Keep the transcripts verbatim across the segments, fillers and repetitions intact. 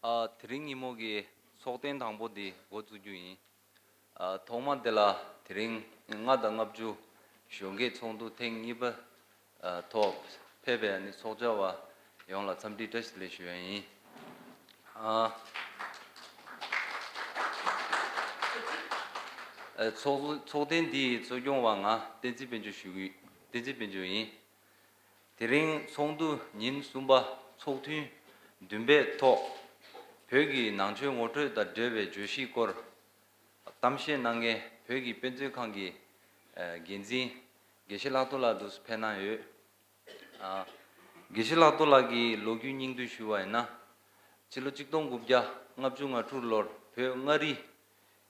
ཨ། དེ་རིང་ཉིན་མོ་གི་ཚོགས་ཐེངས་དང་པོ་འདི་འགོ་བཙུགས་རྒྱུ་ཡིན། ཨ། ཐོག་མ་དེ་ལ་དེ་རིང་ལྔ་དང་ལྔ་བཅུ་གཞོན་སྐྱེས་ཚོགས་འདུ་ཐེངས་གཉིས་པ་ཨ་ཐོག་ཕེབས་པའི་ཨ་ནི་ཚོགས་བཅར་བ་ཡོངས་ལ་འཚམས་འདྲི་བཀྲ་ཤིས་བདེ་ལེགས་ཞུ་ཡ་ཡིན། ཨ། ཨ། ཚོགས་ཚོགས་ཐེངས་འདིའི་གཙོ་སྐྱོང་བ་ང་བསྟན་འཛིན་དཔལ་འབྱོར་ཞུ་གི། བསྟན་འཛིན་དཔལ་འབྱོར་ཡིན། དེ་རིང་ཚོགས་འདུ་ཉིན་གསུམ་པ་ཚོགས་ཐུན་བདུན་པའི་ཐོག་བོད་ཀྱི་ནང་ཆོས་ངོ་སྤྲོད་དང་འབྲེལ་བའི་བརྗོད་གཞིའི་སྐོར་གཏམ་བཤད་གནང་མཁན་བོད་ཀྱི་དཔེ་མཛོད་ཁང་གི་ཨ་འགན་འཛིན་དགེ་བཤེས་ལྷག་རྡོར་ལགས་འདུག་སེ་ཕེབས་གནང་ཡོད། ཨ། དགེ་བཤེས་ལྷག་རྡོར་ལགས་ཀྱི་ལོ་རྒྱུས་སྙིང་བསྡུས་ཞུ་བ་ཡིན་ན། སྤྱི་ལོ་གཅིག་སྟོང་དགུ་བརྒྱ་ལྔ་བཅུ་ང་དྲུག་ལོར་བོད་མངའ་རིས་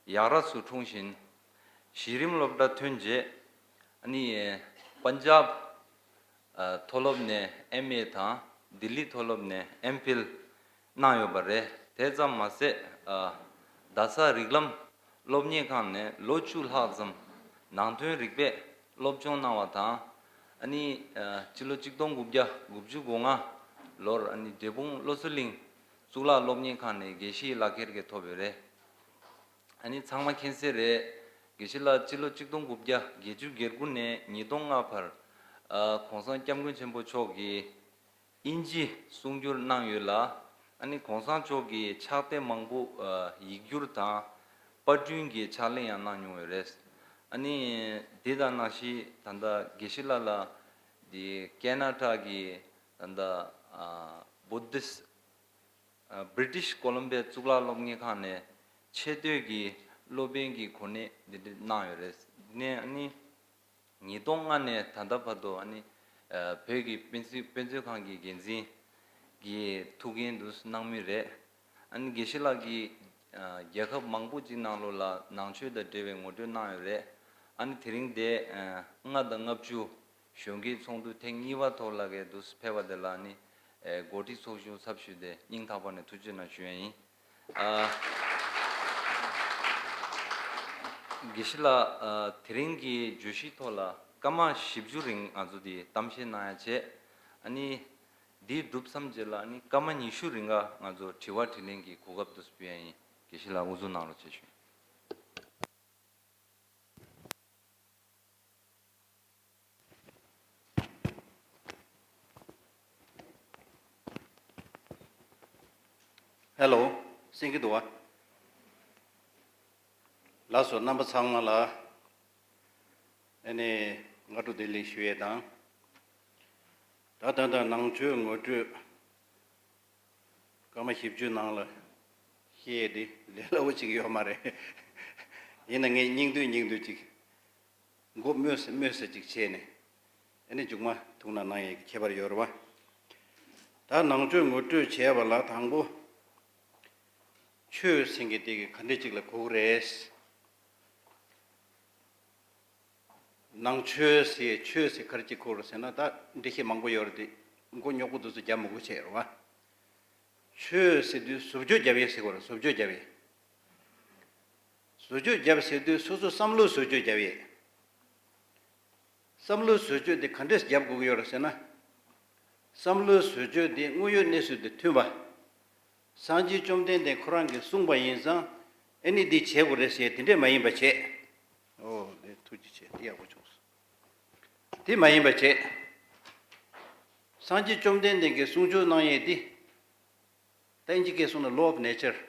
ཡག་ར་སུ་འཁྲུངས་ཤིང་། གཞི་རིམ་སློབ་གྲྭ་ཐོན་རྗེས་ཨ་ནི་པན་ཇབ་ཨ་མཐོ་སློབ་ནས་ཨེམ་ཨེ་དང་ལྡི་ལི་མཐོ་སློབ་ནས་ཨེམ་ཕིལ་གནང་ཡོད་པ་རེད། དེ་ཙམ་མ་ཟད་ཨ་རྡ་ས་རིགས་ལམ་སློབ་གཉེར་ཁང་ནས་ལོ་བཅུ་ལྷག་ཙམ་ནང་དོན་རིག་པའི་སློབ་སྦྱོང་གནང་བ་དང་། ཨ་ནི་ཨ་སྤྱི་ལོ་གཅིག་སྟོང་དགུ་བརྒྱ་དགུ་བཅུ་གོ་ལྔ་ལོར་ཨ་ནི་འབྲས་སྤུངས་བློ་གསལ་གླིང་གཙུག་ལག་སློབ་གཉེར་ཁང་ནས་དགེ་བཤེས་ལག་ཁྱེར་གྱི་ཐོབ་ཡོད་རེད། ཨ་ནི་ཚང་མ་མཁྱེན་གསལ་རེད། དགེ་བཤེས་ལགས་སྤྱི་ལོ་གཅིག་སྟོང་དགུ་བརྒྱ་བརྒྱད་ཅུ་གྱ་དགུ་ནས་ཉིས་སྟོང་ལྔ་བར་ཨ་གོང་ས་སྐྱབས་མགོན་ཆེན་པོ་མཆོག་གིས་དབྱིན་ཇི་གསུང་བསྒྱུར་གནང་ཡོད་ལ། ཨ་ནི་གོང་ས་མཆོག་གིས་ཕྱག་དེབ་མང་པོ་ཨ་ཡིག་སྒྱུར་དང་པར་སྐྲུན་གྱི་ཕྱག་ལས་ཡང་གནང་མྱོང་ཡོད་རེད། ཨ་ནི་དེ་དང་ནང་བཞིན་ད་ལྟ་དགེ་བཤེས་ལགས་ལ་འདི་ཀེ་ན་ཌ་གི་ད་ལྟ་ཨ་བུ་དིསྟ་ཨ་British Columbia གཙུག་ལག་སློབ་གཉེར་ཁང་ནས་ཆེས་མཐོའི་གི་སློབ་དཔོན་གྱི་གོ་གནས་འདི་འདྲ་གནང་ཡོད་རེད། དེ་ནས་ཨ་ནི་ཉིས་སྟོང་ལྔ་ནས་ད་ལྟ་བར་དུ་ཨ་ནི་ཨ་བོད་ཀྱི་དཔེ་མཛོད་དཔེ་མཛོད་ཁང་གི་འགན་འཛིན་གྱི་ཐུགས་འགན་དུ་གནང་མུས་རེད། ཨ་ནི་དགེ་བཤེས་ལགས་ཀྱིས་ཨ་རྒྱལ་ཁབ་མང་པོ་ཅིག་ནང་ལོགས་ལ་ནང་ཆོས་དང་འབྲེལ་བའི་ངོ་སྤྲོད་གནང་ཡོད་རེད། ཨ་ནི་དེ་རིང་དེ་ཨ་ལྔ་དང་ལྔ་བཅུ་གཞོན་སྐྱེས་ཚོགས་འདུ་ཐེངས་གཉིས་པ་ཐོག་ལ་གའི་འདུག་སེ་ཕེབས་པ་དེ་ལ་ནི་ཨེ་གོ་སྒྲིག་ཚོགས་ཆུང་ཚབ་ཞུས་ཏེ་སྙིང་ཐག་པ་ནས་ཐུགས་རྗེ་གནང་ཞུ་ཡ་ཡིན། ཨ་དགེ་བཤེས་ལགས། ཨ་དེ་རིང་གི་བརྗོད་གཞིའི་ཐོག་ལ་སྐར་མ་བཞི་བཅུ་རིང་ང་ཚོ་འདི་གཏམ་བཤད་གནང་ཡ་བྱས། ཨ་ནི་འདི་གྲུབ་མཚམས་རྗེས་ལ་ཨ་ནི་སྐར་མ་ཉི་ཤུ་རིང་ག་ང་ཚོ་དྲི་བ་དྲིས་ལན་གྱི་གོ་སྐབས་འདུག་སེ་སྤྲད་ཡ་ཡིན། དགེ་བཤེས་ལགས་དབུ་འཛུགས་གནང་རོགས་བྱེད་ཞུ། ཧེ་ལོ། གསན་གྱི་འདུག་བ། ལགས་སོ། རྣམ་པ་ཚང་མ་ལ་ཨ་ནི་སྔ་དྲོ་བདེ་ལེགས་ཞུ་ཡས་དང་། ད་ད་ལྟ་ནང་ཆོས་ངོ་སྤྲོད་སྐར་མ་བཞི་བཅུ་ནང་ལ་བཤད་ཡས་དེ་ལས་སླ་བོ་ཅིག་ཡོད་མ་རེད། ཡིན་ན་ངས་སྙིང་བསྡུས་སྙིང་བསྡུས་ཅིག་མགོ་སྨོས་སུ་སྨོས་སུ་ཅིག་བྱས་ནས། ཨ་ནི་མཇུག་མ་ཐུགས་སྣང་གནང་ཡས་ཀྱི་ཁྱད་པར་ཡོད་རེད་བ། ད་ནང་ཆོས་ངོ་སྤྲོད་བྱས་པ་ལ་དང་པོ་ཆོས་ཟེར་མཁན་དེ་གི་ག་འདྲས་ཅིག་ལ་གོ་གི་རེད། ནང་ཆོས་ཟེར་ཆོས་ཟེར་ག་རེ་ཅིག་གོ་གི་རེད་ཟེར་ན། ད་འགྲེལ་བཤད་མང་པོ་ཡོད་རེད་དེ་མགོ་རྙོག་པོ་འདུག་ཚོ་རྒྱབ་མི་དགོས་བྱས་རེད་བ། ཆོས་ཟེར་དུས་བཟོ་བཅོས་རྒྱབ་ཡས་ཟེར་དགོས་རེད། བཟོ་བཅོས་རྒྱབ་ཡས། བཟོ་བཅོས་རྒྱབ་ཟེར་དུས་སོ་སོ་བསམ་བློ་བཟོ་བཅོས་རྒྱབ་ཡས། བསམ་བློ་བཟོ་བཅོས་དེ་ག་འདྲས་རྒྱབ་དགོས་ཀྱི་ཡོད་རེད་ཟེར་ན། བསམ་བློ་བཟོ་བཅོས་དེ་དངོས་ཡོད་གནས་ཚུལ་དང་མཐུན་པ། སངས་རྒྱས་བཅོམ་ལྡན་འདས་ཁོ་རང་གིས་གསུངས་པ་ཡིན་ཙང་ཨ་ནི་འདི་བྱེད་དགོས་རེད་ཟེར་དེ་འདྲས་མ་ཡིན་པ་བྱས། ཨོ་ལེ། ཐུགས་རྗེ་ཆེ། དེ་ཡག་པོ་བྱུང་སོང་། དེ་མ་ཡིན་པ་བྱས། སངས་རྒྱས་བཅོམ་ལྡན་འདས་ཀྱིས་གསུང་ཆོས་གནང་ཡས་དེ། ད་ཨིན་ཇི་སྐད་གསུང་ན་law of nature།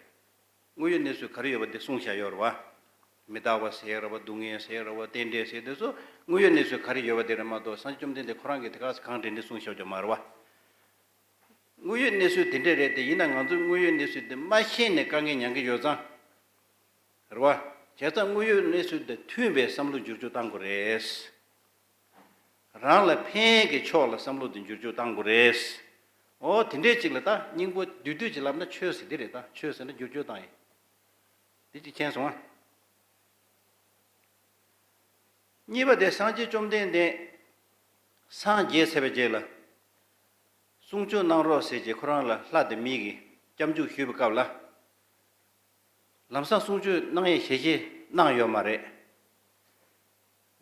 དངོས་ཡོད་གནས་ཚུལ་ག་རེ་ཡོད་པ་དེ་གསུངས་བཞག་ཡོད་རེད་བ། མི་རྟག་པ་ཟེར་རེད་བ། སྡུག་བསྔལ་ཟེར་རེད་བ། རྟེན་འབྲེལ་ཟེར་དེ་ཚོ་དངོས་ཡོད་གནས་ཚུལ་ག་རེ་ཡོད་པ་དེ་རེད་མ་གཏོགས་སངས་རྒྱས་བཅོམ་ལྡན་འདས་ཁོ་རང་གིས་དེ་ག་ས་གང་དྲན་དྲན་གསུངས་བཞག་རྒྱུ་མ་རེད་བ། དངོས་ཡོད་གནས་ཚུལ་དེ་འདྲས་རེད་དེ། ཡིན་ན་ང་ཚོས་དངོས་ཡོད་གནས་ཚུལ་དེ་མ་ཤེས་ནས་དཀའ་ངལ་མྱངས་ཀྱི་ཡོད་ཙང་། རེད་བ། བྱས་ཙང་དངོས་ཡོད་གནས་ཚུལ་དང་མཐུན་པའི་བསམ་བློ་འགྱུར་བཅོས་གཏང་དགོས་རེད། རང་ལ་ཕན་གྱི་ཕྱོགས་ལ་བསམ་བློ་དེ་འགྱུར་བཅོས་གཏང་དགོས་རེད། ཨོ་དེ་འདྲས་ཅིག་ལ་ད་སྙིང་པོ་བསྡུས་བསྡུས་ཅིག་ལབ་ན་ཆོས་ཟེར་འདི་རེད། ད་ཆོས་ཟེར་ན་འགྱུར་བཅོས་བཏང་ཡིན། འདི་ཅིག་མཁྱེན་སོང་ཨ། གཉིས་པ་དེ་སངས་རྒྱས་བཅོམ་ལྡན་འདས་སངས་རྒྱས་ཚར་བའི་རྗེས་ལ་གསུང་ཆོས་གནང་རོགས་ཟེར་རྗེས་ཁོ་རང་ལ་ལྷ་དང་མི་གིས་སྐྱབས་འཇུག་ཞུས་པའི་སྐབས་ལ། ལམ་སང་གསུང་ཆོས་གནང་ཡས་ཞལ་བཞེས་གནང་ཡོད་མ་རེད།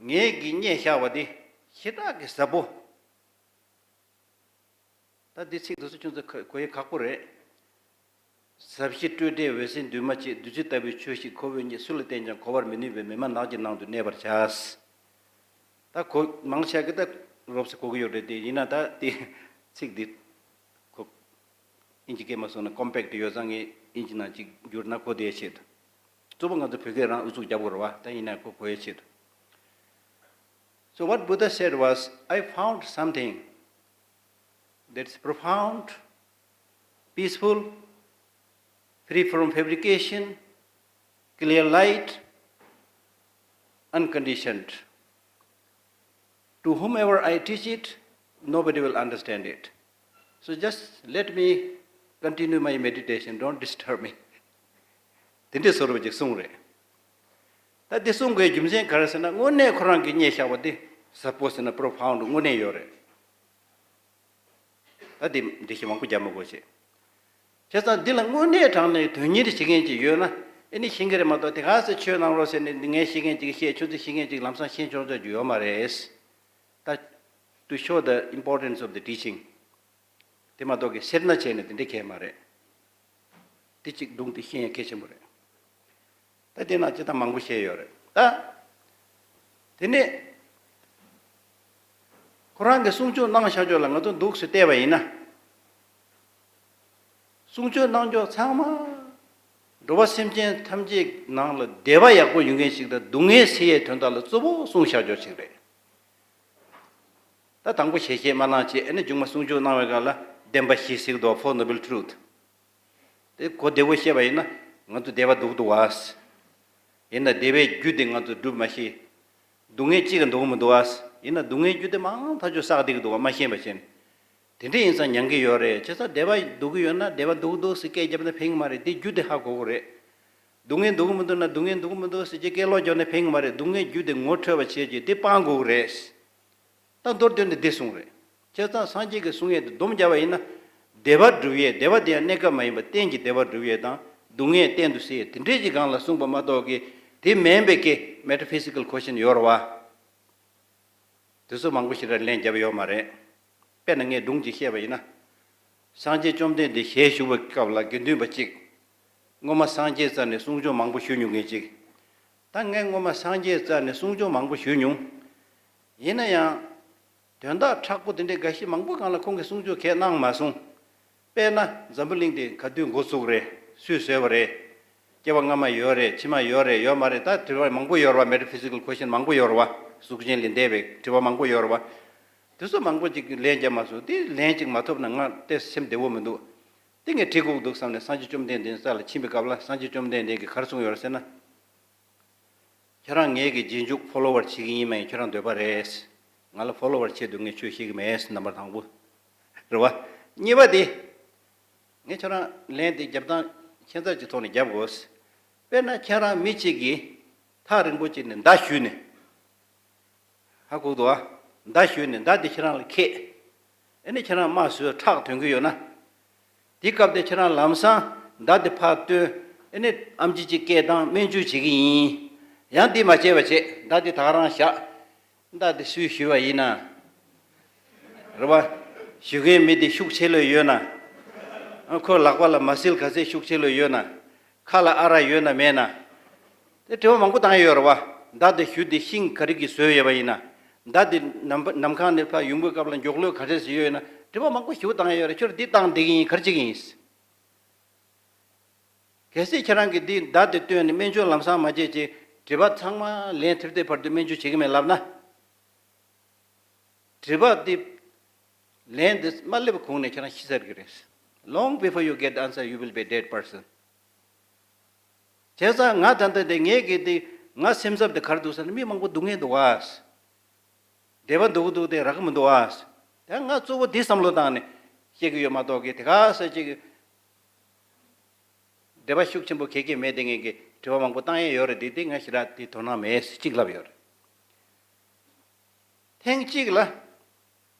ངེད་ཀྱིས་རྙེད་བཞག་པ་འདི་ཞེ་དྲག་གི་ཟབ་པོ། ད་འདི་ཚིག་འདི་ཚོ་ཁྱོད་ཚོ་གོ་ཡས་ཁག་པོ་རེད། ཟབ་ཞི་སྤྲོས་བྲལ་འོད་གསལ་འདུས་མ་བྱས། བདུད་རྩི་ལྟ་བུའི་ཆོས་ཤིག་ཁོ་བོས་རྙེད། སུ་ལ་བསྟན་ཀྱང་གོ་བར་མི་ནུས་པས། མི་སྨྲ་ནགས་ཀྱི་ནང་དུ་གནས་པར་བྱ། ད་གོ་མང་ཆེ་གི་ད་རོབ་ཙམ་གོ་གི་ཡོད་རེད་དེ། ཡིན་ན་ད་དེ་ཚིག་འདི་གོ་ཨིན་ཇི་སྐད་མ་སོང་ན་ཀོམ་པེག་ཊི་ཡོད་ཙང་ངས་ཨིན་ཇི་ནང་ཅིག་བསྒྱུར་ན་གོ་བདེ་ཆེད་དུ། གཙོ་བོ་ང་ཚོ་བོད་སྐད་རང་ཨུ་ཚུགས་རྒྱབ་དགོས་རེད་བ། ད་ཡིན་ན་གོ་གོ་ཡའི་ཆེད་དུ། So what Buddha said was, I found something that's profound, peaceful, free from fabrication, clear light, unconditioned. To whomever I teach it, nobody will understand it. So just let me continue my meditation, don't disturb me. དེ་འདྲའི་བཟོ་འདྲ་ཅིག་གསུངས་རེད། ད་འདི་གསུང་དགོས་རྒྱུ་མཚན་ག་རེ་ཟེར་ན། དངོས་གནས་ཁོ་རང་གིས་རྙེད་བཞག་པ་འདི་ཟབ་པོ་ཟེར་ན་པོ་རོ་ཕའུན་ཌི་དངོས་གནས་ཡོད་རེད། ད་འདི་འགྲེལ་བཤད་མང་པོ་རྒྱབ་མི་དགོས་ཤེས། བྱས་ཙང་འདི་ལ་དངོས་གནས་དྲང་གནས་དོན་གཉེར་བྱེད་མཁན་ཅིག་ཡོད་ན་ཨེ་ནི་ཤེས་ཀྱི་རེད་མ་གཏོགས། དེ་ག་ཚོད་ཆོས་གནང་རོགས་ཟེར་ནས་ངས་ཤེས་མཁན་ཅིག་བཤད། ཁྱོད་ཚོས་ཤེས་མཁན་ཅིག་ལམ་སང་ཤེས་ཆོག་ཆོག་རྒྱུ་ཡོད་མ་རེད། ད་to show the importance of the teaching དེ་མ་གཏོགས་ཀྱི་སེར་སྣ་བྱས་ནས་དེ་འདྲ་གལ་མ་རེད། དེ་གཅིག་སྒྲུང་དེ་ཤེས་ཡ་གལ་ཆེན་པོ་རེད། ད་དེ་ན་ཅི་ད་མང་པོ་བཤད་ཡོད་རེད། ད་དེ་ནས་ཁོ་རང་གི་གསུང་ཆོས་གནང་བཞག་ཆོས་ལ་ང་ཚོ་འདུག་སེ་བལྟས་པ་ཡིན་ན། གསུང་ཆོས་གནང་ཆོས་ཚང་མ་འགྲོ་བ་སེམས་ཅན་ཐམས་ཅད་ནང་ལ་བདེ་བ་ཡག་པོ་ཡོང་མཁན་ཞིག་དང་སྡུག་བསྔལ་སེལ་ཡའི་དོན་དག་ལ་གཙོ་བོ་གསུངས་བཞག་ཆོས་ཞིག་རེད། ད་དང་པོ་ཞལ་བཞེས་མ་གནང་བྱས། ཨ་ནི་མཇུག་མ་གསུང་ཆོས་གནང་བའི་སྒང་ལ་བདེན་པ་བཞི་ཟེར་གི་འདུག Four Noble Truth དེ་གོ་བདེ་བོ་བཤད་པ་ཡིན་ན་ང་ཚོ་བདེ་བ་སྡུག་འདུག་བ། ཡིན་ན་བདེ་བའི་རྒྱུ་དེ་ང་ཚོ་སྒྲུབ་མ་ཤེས། སྡུག་བསྔལ་གཅིག་གི་འདུག་མི་འདུག་བ། ཡིན་ན་སྡུག་བསྔལ་རྒྱུ་དེ་མང་ཐག་ཆོད་བསགས་བསྡད་ཀྱི་འདུག་བ། མ་ཤེས་པ་བྱས་ནས། དེ་འདྲ་ཡིན་ཙང་མྱང་གི་ཡོད་རེད། བྱས་ཙང་བདེ་བ་སྡུག་གི་ཡོད་ན་བདེ་བ་སྡུག་སྡུག་ཟེར་སྐད་བརྒྱབ་ན་ཕན་གི་མ་རེད། དེ་རྒྱུ་དེ་ཧ་གོ་དགོས་རེད། སྡུག་བསྔལ་འདུག་གི་མི་འདུག་ན་སྡུག་བསྔལ་འདུག་གི་མི་འདུག་ཟེར་གྱི་སྐད་ལོག་རྒྱབ་ན་ཕན་གི་མ་རེད། སྡུག་བསྔལ་རྒྱུ་དེ་ངོ་འཕྲོད་པ་བྱས་རྗེས་དེ་སྤང་དགོས་ཀྱི་རེད། ད་མདོར་བསྡུས་ནས་འདི་གསུངས་རེད། བྱས་ཙང་སངས་རྒྱས་ཀྱི་གསུང་ཡས་དེ་སྡོམ་བརྒྱབ་པ་ཡིན་ན། བདེ་བ་སྒྲུབ་ཡས། བདེ་བ་དེ་ཡང་གནས་སྐབས་མ་ཡིན་པར་གཏན་གྱི་བདེ་བ་སྒྲུབ་ཡས་དང་སྡུག་བསྔལ་གཏན་དུ་སེལ་ཡས་དེ་འདྲའི་ཅིག་སྒང་ལ་གསུངས་པ་མ་གཏོགས་ཀྱི་དེ་མིན་པའི་གི་མེ་ཊ་ཕི་སི་ཀལ་ཁོ་ཤན་ཡོད་རེད་བ། དེ་ཚོ་མང་པོ་ཞིག་ལ་ལན་བརྒྱབ་ཡོད་མ་རེད། དཔེར་ན་ངས་སྒྲུང་ཅིག་བཤད་པ་ཡིན་ན། སངས་རྒྱས་བཅོམ་ལྡན་འདས་ཞལ་བཞུགས་པའི་སྐབས་ལ་དགེ་འདུན་པ་གཅིག་སྔོན་མ་སངས་རྒྱས་རྩ་ནས་གསུང་ཆོས་མང་པོ་ཞུ་མྱོང་མཁན་ཅིག་ད་ངས་སྔོན་མ་སངས་རྒྱས་རྩ་ནས་གསུང་ཆོས་མང་པོ་ཞུ་མྱོང་། ཡིན་ན་ཡང་། དོན་དག་མཁྲེགས་པོ་དེ་འདྲའི་འགའ་ཞིག་མང་པོ་སྒང་ལ་ཁོང་གིས་གསུང་ཆོས་གང་ཡང་གནང་མ་སོང་། དཔེར་ན་འཛམ་བུ་གླིང་འདི་ག་དུས་འགོ་བཙུགས་རེད། སུས་བཟོས་པ་རེད། སྐྱེ་བ་སྔ་མ་ཡོད་རེད། ཕྱི་མ་ཡོད་རེད། ཡོད་མ་རེད། ད་དྲི་བ་མང་པོ་ཡོད་རེད་བ། མེ་ཊ་ཕི་སི་ཀལ་ཁོ་ཤན་མང་པོ་ཡོད་རེད་བ། གཟུགས་ཅན་ལས་འདས་པའི་དྲི་བ་མང་པོ་ཡོད་རེད་བ། དེ་ཚོ་མང་པོ་ཅིག་ལན་རྒྱབ་མ་སོང་། དེ་ལན་ཅིག་མ་ཐོབ་ན་ང་དེ་སེམས་བདེ་བོ་མི་འདུག་དེ་ངས་དྲི་དགོས་འདུག་བསམ་ནས་སངས་རྒྱས་བཅོམ་ལྡན་འདས་རྩ་ལ་ཕྱིན་པའི་སྐབས་ལ་སངས་རྒྱས་བཅོམ་ལྡན་འདས་ཀྱིས་ག་རེ་གསུངས་ཡོད་རེད་ཟེར་ན། ཁྱེད་རང་ངེད་ཀྱི་རྗེས་འཇུག་ཕོ་ལོ་ཝར་བྱེད་ཀྱི་ཡིན་མ་ཡིན་ཁྱེད་རང་འདོད་པ་རེད། ང་ལ་ཕོ་ལོ་ཝར་ཆེད་དུ་ངས་ཆོས་བཤད་ཀྱི་མེད། རྣམ་པ་དང་པོ། རེད་བ། གཉིས་པ་དེ། ངས་ཁྱེད་རང་ལན་དེ་རྒྱབ་སྟངས་ཁྱད་མཚར་གྱི་ཐོག་ནས་རྒྱབ་དགོས། དཔེར་ན་ཁྱེད་རང་མི་གཅིག་གིས་ཐག་རིང་པོ་ཅིག་ནས་མདའ་གཞུས་ནས། ཧ་གོ་འདུག་ཨ། མདའ་གཞུས་ནས་མདའ་དེ་ཁྱེད་རང་ལ་ཁེགས། ཨ་ནི་ཁྱེད་རང་རྨ་བཟོས་ཁྲག་ཐོན་གྱི་ཡོད་ན། དེ་སྐབས་དེ་ཁྱེད་རང་ལམ་སང་མདའ་དེ་ཕར་བཏོན། ཨ་ནི་ཨམ་ཆི་གཅིག་སྐད་བཏང་། སྨན་བཅོས་བྱེད་ཀྱི་ཡིན། ཡང་དེ་མ་བྱས་པ་བྱས། མདའ་དེ་ད་ག་རང་བཞག་མདའ་དེ་སུས་གཞུས་པ་ཡིན་ན། རེད་བ། གཞུས་མཁན་མི་དེ་ཤུགས་ཆེ་ལོས་ཡོད་ན། ཁོའི་ལག་པ་ལ་མ་སིལ་ག་ཚད་ཤུགས་ཆེ་ལོས་ཡོད་ན། ཁ་ལ་ཨ་རག་ཡོད་ན་མེད་ན། དེ་དྲི་བ་མང་པོ་བཏང་ཡོད་རེད་བ། མདའ་དེ་གཞུས་དེ་ཤིང་ག་རེ་གིས་བཟོས་ཡོད་པ་ཡིན་ན། མདའ་དེ་ནམ་ནམ་མཁའ་ནས་ཕར་ཡོང་པའི་སྐབས་ལ་མགྱོགས་ལོས་ག་འདྲས་ཡོད་ན། དྲི་བ་མང་པོ་ཞེ་པོ་བཏང་ཡོད་རེད། ཁྱོད་འདི་བཏང་བསྡད་ཀྱི་ཡིན། ག་རེ་བྱེད་ཀྱི་ཡིན། གལ་སྲིད་ཁྱེད་རང་གིས་འདི་མདའ་དེ་བཏོན་ནས་སྨན་བཅོས་ལམ་སང་མ་བྱས་ཅིག་དྲི་བ་ཚང་མ་ལན་ཐེབས་ཐེབས་བར་དུ་སྨན་བཅོས་བྱེད་ཀྱི་མེད་ལབ་ན། དྲི་བ་འདི་ལན་འདི་མ་སླེབས་གོང་ནས་ཁྱེད་རང་ཤི་ཚར་གྱི་རེད། Long before you get the answer, you will be a dead person. བྱས་ཙང་ང་ད་ལྟ་དེ་ངས་གི་དེ་ང་སེམས་འཚབ་དེ་ག་རེ་འདུག་ཟེར་ན་མི་མང་པོ་སྡུག་བསྔལ་འདུག་བ། བདེ་བ་འདུག་འདུག་དེ་རག་གི་མི་འདུག་བ། ད་ང་གཙོ་བོ་འདི་བསམ་བློ་བཏང་ནས་བཤད་ཀྱི་ཡོད་མ་གཏོགས་གི་དེ་ག་ས་ཅིག་བདེ་བ་ཤུགས་ཆེན་པོ་གེ་གེ་མེད་དེ་ངས་གི་དྲི་བ་མང་པོ་བཏང་ཡས་ཡོད་རེད། དེ་དེ་ང་ཞེ་དྲག་དེ་དོ་སྣང་མེད་ཅིག་ལབ་ཡོད་རེད། ཐེངས་གཅིག་ལ་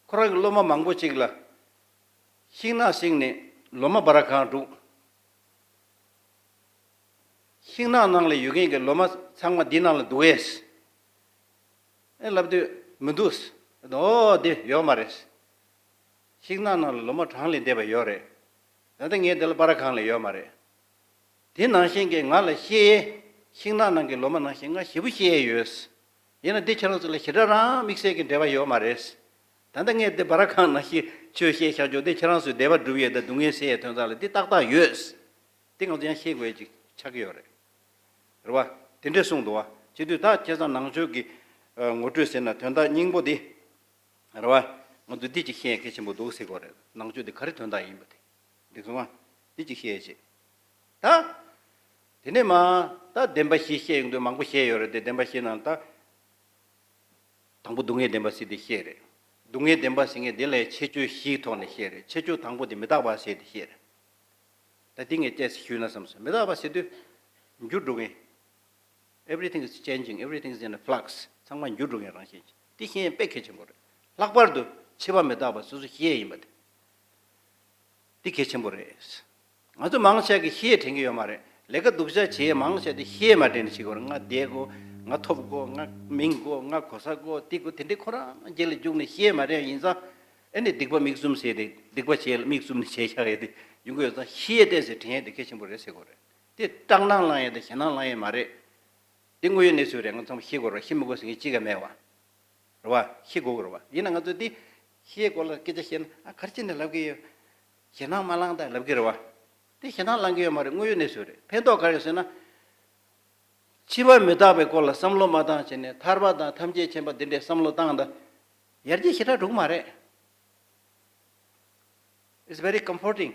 ཁོ་རང་གི་སློབ་མ་མང་པོ་ཅིག་ལ་ཤིང་ནགས་བསྲིངས་ནས་ལོ་མ་སྦར་གང་བསྒྲུགས། ཤིང་ནགས་ནང་ལ་ཡོད་མཁན་གྱི་ལོ་མ་ཚང་མ་འདི་ནང་ལ་འདུག་གས། ཨེ་ལབ་དུས་མི་འདུག་ཟེར། ཨོ་འདི་ཡོད་མ་རེད། ཤིང་ནགས་ནང་ལ་ལོ་མ་གྲངས་ལས་འདས་པ་ཡོད་རེད། ད་ལྟ་ངས་འདི་ལ་སྦར་གང་ལ་ཡོད་མ་རེད། དེ་ནང་བཞིན་གྱི་ང་ལ་བཤད་ཡས། ཤིང་ནགས་ནང་གི་ལོ་མ་ནང་བཞིན་ང་ཞེ་པོ་བཤད་ཡས་ཡོད། ཡིན་ན་འདི་ཁྱེད་རང་ཚོ་ལ་ཞེ་དྲག་རང་དམིགས་བསལ་གྱི་འབྲེལ་བ་ཡོད་མ་རེད། ད་ལྟ་ངས་འདི་སྦ་ར་ཁང་ནང་བཞིན་ཆོས་བཤད་བཞག་རྒྱུ་འདི་ཁྱེད་རང་ཚོའི་བདེ་བ་སྒྲུབ་ཡས་དང་སྡུག་བསྔལ་སེལ་ཡས་དོན་དག་ལ་འདི་ཏག་ཏག་ཡོད། འདི་ང་ཚོ་ཡང་ཤེས་དགོས་ཡས་ཅིག་ཆགས་ཀྱི་ཡོད་རེད། རེད་བ། དེ་འདྲས་གསུངས་འདུག་བ། བྱེད་དུས་ད་བྱས་ཙང་ནང་ཆོས་ཀྱི་ཨ་ངོ་སྤྲོད་ཟེར་ན་དོན་དག་སྙིང་པོ་འདི། རེད་བ། ང་ཚོ་འདི་ཅིག་ཤེས་ཡས་གལ་ཆེན་པོ་འདུག་ཟེར་དགོས་རེད། ནང་ཆོས་འདི་ག་རེ་དོན་དག་ཡིན་པ་དེ། འདི་གསུངས་བ། འདི་ཅིག་ཤེས་ཡས་བྱེད། ད། དེ་ནས་མ། ད་བདེན་པ་བཞི་བཤད་ཡོང་དུས་མང་པོ་བཤད་ཡོད་རེད་དེ། བདེན་པ་བཞི་ནང་ད། དང་པོ་སྡུག་བསྔལ་བདེན་པ་ཟེར་དེ་བཤད་རེད། སྡུག་བསྔལ་བདེན་པ་ཟེར་མཁན་དེ་ལས་ཁྱད་ཆོས་བཞིའི་ཐོག་ནས་བཤད་རེད། ཁྱད་ཆོས་དང་པོ་དེ་མི་རྟག་པ་ཟེར་དེ་བཤད་རེད། ད་དེ་ངས་ཏོག་ཙམ་ཞུས་ན་བསམ་སོང་། མི་རྟག་པ་ཟེར་དུས། འགྱུར་འགྲོ་མཁན། Everything is changing, everything is in a flux. ཚང་མ་འགྱུར་འགྲོ་མཁན་རང་བཞིན་ཅིག་དེ་ཤེས་ཡས་དཔེ་གལ་ཆེན་པོ་རེད། ལྷག་པར་དུ་འཆི་བ་མི་རྟག་པ་སོ་སོ་ཤེས་ཡས་ཡིན་པ་དེ། འདི་གལ་ཆེན་པོ་རེད། ང་ཚོ་མང་ཆེ་གིས་ཤེས་དྲན་གྱི་ཡོད་མ་རེད། ལས་ཀ་སྡུག་ཅག་བྱེད་མང་ཆེ་དེ་ཤེས་མ་དྲན་ནས་བྱེད་ཀྱི་ཡོད་རེད། ང་བསྡད་དགོས། ང་ཐོབ་དགོས། ང་མིང་དགོས། ང་གོ་ས་དགོས། འདི་དགོས། དེ་འདྲའི་ཁོ་རང་རྗེས་ལ་རྒྱུགས་ནས་ཤེས་མ་དྲན་ཡིན་ཙང་། ཨེ་ནི་སྡིག་པ་མིག་བཙུམ་བྱས་ཏེ། སྡིག་པ་བྱས་ལ་མིག་བཙུམ་ནས་བྱས་བཞག་ཡས་དེ་ཡོང་གི་ཡོད་ཙང་། ཤེས་ཏེ་ཟེར་དྲན་ཡས་དེ་གལ་ཆེན་པོ་རེད་ཟེར་དགོས་རེད། དེ་སྐྲག་སྣང་ལངས་ཡས་དེ་ཞེད་སྣང་ལངས་ཡས་མ་རེད། དེ་དངོས་ཡོད་གནས་ཚུལ་རེད། ང་ཚང་མ་ཤེས་དགོས་རེད། ཤེས་མི་དགོས་ཟེར་མཁན་གཅིག་ཀྱང་མེད་བ། རེད་བ། ཤེས་དགོས་ཀྱི་རེད་བ། ཡིན་ན་ང་ཚོ་དེ་ཤེས་དགོས་ལ་སྐད་ཆ་བཤད་ན། ཨ། ག་རེ་བྱས་ནས་ལབ་ཀྱི་ཡོད། ཞེད་སྣང་མ་ལངས་དང་ལབ་ཀྱི་རེད་བ། དེ་ཞེད་སྣང་ལངས་ཀྱི་ཡོད་མ་རེད། དངོས་ཡོད་གནས་ཚུལ་རེད། ཕན་ཐོགས་ག་རེ་ཡོད་ཟེར་ན། འཆི་བ་མི་རྟག་པའི་སྐོར་ལ་བསམ་བློ་མ་བཏང་བྱས་ནས། ཐར་པ་དང་ཐམས་ཅད་མཁྱེན་པ་འདི་འདྲའི་བསམ་བློ་བཏང་དང་། ཡར་རྒྱས་ཞེ་དྲག་འགྲོ་གི་མ་རེད། It's very comforting.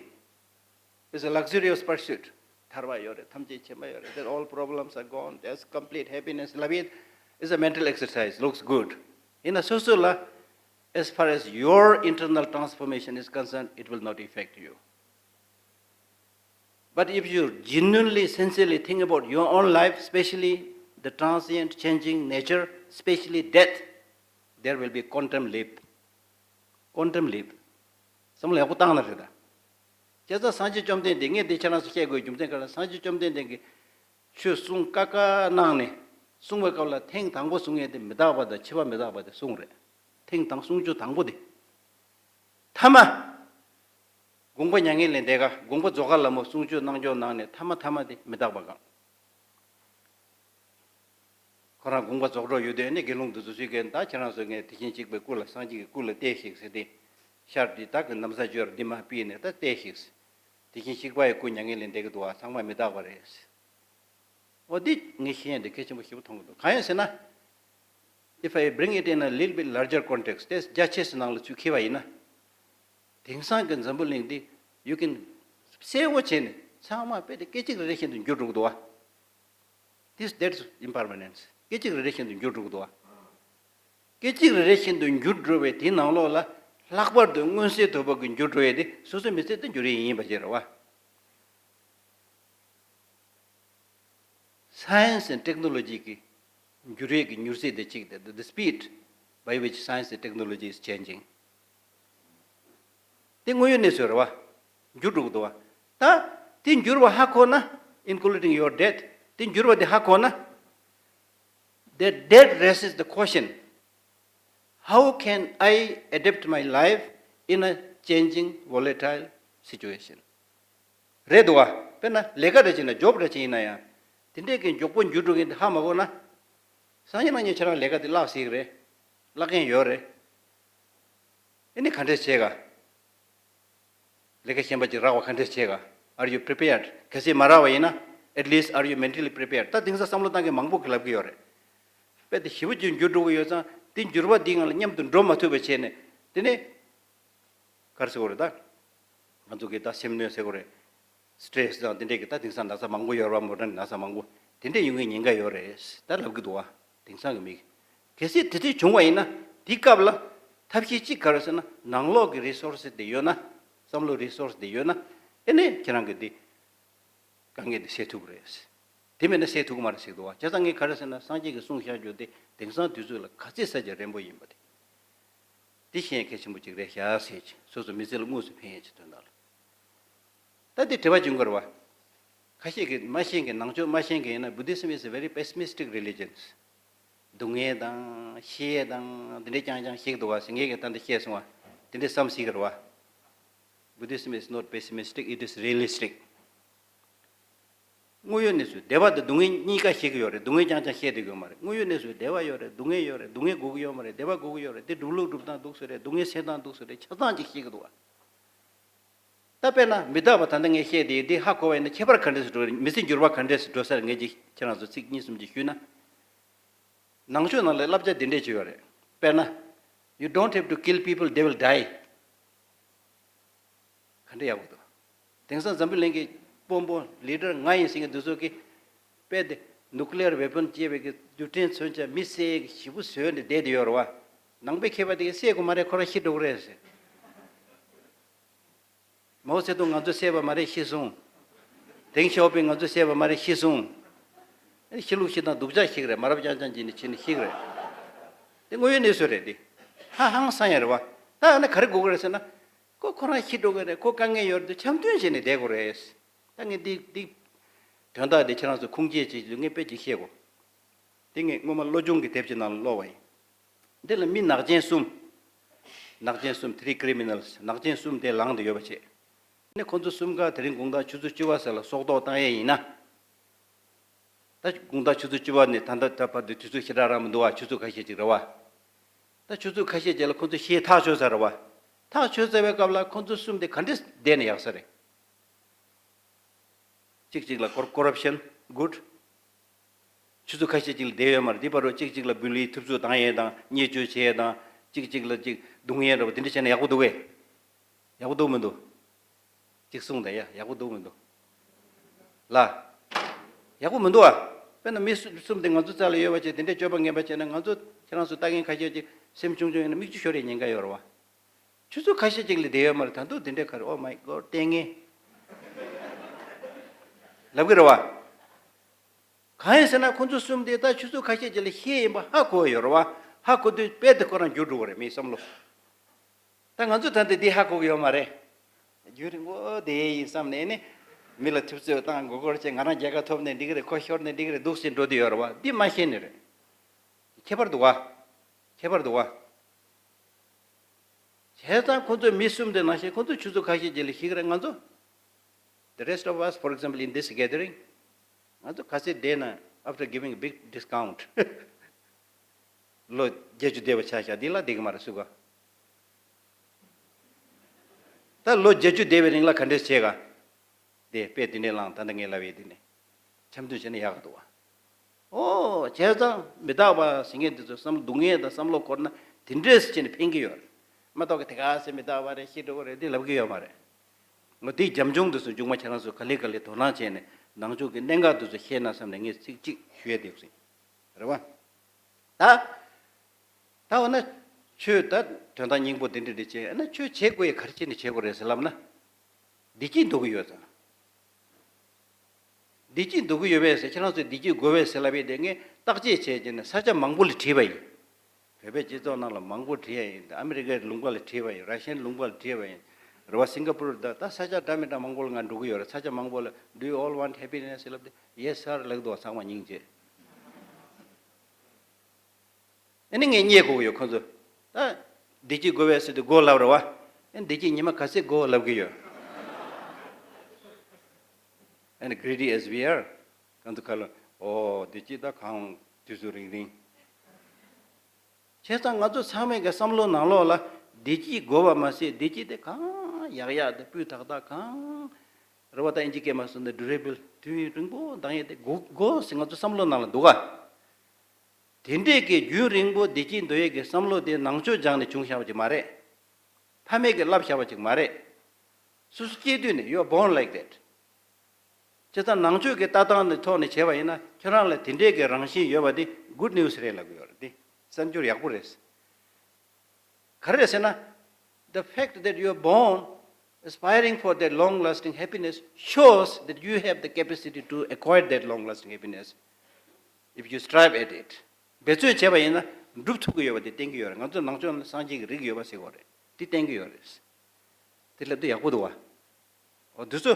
It's a luxurious pursuit. ཐར་པ་ཡོད་རེད། ཐམས་ཅད་མཁྱེན་པ་ཡོད་རེད། Then all problems are gone. There's complete happiness. ལབ་ཡས་is a mental exercise. Looks good. ཡིན་ན་སོ་སོ་ལ། As far as your internal transformation is concerned, it will not affect you. But if you genuinely, sincerely think about your own life, especially the transient, changing nature, especially death, there will be quantum leap. Quantum leap. བསམ་བློ་ཡག་པོ་བཏང་ན་རེད་ད། བྱས་ཙང་སངས་རྒྱས་བཅོམ་ལྡན་འདས། ངས་འདི་ཁྱེད་རང་ཚོ་བཤད་དགོས་རྒྱུ་མཚན་ག་རེ། སངས་རྒྱས་བཅོམ་ལྡན་འདས་ཀྱིས་ཆོས་གསུང་བཀའ་བཀའ་གནང་ནས། གསུང་བའི་སྐབས་ལ་ཐེངས་དང་པོ་གསུང་ཡས་དེ་མི་རྟག་པ་དང་འཆི་བ་མི་རྟག་པ་དེ་གསུངས་རེད། ཐེངས་དང་། གསུང་ཆོས་དང་པོ་དེ། ཐ་མ། དགོངས་པ་མྱ་ངན་ལས་འདས་ཀ། དགོངས་པ་རྫོགས་ཀ་ལ་མོ་གསུང་ཆོས་གནང་སྐྱོར་གནང་ནས། ཐ་མ་ཐ་མ་དེ་མི་རྟག་པ་གང་། ཁོ་རང་དགོངས་པ་རྫོགས་འགྲོ་ཡོད་དུས་ནི། དགེ་སློང་དེ་ཚོ་ཚུར་བསྐྱལ། ད་ཁྱེད་རང་ཚོ་ངས་དེ་བཞིན་གཤེགས་པའི་སྐུ་ལ། སངས་རྒྱས་ཀྱི་སྐུ་ལ་བལྟས་ཤིག་ཟེར་ཏེ། ཤར་དེ་དག་གི་ན་བཟའ་བཅོས་འདི་མ་ཕུད་ནས་ད་བལྟས་ཤིག། དེ་བཞིན་གཤེགས་པ་ཡི་སྐུ་མྱ་ངན་ལས་འདས་ཀྱི་འདུག་བ། ཚང་མ་མི་རྟག་པ་རེད། འོ། འདི་ངས་ཤེས་ཡས་འདི་གལ་ཆེན་པོ་ཞེ་པོ་མཐོང་གི་འདུག། གང་ཡིན་ཟེར་ན། If I bring it in a little bit larger context, དེ་རྒྱ་ཆེ་སའི་ནང་ལ་ཚུར་འཁྱེར་བ་ཡིན་ན། དེང་སང་གི་འཛམ་བུ་གླིང་འདི་you can གསལ་བོ་བྱས་ནས། ཚང་མ་དཔེ་དེ་སྐད་ཅིག་རེ་རེ་བཞིན་དུ་འགྱུར་འགྲོ་གི་འདུག་བ། This, that's impermanence. སྐད་ཅིག་རེ་རེ་བཞིན་དུ་འགྱུར་འགྲོ་གི་འདུག་བ། སྐད་ཅིག་རེ་རེ་བཞིན་དུ་འགྱུར་འགྲོ་བའི་དེའི་ནང་ལོགས་ལ། ལྷག་པར་དུ་མངོན་གསལ་དོད་པོ་གི་འགྱུར་འགྲོ་ཡས་དེ་སོ་སོའི་མི་ཚེ་དེ་འགྱུར་ཡས་ཡིན་པ་ཞིག་རེད་བ། Science and technology གི་འགྱུར་བའི་གི་མྱུར་ཚད་དེ་གཅིག་དེ། The speed by which science and technology is changing. དེ་དངོས་ཡོད་གནས་ཚུལ་རེད་བ། འགྱུར་འགྲོ་གི་འདུག་བ། ད་དེ་འགྱུར་བ་ཧ་གོ་ན། Including your death. དེ་འགྱུར་བ་དེ་ཧ་གོ་ན། That, that raises the question, how can I adapt my life in a changing, volatile situation? རེད་འདུག་བ། དཔེར་ན་ལས་ཀ་འདྲ་བྱས་ན། ཇོབ་འདྲ་བྱས་ཡིན་ན་ཡང་། དེ་འདྲས་ཀྱི་མགྱོགས་པོ་འགྱུར་འགྲོ་མཁན་དེ་ཧ་མ་གོ་ན། སང་ཉིན་གནངས་ཉིན་ཁྱེད་རང་ལས་ཀ་དེ་བརླག་སྲིད་ཀྱི་རེད། བརླག་མཁན་ཡོད་རེད། ཨེ་ནི་ག་འདྲས་བྱེད་ག། ལས་ཀ་གཞན་པ་ཅིག་རག་པ་ག་འདྲས་བྱེད་ག། Are you prepared? གལ་སྲིད་མ་རག་པ་ཡིན་ན། At least are you mentally prepared? ད་དེང་སང་བསམ་བློ་བཏང་མཁན་མང་པོ་གིས་ལབ་ཀྱི་ཡོད་རེད། དཔེ་དེ་ཞེ་པོ་ཅིག་འགྱུར་འགྲོ་གི་ཡོད་ཙང་། དེ་འགྱུར་བ་འདིའི་ངང་ལ་མཉམ་དུ་འགྲོ་མ་ཐུབ་པ་བྱས་ནས། དེ་ནས་ག་རེ་ཟེར་དགོས་རེད་ད། ང་ཚོ་གིས་ད་སེམས་གནོན་ཟེར་དགོས་རེད། སི་ཊེ་རེ་སི་དང་དེ་འདྲས་ཀྱི་ད་དེང་སང་ན་ཚ་མང་པོ་ཡོད་རེད་བ། མོ་ཌརན་ན་ཚ་མང་པོ། དེ་འདྲས་ཡོང་གི་ཉེན་ཁ་ཡོད་རེད་ད་ལབ་ཀྱི་འདུག་བ། དེང་སང་གི་མི་གིས། གལ་སྲིད་དེ་འདྲས་བྱུང་བ་ཡིན་ན། དེའི་སྐབས་ལ་ཐབས་ཤེས་གཅིག་ག་རེ་ཟེར་ན། ནང་ལོགས་ཀྱི་རི་སོར་སི་དེ་ཡོད་ན། བསམ་བློ་རི་སོར་སི་དེ་ཡོད་ན། ཨེ་ནས་ཁྱེད་རང་གི་དེ་དཀའ་ངལ་དེ་སེལ་ཐུབ་ཀྱི་རེད། དེ་མེད་ན་སེལ་ཐུབ་ཀྱི་མ་རེད་ཟེར་གྱི་འདུག་བ། བྱས་ཙང་ངས་ག་རེ་ཟེར་ན། སངས་རྒྱས་ཀྱིས་གསུངས་བཞག་རྒྱུ་དེ་དེང་སང་དུས་ཚོད་ལ་ག་ཚད་ས་ཆ་རན་པོ་ཡིན་པ་དེ། དེ་ཤེས་ཡས་གལ་ཆེན་པོ་ཅིག་རེད་ཤག་ཟེར་གྱི། སོ་སོ་མི་ཚེ་ལ་དངོས་སུ་ཕན་ཡས་ཀྱི་དོན་དག་ལ། ད་འདི་དྲི་བ་བྱུང་གི་རེད་བ། ཁ་ཤས་ཀྱིས་མ་ཤེས་མཁན། ནང་ཆོས་མ་ཤེས་མཁན་ཡིན་ན། Buddhism is a very pessimistic religion. སྡུག་བསྔལ་དང་ཤི་ཡས་དང་དེ་འདྲས་རྐྱང་རྐྱང་ཞིག་འདུག་བ་ཟེར། ངས་ཀྱང་ད་འདི་བཤད་སོང་བ། དེ་འདྲས་བསམ་སྲིད་ཀྱི་རེད་བ། Buddhism is not pessimistic, it is realistic. དངོས་ཡོད་གནས་ཚུལ་བདེ་བ་དང་སྡུག་བསྔལ་གཉིས་ཀ་ཤེས་ཀྱི་ཡོད་རེད། སྡུག་བསྔལ་རྐྱང་རྐྱང་ཤེས་བསྡད་ཀྱི་ཡོད་མ་རེད། དངོས་ཡོད་གནས་ཚུལ་བདེ་བ་ཡོད་རེད། སྡུག་བསྔལ་ཡོད་རེད། སྡུག་བསྔལ་དགོས་ཀྱི་ཡོད་མ་རེད། བདེ་བ་དགོས་ཀྱི་ཡོད་མ་རེད། དེ་སྒྲུབ་ལུགས་སྒྲུབ་སྟངས་འདུག་སེ་རེད། སྡུག་བསྔལ་སེལ་སྟངས་འདུག་སེ་རེད། ཆ་ཚང་ཅིག་ཤེས་ཀྱི་འདུག་བ། ད་དཔེར་ན་མི་རྟག་པ་ད་ལྟ་ངས་བཤད་དེ་འདི་ཧ་གོ་བ་ཡིན་ན་ཁྱད་པར་ག་འདྲས་སུ་འགྲོ་རེད། མི་ཚེ་འགྱུར་བ་ག་འདྲས་སུ་འགྲོ་ས་རེད། ངས་ཅིག་ཁྱེད་རང་ཚོ་ཚིག་གཉིས་གསུམ་ཅིག་ཞུས་ན། ནང་ཆོས་ནང་ལ་བསླབ་བྱ་འདི་འདྲས་ཅིག་ཡོད་རེད། དཔེར་ན། You don't have to kill people, they will die. ག་འདྲ་ཡག་པོ་འདུག་དེང་སང་འཛམ་བུ་གླིང་གི་དཔོན་པོ་ལི་ཌར་ང་ཡིན་ཟེར་མཁན་འདི་ཚོ་གིས་དཔེ་དེ་ནུ་ཀི་ལི་ཡར་ཝེ་པོན་ཅེས་པའི་གི་རྡུལ་ཕྲན་མཚོན་ཆ་མི་བསད་ཞེ་པོ་བཟོས་ནས་བསྡད་དེ་ཡོད་རེད་བ། ནང་པའི་མཁས་པ་དེ་གིས་བསད་དགོས་མ་རེད། ཁོ་རང་ཤི་འགྲོ་གི་རེད་ཟེར། མའོ་ཙེ་ཏུང་ང་ཚོས་བསད་པ་མ་རེད། ཤི་སོང་། ཏེང་ཞའོ་ཕིང་ང་ཚོས་བསད་པ་མ་རེད། ཤི་སོང་། ཨེ་ཤི་ལུགས་ཤི་དང་སྡུག་ཅག་ཤི་གི་རེད། མ་རབས་རྐྱང་རྐྱང་བྱས་ནས་ཤི་ནི་ཤི་གི་རེད། དེ་དངོས་ཡོད་གནས་ཚུལ་རེད་དེ། ཧ་ཧང་སང་ཡ་རེད་བ། ད་ཨ་ནི་ག་རེ་དགོས་ཀྱི་རེད་ཟེར་ན། ཁོ་ཁོ་རང་ཤི་འགྲོ་གི་རེད། ཁོ་དཀའ་ངལ་ཡོད་རེད་དུས་འཆམ་མཐུན་བྱས་ནས་བསྡད་དགོས་རེད། ད་ངས་འདི་འདི་དོན་དག་འདི་ཁྱེད་རང་ཚོ་ཁུངས་སྐྱེལ་བྱེད་ཀྱི་ངས་དཔེ་ཅིག་བཤད་དགོས། འདི་ངས་སྔོན་མ་བློ་སྦྱོང་གི་དེབ་ཅིག་ནང་ལ་ཀློག་པ་ཡིན། འདི་ལ་མི་ནག་ཅན་གསུམ། ནག་ཅན་གསུམ། Three criminals. ནག་ཅན་གསུམ་དེ་ལངས་ཏེ་ཡོད་པ་བྱས། ནི་ཁོ་ཚོ་གསུམ་ཀ་དེ་རིང་དགོང་དག་ཆུ་ཚོད་བཅུ་པ་ཟེར་ལ་སྲོག་ཐོག་བཏང་ཡས་ཡིན་ན། ད་དགོང་དག་ཆུ་ཚོད་བཅུ་པ་ནས་ད་ལྟ་ད་བར་དུ་དུས་ཚོད་ཞེ་དྲག་རག་མི་འདུག་བ། ཆུ་ཚོད་ཁ་ཤས་ཅིག་རེད་བ། ད་ཆུ་ཚོད་ཁ་ཤས་ཅིག་ལ་ཁོ་ཚོ་ཤེས་ཐག་ཆོད་ཚར་རེད་བ། ཐག་ཆོད་ཚར་བའི་སྐབས་ལ་ཁོ་ཚོ་གསུམ་དེ་ག་འདྲས་བསྡད་ན་ཡག་ས་རེད། གཅིག་གཅིག་ལ་ཀོ་ཀོ་རབ་ཤན་གུཌ། ཆུ་ཚོད་ཁ་ཤས་ཅིག་ལ་བསྡད་ཡོད་མ་རེད། དེ་བར་དུ་གཅིག་གཅིག་ལ་བུ་ལིའི་ཐུབ་ཚོད་བཏང་ཡས་དང་བརྙས་བཅོས་བྱས་ཡས་དང་གཅིག་གཅིག་ལ་གཅིག་རྡུང་ཡས་འདྲ་པོ་དེ་འདྲ་བྱས་ན་ཡག་པོ་འདུག་གས། ཡག་པོ་འདུག་མི་འདུག་གཅིག་གསུངས་དང་ཡ་ཡག་པོ་འདུག་མི་འདུག་ལ། ཡག་པོ་མི་འདུག་ཨ། དཔེར་ན་མི་སུ་གསུམ་དེ་ང་ཚོ་རྩ་ལ་ཡོད་པ་བྱས་དེ་འདྲའི་སྤྱོད་པ་ངན་པ་བྱས་ན་ང་ཚོ་ཁྱེད་རང་ཚོ་ལྟ་མཁན་ཁ་ཤས་ཅིག་སེམས་ཆུང་ཆུང་ཡིན་ན་མིག་ཆུ་ཤོར་ཡས་ཉེན་ཁ་ཡོད་རེད་བ། ཆུ་ཚོད་ཁ་ཤས་ཅིག་ལས་བསྡད་ཡོད་མ་རེད། ད་དུང་དེ་འདྲའི་ཁར། Oh my God, ལྟས་ངན་ལབ་གི་རེད་བ། གང་ཡིན་ཟེར་ན་ཁོ་ཚོ་གསུམ་དེ་ད་ཆུ་ཚོད་ཁ་ཤས་ཅིག་ལ་ཤེས་ཡིན་པ་ཧ་གོ་ཡོད་རེད་བ། ཧ་གོ་དུས་དཔེ་དེ་ཁོ་རང་འགྱུར་འགྲོ་གི་རེད། མིའི་བསམ་བློ། ད་ང་ཚོ་ད་ལྟ་འདི་ཧ་གོ་གི་ཡོད་མ་རེད། རྒྱུན་རིང་པོ་བསྡད་ཡིན་བསམ་ནས་ནི། མི་ལ་ཐུབ་ཚོད་བཏང་མགོ་སྐོར་བྱས། ང་རང་རྒྱལ་ཁ་ཐོབ་ནས་འགྲིག་གི་རེད། ཁོ་ཤོར་ནས་འགྲིག་གི་རེད་འདུག་ཟེར་འགྲོ་དུས་ཡོད་རེད་བ། འདི་མ་ཤེས་ནི་རེད། ཁྱད་པར་འདུག་བ། ཁྱད་པར་འདུག་བ། བྱས་ཙང་ཁོ་ཚོས་མི་གསུམ་དེ་ནང་བཞིན་ཁོ་ཚོ་ཆུ་ཚོད་ཁ་ཤས་ཅིག་ལ་ཤི་གི་རེད། ང་ཚོ། The rest of us, for example, in this gathering, ང་ཚོ་ག་ཚོད་བསྡད་ན། After giving a big discount, ལོ་བརྒྱད་ཅུ་བསྡད་པ་ཆ་བཞག་འདི་ལ་བསྡད་ཀྱི་མ་རེད་སུ་ག། ད་ལོ་བརྒྱད་ཅུ་བསྡད་པའི་རིང་ལ་ག་འདྲས་བྱས་ག། དེ་དཔེ་དེ་འདྲས་བླངས། ད་ལྟ་ངས་ལབ་ཡས་དེ་ནས་འཆམ་མཐུན་བྱས་ན་ཡག་ག་འདུག་བ། ཨོ། བྱས་ཙང་མི་རྟག་པ་ཟེར་མཁན་འདི་ཚོ་བསམ་བློ་སྡུག་བསྔལ་དང་བསམ་བློ་འཁོར་ན་དེ་འདྲས་བྱས་ནས་ཕན་གྱི་ཡོད་རེད། མ་གཏོགས་གི་དེ་ག་ཚོད་མི་རྟག་པ་རེད། ཤི་འགྲོ་གི་རེད་འདི་ལབ་ཀྱི་ཡོད་མ་རེད། ངོ་དེའི་རྒྱབ་ལྗོངས་འདི་ཚོ་མཇུག་མ་ཁྱེད་རང་ཚོ་ག་ལེ་ག་ལེ་དོ་སྣང་བྱས་ནས་ནང་ཆོས་ཀྱི་གནད་འགག་འདི་ཚོ་ཤེས་ན་བསམ་ནས་ངས་ཚིག་གཅིག་ཞུ་ཡས་དེ་ཡོད་ཟིན། རེད་བ། ད། ད་འོ་ན། ཆོས་ད་དོན་དག་སྙིང་པོ་དེ་འདྲ་འདྲ་བྱས་ན་ཆོས་བྱེད་དགོས་ཡས་ག་རེ་བྱས་ནས་བྱེད་དགོས་རེད་ཟེར་ལབ་ན། བདེ་སྐྱིད་འདོད་ཀྱི་ཡོད་ཙང་། བདེ་སྐྱིད་འདོད་ཀྱི་ཡོད་པས་ཟེར། ཁྱེད་རང་ཚོས་བདེ་སྐྱིད་དགོས་པས་ཟེར་ལབ་ཡས་དེ་ངས་བརྟག་དཔྱད་བྱས་བྱས་ནས་ས་ཆ་མང་པོ་ལ་དྲིས་པ་ཡིན། བོད་པའི་སྤྱི་ཚོགས་ནང་ལ་མང་པོ་དྲིས་ཡ་ཡིན། ཨ་མི་རི་ཀའི་ལུང་པ་ལ་དྲིས་པ་ཡིན། ར་ཤི་ཡན་ལུང་པ་ལ་དྲིས་པ་ཡིན། རེད་བ། སིང་ག་པུར། ད་ད་ས་ཆ་འདྲ་མི་འདྲ་མང་པོ་ལ་ང་འགྲོ་གི་ཡོད་རེད། ས་ཆ་མང་པོ་ལ། Do you all want happiness? ལབ་དུས། Yes, sir. ལབ་འདུག་བ། ཚང་མ་སྙིང་རྗེ། ཨ་ནི་ངས་བརྙས་དགོས་ཀྱི་ཡོད་ཁོ་ཚོ། ད། བདེ་སྐྱིད་དགོས་པས་ཟེར་དུས་དགོས་ལབ་རེད་བ། ཨ་ནི་བདེ་སྐྱིད་ཉི་མ་ག་ཚོད་དགོས་ལབ་ཀྱི་ཡོད། And greedy as we are, གང་དུ་ཁ་ལ། ཨོ། བདེ་སྐྱིད་ད་གང་དུས་ཚོད་རིང་རིང་། བྱས་ཙང་ང་ཚོ་ཚང་མའི་གི་བསམ་བློ་ནང་ལོགས་ལ་བདེ་སྐྱིད་དགོས་པ་མ་ཟད། བདེ་སྐྱིད་དེ་གང་ཡག་ཡག་དེ་སྤུས་དག་དག་གང་། རེད་བ། ད་ཨིན་ཇི་སྐད་མ་སོང་ན་ཌུ་རེ་བལ། དུས་ཡུན་རིང་པོ་འདང་ཡས་དེ་དགོས་དགོས་ཟེར་ང་ཚོ་བསམ་བློ་ནང་ལ་འདུག་ག། དེ་འདྲས་ཀྱི་རྒྱུན་རིང་པོ་བདེ་སྐྱིད་འདོད་ཡས་ཀྱི་བསམ་བློ་དེ་ནང་ཆོས་སྦྱངས་ནས་བྱུང་བཞག་པ་ཅིག་མ་རེད། ཕ་མས་ཀྱིས་བསླབས་བཞག་པ་ཅིག་མ་རེད། སོ་སོ་སྐྱེས་དུས་ནས། You are born like that. བྱས་ཙང་ནང་ཆོས་ཀྱི་ལྟ་སྟངས་ནས་ཐོག་ནས་བྱས་པ་ཡིན་ན་ཁྱོད་རང་ལ་དེ་འདྲས་ཀྱི་རང་བཞིན་ཡོད་པ་དེ་good news རེད་ལབ་ཀྱི་ཡོད་རེད། དེ་གསར་འགྱུར་ཡག་པོ་རེད། ག་རེ་རེད་ཟེར་ན། The fact that you are born aspiring for that long lasting happiness shows that you have the capacity to acquire that long lasting happiness if you strive at it. འབད་བརྩོན་བྱས་པ་ཡིན་ན་འགྲུབ་ཐུབ་ཀྱི་ཡོད་པ་དེ་བསྟན་གྱི་ཡོད་རེད། ང་ཚོ་ནང་ཆོས་ནང་ལ་སངས་རྒྱས་ཀྱི་རིགས་ཡོད་པ་ཟེར་གྱི་ཡོད་རེད། དེ་བསྟན་གྱི་ཡོད་རེད། དེ་ལབ་དུས་ཡག་པོ་འདུག་བ། འོ། འདི་ཚོ་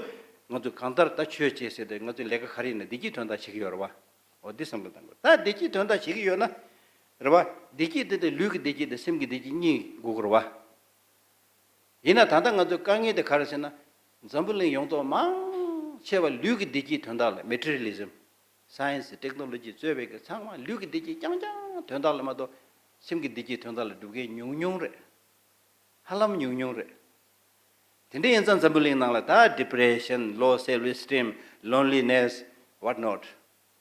ང་ཚོས་གང་ལྟར་ད་ཆོས་བྱེད་ཟེར་ཏེ་ང་ཚོའི་ལས་ཀ་ག་རེ་ཡིན་ན་བདེ་སྐྱིད་དོན་དག་བྱེད་ཀྱི་ཡོད་རེད་བ། འོ། འདི་བསམ་བློ་བཏང་དགོས། ད་བདེ་སྐྱིད་དོན་དག་བྱེད་ཀྱི་ཡོད་ན། རེད་བ། བདེ་སྐྱིད་དེ་དེ་ལུས་ཀྱི་བདེ་སྐྱིད་དང་སེམས་ཀྱི་བདེ་སྐྱིད་གཉིས་དགོས་ཀྱི་རེད་བ། ཡིན་ན་ད་ལྟ་ང་ཚོའི་དཀའ་ངལ་དེ་ག་རེ་ཟེར་ན། འཛམ་བུ་གླིང་ཡོངས་རྫོགས་མང་ ཆེ་བ་ལུས་ཀྱི་བདེ་སྐྱིད་དོན་དག་ལ། Materialism, Science, Technology གཙོས་པའི་གི་ཚང་མ་ལུས་ཀྱི་བདེ་སྐྱིད་རྐྱང་རྐྱང་དོན་དག་ལ་མ་གཏོགས། སེམས་ཀྱི་བདེ་སྐྱིད་དོན་དག་ལ་སྒྲུབ་མཁན་ཉུང་ཉུང་རེད། ཧ་ལམ་ཉུང་ཉུང་རེད། དེ་འདྲ་ཡིན་ཙང་འཛམ་བུ་གླིང་ནང་ལ་ད་Depression, Low Self Esteem, Loneliness, what not,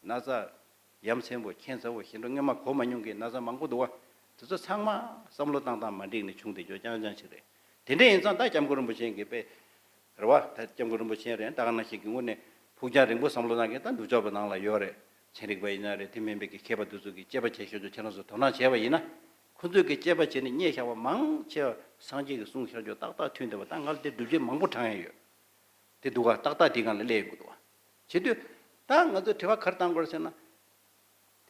ན་ཚ་ཡ་མཚན་པོ་ཁྱད་མཚར་པོ་ཞེ་དྲག་སྔོན་མ་གོ་མ་མྱོང་མཁན་ན་ཚ་མང་པོ་འདུག་བ། དེ་ཚོ་ཚང་མ་བསམ་བློ་བཏང་སྟངས་མ་འགྲིག་ནས་བྱུང་བསྡད་རྒྱུ་རྐྱང་རྐྱང་ཞིག་རེད། དེ་འདྲ་ཡིན་ཙང་ད་སྐྱབས་མགོན་རིན་པོ་ཆེ་གིས་དཔེ་རེད་བ། ད་སྐྱབས་མགོན་རིན་པོ་ཆེ་རེད། ད་ག་ནང་བཞིན་གྱི་དངོས་གནས་ཕུགས་རྒྱང་རིང་པོ་བསམ་བློ་བཏང་མཁན་ད་ནུབ་ཕྱོགས་པའི་ནང་ལ་ཡོད་རེད། ཚན་རིག་པ་ཡིན་ན་རེད། དེ་མིན་པའི་གི་མཁས་པ་དེ་ཚོ་གིས་དཔྱད་པ་བྱེད་ཤོག་ཅོག་ཁྱེད་རང་ཚོ་དོ་སྣང་བྱས་པ་ཡིན་ན། ཁོ་ཚོས་གི་དཔྱད་པ་བྱས་ནས་རྙེད་བཞག་པ་མང་ཆེ་བ་སངས་རྒྱས་ཀྱིས་གསུངས་བཞག་རྒྱུ་ཏག་ཏག་མཐུན་བསྡད་པ། ད་ང་ལ་དེ་སྒྲུབ་བྱེད་མང་པོ་དྲངས་ཡ་ཡོད། དེ་འདུག་ག་ཏག་ཏག་དེའི་སྒང་ལ་སླེབས་ཡོང་གི་འདུག་བ། བྱེད་དུས་ད་ང་ཚོས་དྲི་བ་ག་རེ་བཏང་དགོས་རེད་ཟེར་ན།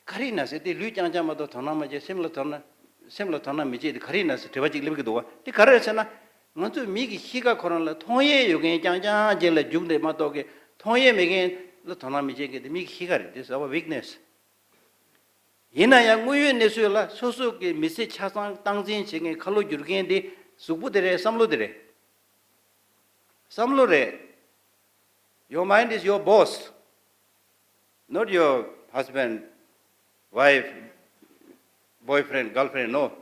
ག་རེ་ཡིན་ན་ཟེར་དེ་ལུས་རྐྱང་རྐྱང་མ་གཏོགས་དོ་སྣང་མ་བྱེད། སེམས་ལ་དོ་སྣང་སེམས་ལ་དོ་སྣང་མི་བྱེད་དེ་ག་རེ་ཡིན་ན་ཟེར་དྲི་བ་ཅིག་སླེབས་ཀྱི་འདུག་བ། དེ་ག་རེ་རེད་ཟེར་ན། ང་ཚོས་མིག་གི་གཤིས་ཀ་ཁོ་རང་ལ་མཐོང་ཡས་ཡོད་མཁན་རྐྱང་རྐྱང་ཅིག་ལ་རྒྱུག་འདེད་མ་གཏོགས་གི། མཐོང་ཡས་མེད་མཁན་ལ་དོ་སྣང་མི་བྱེད་མཁན་དེ་མིག་གི་གཤིས་ཀ་རེད། This is our weakness. ཡིན་ན་ཡང་དངོས་ཡོད་གནས་ཚུལ་ལ་སོ་སོ་གི་མི་ཚེ་ཆ་ཚང་སྟངས་འཛིན་བྱེད་མཁན་ཁ་ལོ་བསྒྱུར་མཁན་དེ་གཟུགས་པོ་དེ་རེད། བསམ་བློ་དེ་རེད། བསམ་བློ་རེད། Your mind is your boss, not your husband, wife, boyfriend, girlfriend, no.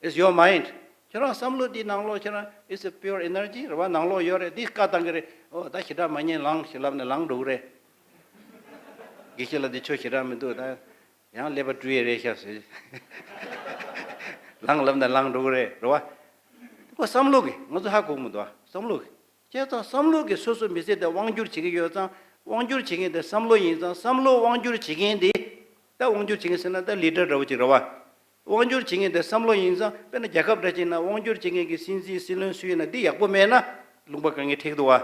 It's your mind. ཁྱེད་རང་བསམ་བློ་འདི་ནང་ལོགས་ཁྱེད་རང་is a pure energy རེད་བ། ནང་ལོགས་ཡོད་རེད། འདི་བཀའ་བཏང་གི་རེད། ཨོ་ད་ཞེ་དྲག་མ་ཉན་ལངས་ཞེས་ལབ་ནས་ལངས་འགྲོ་གི་རེད། དགེ་བཤེས་ལགས་འདི་ཆོ་ཞེ་དྲག་མི་འདུག་ད་ཡང་ཀླད་པ་བཀྲུ་ཡས་རེད་ཤག་ཟེར། ལངས་ལབ་ནས་ལངས་འགྲོ་གི་རེད། རེད་བ། ཁོ་བསམ་བློ་གི་ང་ཚོ་ཧ་གོ་གི་མི་འདུག་ཨ། བསམ་བློ་གི་བྱས་ཙང་བསམ་བློ་གིས་སོ་སོ་མི་ཚེ་དེ་དབང་སྒྱུར་བྱེད་ཀྱི་ཡོད་ཙང་། དབང་སྒྱུར་བྱེད་མཁན་དེ་བསམ་བློ་ཡིན་ཙང་། བསམ་བློ་དབང་སྒྱུར་བྱེད་མཁན་དེ། ད་དབང་སྒྱུར་བྱེད་མཁན་ཟེར་ན་ད་ལི་ཌར་འདྲ་བོ་ཅིག་རེད་བ། དབང་སྒྱུར་བྱེད་མཁན་དེ་བསམ་བློ་ཡིན་ཙང་། དཔེར་ན་རྒྱལ་ཁབ་འདྲ་ཅིག་ན་དབང་སྒྱུར་བྱེད་མཁན་གྱི་སྲིད་འཛིན་སྲིད་བློན་སུ་ཡིན་ན་འདི་ཡག་པོ་མེད་ན་ལུང་པ་དཀའ་ངལ་འཕྲད་ཀྱི་འདུག་བ།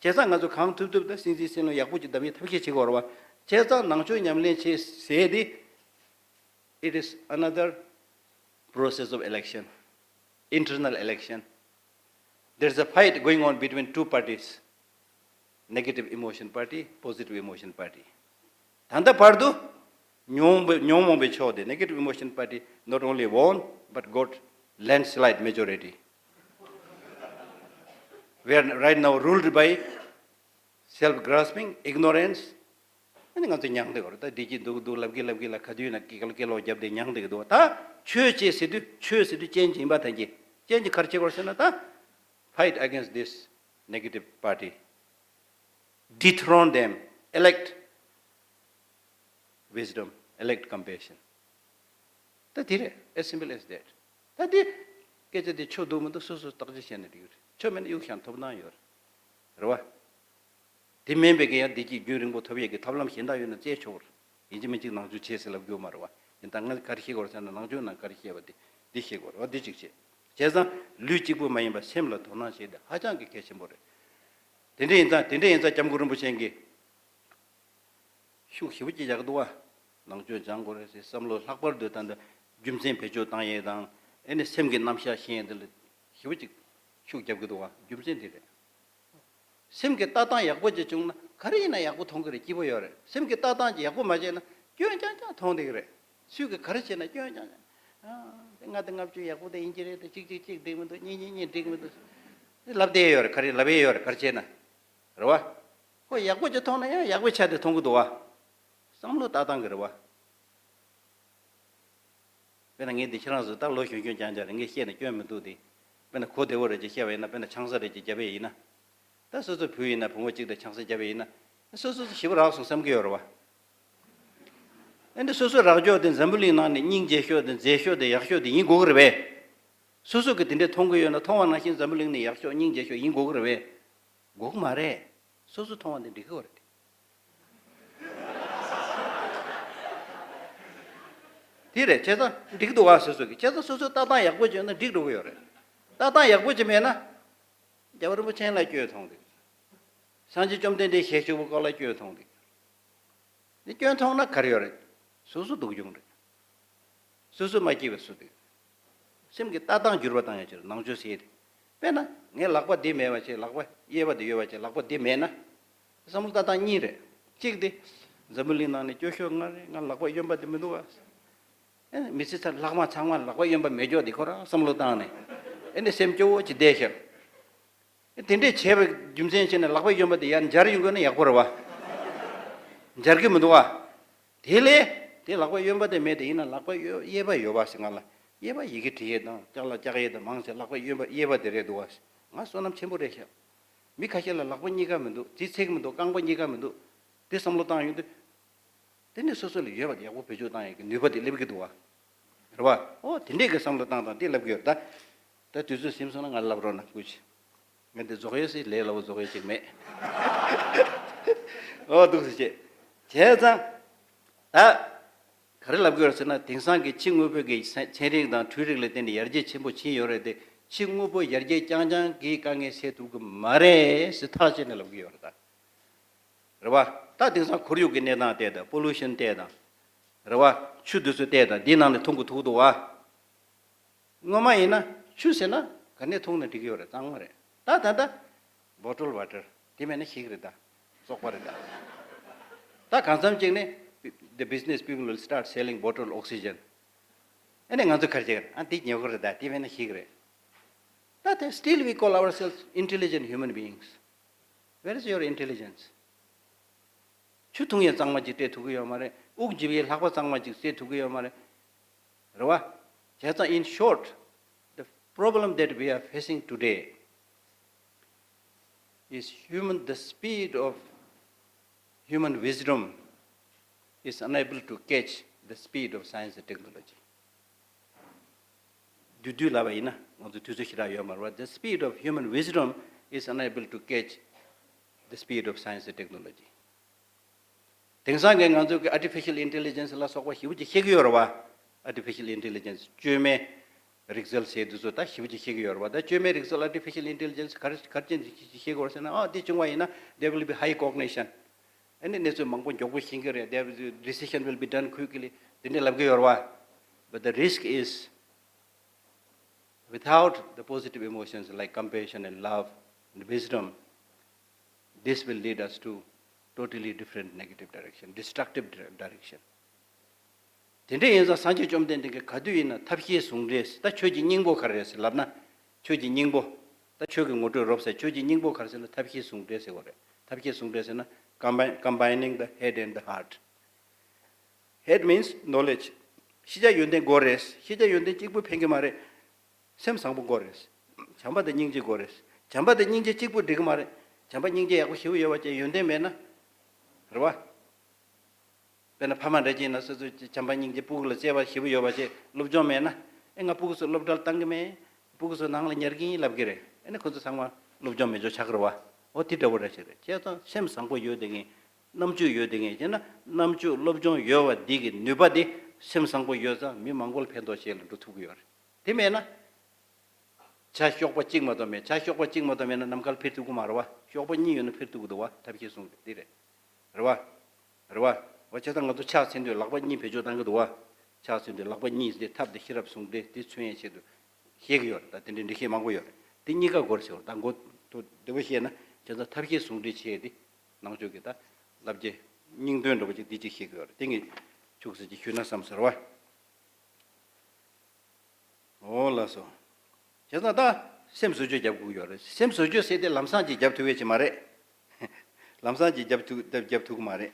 བྱས་ཙང་ང་ཚོ་གང་ཐུབ་ཐུབ་ད་སྲིད་འཛིན་སྲིད་བློན་ཡག་པོ་ཅིག་བདམས་ཡས་ཐབས་ཤེས་བྱེད་དགོས་རེད་བ། བྱས་ཙང་ནང་ཆོས་ཉམས་ལེན་བྱེད་ཟེར་དེ། It is another process of election, internal election. There's a fight going on between two parties, negative emotion party, positive emotion party. ད་ལྟ་བར་དུ་ཉོང་མོངས་པའི་ཕྱོགས་དེ། Negative emotion party not only won but got landslide majority. We are right now ruled by self grasping, ignorance. ཨ་ནི་ང་ཚོ་མྱངས་བསྡད་ཡོད་རེད། ད་བདེ་སྐྱིད་འདུག་འདུག་ལབ་གི་ལབ་གི་ལ་ག་དུས་ན་སྐད་ལ་སྐད་ལོག་བརྒྱབ་བསྡད་མྱངས་བསྡད་ཀྱི་འདུག་ད་ཆོས་ཅེས་ཟེར་དུས་ཆོས་ཟེར་དུས་ཅན་གྱི་ཡིན་པ་ཐམས་ཅད། ཅན་གྱི་ག་རེ་བྱེད་དགོས་ཟེར་ན། ད་fight against this negative party, dethrone them, elect wisdom, elect compassion. ད་དེ་རེད། As simple as that. ད་དེ་སྐད་ཆ་དེ་ཆོ་འདུག་མི་འདུག་སོ་སོ་བརྟག་དཔྱད་བྱས་ནས་འགྲིག་གི་རེད། ཆོ་མེད་ན་གཡུག་བཞག་ཐོབ་ཐང་ཡོད་རེད། རེད་བ། དེ་མིན་པའི་གི་ཡང་བདེ་སྐྱིད་རྒྱུན་རིང་པོ་ཐོབ་ཡས་ཀྱི་ཐབས་ལམ་གཞན་དག་ཡོད་ན་བཙལ་ཆོག་རེད། ཡིན་གཅིག་མིན་གཅིག་ནང་ཆོས་བྱེད་ཟེར་ལབ་རྒྱུ་མ་རེད་བ། ཡིན་ད་ང་ག་རེ་ཤེས་དགོས་རེད་ཟེར་ན། ནང་ཆོས་ནང་ག་རེ་བཤད་པ་དེ་འདི་ཤེས་དགོས་རེད་བ། འདི་གཅིག་བྱེད། བྱས་ཙང་ལུས་གཅིག་པུ་མ་ཡིན་པ་སེམས་ལ་དོ་སྣང་བྱེད་དེ་ཧ་ཅང་གི་གལ་ཆེན་པོ་རེད། དེ་འདྲ་ཡིན་ཙང་དེ་འདྲ་ཡིན་ཙང་སྐྱབས་མགོན་རིན་པོ་ཆེ་གིས་ཤུགས་ཞེ་པོ་ཅིག་རྒྱག་གི་འདུག་བ། ནང་ཆོས་སྦྱང་དགོས་རེད་ཟེར། བསམ་བློ་ལྷག་པར་དུ་ད་ལྟ་རྒྱུ་མཚན་བེད་སྤྱོད་བཏང་ཡས་དང་། ཨེ་ནི་སེམས་ཀྱི་རྣམ་གཞག་ཤེས་ཡས་འདི་ལ་ཞེ་པོ་ཅིག་ཤུགས་རྒྱབ་ཀྱི་འདུག་བ། རྒྱུ་མཚན་འདི་རེད། སེམས་ཀྱི་ལྟ་སྟངས་ཡག་པོ་ཅིག་བྱུང་ན་ག་རེ་ཡིན་ན་ཡག་པོ་མཐོང་གི་རེད། སྐྱིད་པོ་ཡོད་རེད། སེམས་ཀྱི་ལྟ་སྟངས་ཅིག་ཡག་པོ་མ་བྱས་ན་སྐྱོན་རྐྱང་རྐྱང་མཐོང་བསྡད་ཀྱི་རེད། སུས་ཀྱི་ག་རེ་བྱས་ན་སྐྱོན་རྐྱང་རྐྱང་། ཨ། དེ་ང་དེ་ལྔ་བཅུ་ཡག་པོ་དེ་ཡིན་གྱི་རེད། དེ་གཅིག་གཅིག་གཅིག་འགྲིག་མི་འདུག་གཉིས་གཉིས་གཉིས་འགྲིག་མི་འདུག་ལབ་བསྡད་ཡོད་རེད། ག་རེ་ལབ་ཡས་ཡོད་རེད། ག་རེ་བྱས་ན། རེད་བ། ཁོ་ཡག་པོ་ཅིག་མཐོང་ན་ཡང་ཡག་པོའི་ཆ་དེ་མཐོང་གི་འདུག་བ། བསམ་བློ་ལྟ་སྟངས་ཀྱི་རེད་བ། དཔེར་ན་ངས་འདི་ཁྱེད་རང་ཚོ་ད་ལོ་གཞོན་གཞོན་རྐྱང་རྐྱང་རེད། ངས་བཤད་ན་སྐྱོན་མི་འདུག་སྟེ། དཔེར་ན་གོ་བདེ་བོ་རེ་ཅིག་བཤད་པ་ཡིན་ན། དཔེར་ན་ཆང་ས་རེ་ཅིག་བརྒྱབ་པ་ཡིན་ན། ད་སོ་སོ་བུ་ཡིན་ན་བུ་མོ་གཅིག་དང་ཆང་ས་བརྒྱབ་པ་ཡིན་ན། སོ་སོ་ཞེ་པོ་རག་སོང་བསམ་གྱི་ཡོད་རེད་བ། ཨ་ནི་སོ་སོ་རག་ཕྱོགས་དེ་འཛམ་བུ་གླིང་ནང་ནས་སྙིང་རྗེ་ཤོས་དེ། མཛེས་ཤོས་དེ། ཡག་ཤོས་དེ་ཡིན་དགོས་ཀྱི་རེད་པས། སོ་སོ་གིས་དེ་འདྲས་མཐོང་གི་ཡོད་ན། མཐོང་བ་ནང་བཞིན་འཛམ་བུ་གླིང་ནས་ཡག་ཤོས་སྙིང་རྗེ་ཤོས་ཡིན་དགོས་ཀྱི་རེད་པས། དགོས་ཀྱི་མ་རེད། སོ་སོ་མཐོང་བ་འདི་འགྲིག་གི་རེད། དེ་རེད། བྱས་ཙང་འགྲིག་གི་འདུག་བ། སོ་སོ་གིས། བྱས་ཙང་སོ་སོས་ལྟ་སྟངས་ཡག་པོ་བྱས་ན་འགྲིག་འགྲོ་གི་ཡོད་རེད། ལྟ་སྟངས་ཡག་པོ་ཅིག་མེད་ན། རྒྱལ་བ་རིན་པོ་ཆེ་ལ་སྐྱོན་མཐོང་འདུག་སངས་རྒྱས་བཅོམ་ལྡན་འདས་ཞལ་བཞུགས་པའི་སྐོར་ལ་སྐྱོན་མཐོང་འདུག་འདི་སྐྱོན་མཐོང་ན་ག་རེ་ཡོད་རེད། སོ་སོ་སྡུག་གྱོང་རེད། སོ་སོ་མ་སྐྱིད་པ་སུ་འདུག་སེམས་ཀྱི་ལྟ་སྟངས་འགྱུར་བ་བཏང་ཡ་ཕྱིར་ནང་ཆོས་ཟེར་ཡ་རེད། དཔེར་ན་ངའི་ལག་པ་འདི་མེད་པ་བྱས། ལག་པ་གཡས་པ་འདི་ཡོད་པ་བྱས། ལག་པ་འདི་མེད་ན། བསམ་བློ་ལྟ་སྟངས་གཉིས་རེད། གཅིག་དེ། འཛམ་བུ་གླིང་ནང་ནས་སྐྱོ་ཤོས་ང་རེད། ང་ལག་པ་གཡོན་པ་འདི་མི་འདུག་བ། ཨེ་མི་ཚེ་ཚར་ལྷག་མ་ཚང་མ་ལག་པ་གཡོན་པ་མེད་ཀྱོག་འདི་ཁོ་རང་བསམ་བློ་བཏང་ནས། ཨེ་ནས་སེམས་སྐྱོ་བོ་ཅིག་བསྡད་ཤག་དེ་འདྲས་བྱས་པའི་རྒྱུ་མཚན་བྱས་ནས་ལག་པ་གཡོན་པ་དེ་ཡར་འབྱར་ཡོང་གི་ན་ཡག་པོ་རེད་བ། འབྱར་གི་མི་འདུག་བ། དེ་ལས་དེ་ལག་པ་གཡོན་པ་དེ་མེད་དེ་ཡིན་ན་ལག་པ་གཡོ་གཡས་པ་ཡོད་པ་ཞིག་ང་ལ། གཡས་པ་ཡི་གེ་འབྲི་ཡས་དང་ལྕགས་ལ་ལྕགས་ཡས་དང་མང་ཆེ་ལག་པ་གཡོན་པ་གཡས་པ་དེ་རེད་འདུག་བ། ང་བསོད་ནམས་ཆེན་པོ་རེད་ཤག་མི་ཁ་ཤས་ལ་ལག་པ་གཉིས་ཀ་མི་འདུག་རྩིས་ཚེག་མི་འདུག་རྐང་པ་གཉིས་ཀ་མི་འདུག་དེ་བསམ་བློ་བཏང་ཡོང་དུས། དེ་ནས་སོ་སོ་ལ་ཡོད་པ་དེ་ཡག་པོ་བེད་སྤྱོད་བཏང་ཡག་གི་ནུས་པ་དེ་སླེབས་ཀྱི་འདུག་བ། རེད་བ། ཨོ་དེ་འདྲས་ཀྱི་བསམ་བློ་བཏང་དང་དེ་ལབ་ཀྱི་ཡོད་ད། ད་དུས་ཚོད་ཟིན་སོང་ན་ང་ལབ་རོགས་གནང་སྐུ་མཁྱེན། ངས་འདི་རྫོགས་ཡོད་སྲིད་ལས་སླ་བོ་རྫོགས་ཡོད་ཅིག་མེད། ཨོ་འདུག་སེ་བྱས། བྱས་ཙང་། ད། ག་རེ་ལབ་ཀྱི་ཡོད་ཟེར་ན་དེང་སང་གི་ཕྱི་དངོས་པོའི་གི་ཚན་ཚན་རིག་དང་འཕྲུལ་རིག་ལ་བརྟེན་ནས་ཡར་རྒྱས་ཆེན་པོ་ཕྱིན་ཡོད་རེད་དེ་ཕྱི་དངོས་པོ་ཡར་རྒྱས་རྐྱང་རྐྱང་གིས་དཀའ་ངལ་སེལ་ཐུབ་ཀྱི་མ་རེད་ཟེར་ཐག་བཅད་ནས་ལབ་ཀྱི་ཡོད་རེད་ད། རེད་བ། ད་དེང་སང་ཁོར་ཡུག་གི་གནས་སྟངས་བལྟས་དང་པོ་ལུ་ཤན་བལྟས་དང་། རེད་བ། ཆུ་དེ་ཚོ་བལྟས་དང་འདིའི་ནང་ནས་འཐུང་གི་ཐུག་འདུག་བ། སྔོན་མ་ཡིན་ན་ཆུ་ཟེར་ན་ག་ནས་འཐུང་ན་འགྲིག་གི་ཡོད་རེད་གཙང་མ་རེད། ད་ད་ད། bottle water དེ་མེད་ན་ཤི་གི་རེད་ད། བཙོག་པ་རེད་ད། ད་གང་འཚམ་ཅིག་ནས་the business people will start selling bottle oxygen ཨ་ནི་ང་ཚོ་ག་རེ་བྱེད་གི་རེད། ཨ་འདི་ཉོ་གི་རེད་ད། དེ་མེད་ན་ཤི་གི་རེད། ད་དེ་still we call ourselves intelligent human beings. Where is your intelligence? ཆུ་འཐུང་ཡས་གཙང་མ་ཅིག་སྤྲད་ཐུབ་ཀྱི་ཡོད་མ་རེད། དབུགས་འཇིབ་ཡས་ལྷགས་པ་གཙང་མ་ཅིག་སྤྲད་ཐུབ་ཀྱི་ཡོད་མ་རེད། རེད་བ། བྱས་ཙང་in short, the problem that we are facing today is human, the speed of human wisdom is unable to catch the speed of science and technology. བསྡུས་བསྡུས་ལབ་པ་ཡིན་ན་ང་ཚོ་དུས་ཚོད་ཞེ་དྲག་ཡོད་མ་རེད་བ། The speed of human wisdom is unable to catch the speed of science and technology. དེང་སང་གི་ང་ཚོ་གི་artificial intelligence ལ་སོགས་པ་ཞེ་པོ་ཅིག་ཤེས་ཀྱི་ཡོད་རེད་བ། artificial intelligence བཅོས་མའི་རིག་རྩལ་ཟེར་དུས་ཚོད་ད་ཞེ་པོ་ཅིག་ཤེས་ཀྱི་ཡོད་རེད་བ། ད་བཅོས་མའི་རིག་རྩལ་artificial intelligence ག་རེ་ག་རེ་ཅན་ཅིག་ཤེས་ཀྱི་ཡོད་རེད་ཟེར་ན། ཨ་འདི་བྱུང་བ་ཡིན་ན་there will be high cognition. ཨ་ནི་གནས་ཚུལ་མང་པོ་མགྱོགས་པོ་ཤེས་ཀྱི་རེད། There will be, decision will be done quickly དེ་འདྲ་ལབ་ཀྱི་ཡོད་རེད་བ། But the risk is without the positive emotions like compassion and love and wisdom, this will lead us to totally different negative direction, destructive dire- direction. དེ་འདྲ་ཡིན་ཙང་སངས་རྒྱས་བཅོམ་ལྡན་འདས་ཀྱིས་ག་དུས་ཡིན་ན་ཐབས་ཤེས་ཟུང་འབྲེལ། ད་ཆོས་ཀྱི་སྙིང་པོ་ག་རེ་རེད་ཟེར་ལབ་ན། ཆོས་ཀྱི་སྙིང་པོ། ད་ཆོས་ཀྱི་ངོ་སྤྲོད་རོབ་ཟེར། ཆོས་ཀྱི་སྙིང་པོ་ག་རེ་ཟེར་ན་ཐབས་ཤེས་ཟུང་འབྲེལ་ཟེར་བ་རེད། ཐབས་ཤེས་ཟུང་འབྲེལ་ཟེར་ན་combine- combining the head and the heart. Head means knowledge. ཤེས་བྱ་ཡོན་ཏན་དགོས་རེད། ཤེས་བྱ་ཡོན་ཏན་གཅིག་པུ་ཕན་གྱི་མ་རེད། སེམས་བཟང་པོ་དགོས་རེད། བྱམས་པ་དང་སྙིང་རྗེ་དགོས་རེད། བྱམས་པ་དང་སྙིང་རྗེ་གཅིག་པུ་འགྲིག་གི་མ་རེད། བྱམས་པ་སྙིང་རྗེ་ཡག་པོ་ཞེ་པོ་ཡོད་པ་བྱས་ཡོན་ཏན་མེད་ན། རེད་བ། དཔེར་ན་ཕ་མ་འདྲ་ཅིག་ཡིན་ན་སོ་སོའི་བྱམས་པ་སྙིང་རྗེ་སྤུ་གུ་ལ་བརྩེ་བ་ཞེ་པོ་ཡོད་པ་བྱས་སློབ་སྦྱོང་མེད་ན། ཨེ་ང་སྤུ་གུ་ཚོ་སློབ་གྲྭར་བཏང་གི་མེད། སྤུ་གུ་ཚོ་ནང་ལ་ཉར་གི་ཡིན་ལབ་ཀྱི་རེད། ཨེ་ནི་ཁོ་ཚོ་ཚང་མ་སློབ་སྦྱོང་མེད་ཆོག་ཆགས་ཀྱི་རེད་བ། འོ་དེ་འདྲ་བོ་འདྲ་ཞིག་རེད། བྱས་ཙང་སེམས་བཟང་པོ་ཡོད་དེ་ངས། རྣམ་དཔྱོད་ཡོད་དེ་ངས་བྱས་ན་རྣམ་དཔྱོད་སློབ་སྦྱོང་ཡོད་པ་འདི་གི་ནུས་པ་དེ་སེམས་བཟང་པོ་ཡོད་ཙང་མི་མང་པོ་ལ་ཕན་ཐོགས་བྱེད་ལ་འགྲོ་ཐུབ་ཀྱི་ཡོད་རེད། དེ་མེད་ན། བྱ་གཤོག་པ་གཅིག་མ་གཏོགས་མེད། བྱ་གཤོག་པ་གཅིག་མ་གཏོགས་མེད་ན་ནམ་མཁའ་ལ་འཕུར་ཐུབ་ཀྱི་མ་རེད་བ། གཤོག་པ་གཉིས་ཡོད་ན་འཕུར་ཐུབ་ཀྱི་འདུག་བ། ཐབས་ཤེས་ཟུང་འབྲེལ་འདི་རེད། རེད་བ། རེད་བ། འོ་བྱས་ཙང་ང་ཚོ་ཕྱག་འཚལ་དུས་ལག་པ་གཉིས་བེད་སྤྱོད་བཏང་གི་འདུག་བ། ཕྱག་འཚལ་དུས་ལག་པ་གཉིས་དེ་ཐབས་དེ་ཤེས་རབ་ཟུང་འབྲེལ་དེ་མཚོན་ཡས་ཆེད་དུ་བཤད་ཀྱི་ཡོད་རེད། ད་དེ་འདྲའི་འགྲེལ་བཤད་མང་པོ་ཡོད་རེད། དེ་གཉིས་ཀ་དགོས་རེད་ཟེར་བ། ད་མགོ་ཐོག་བདེ་པོ་བཤད་ན་བྱས་ཙང་ཐབས་ཤེས་ཟུང་འབྲེལ་བྱས་ཏེ་ནང་ཆོས་ཀྱི་ད་བསླབ་བྱའི་སྙིང་དོན་འདྲ་པོ་ཅིག་འདི་ཅིག་བཤད་ཀྱི་ཡོད་རེད། དེ་ངས་ཆུག་ཟེར་ཅིག་ཞུས་ན་བསམ་ཟེར་བ། འོ་ལགས་སོ། བྱས་ཙང་ད་སེམས་བཟོ་བཅོས་རྒྱབ་དགོས་ཀྱི་ཡོད་རེད། སེམས་བཟོ་བཅོས་ཟེར་དེ་ལམ་སང་ཅིག་རྒྱབ་ཐུབ་ཡས་ཅིག་མ་རེད། ལམ་སང་ཅིག་རྒྱབ་ཐུབ་རྒྱབ་རྒྱབ་ཐུབ་ཀྱི་མ་རེད།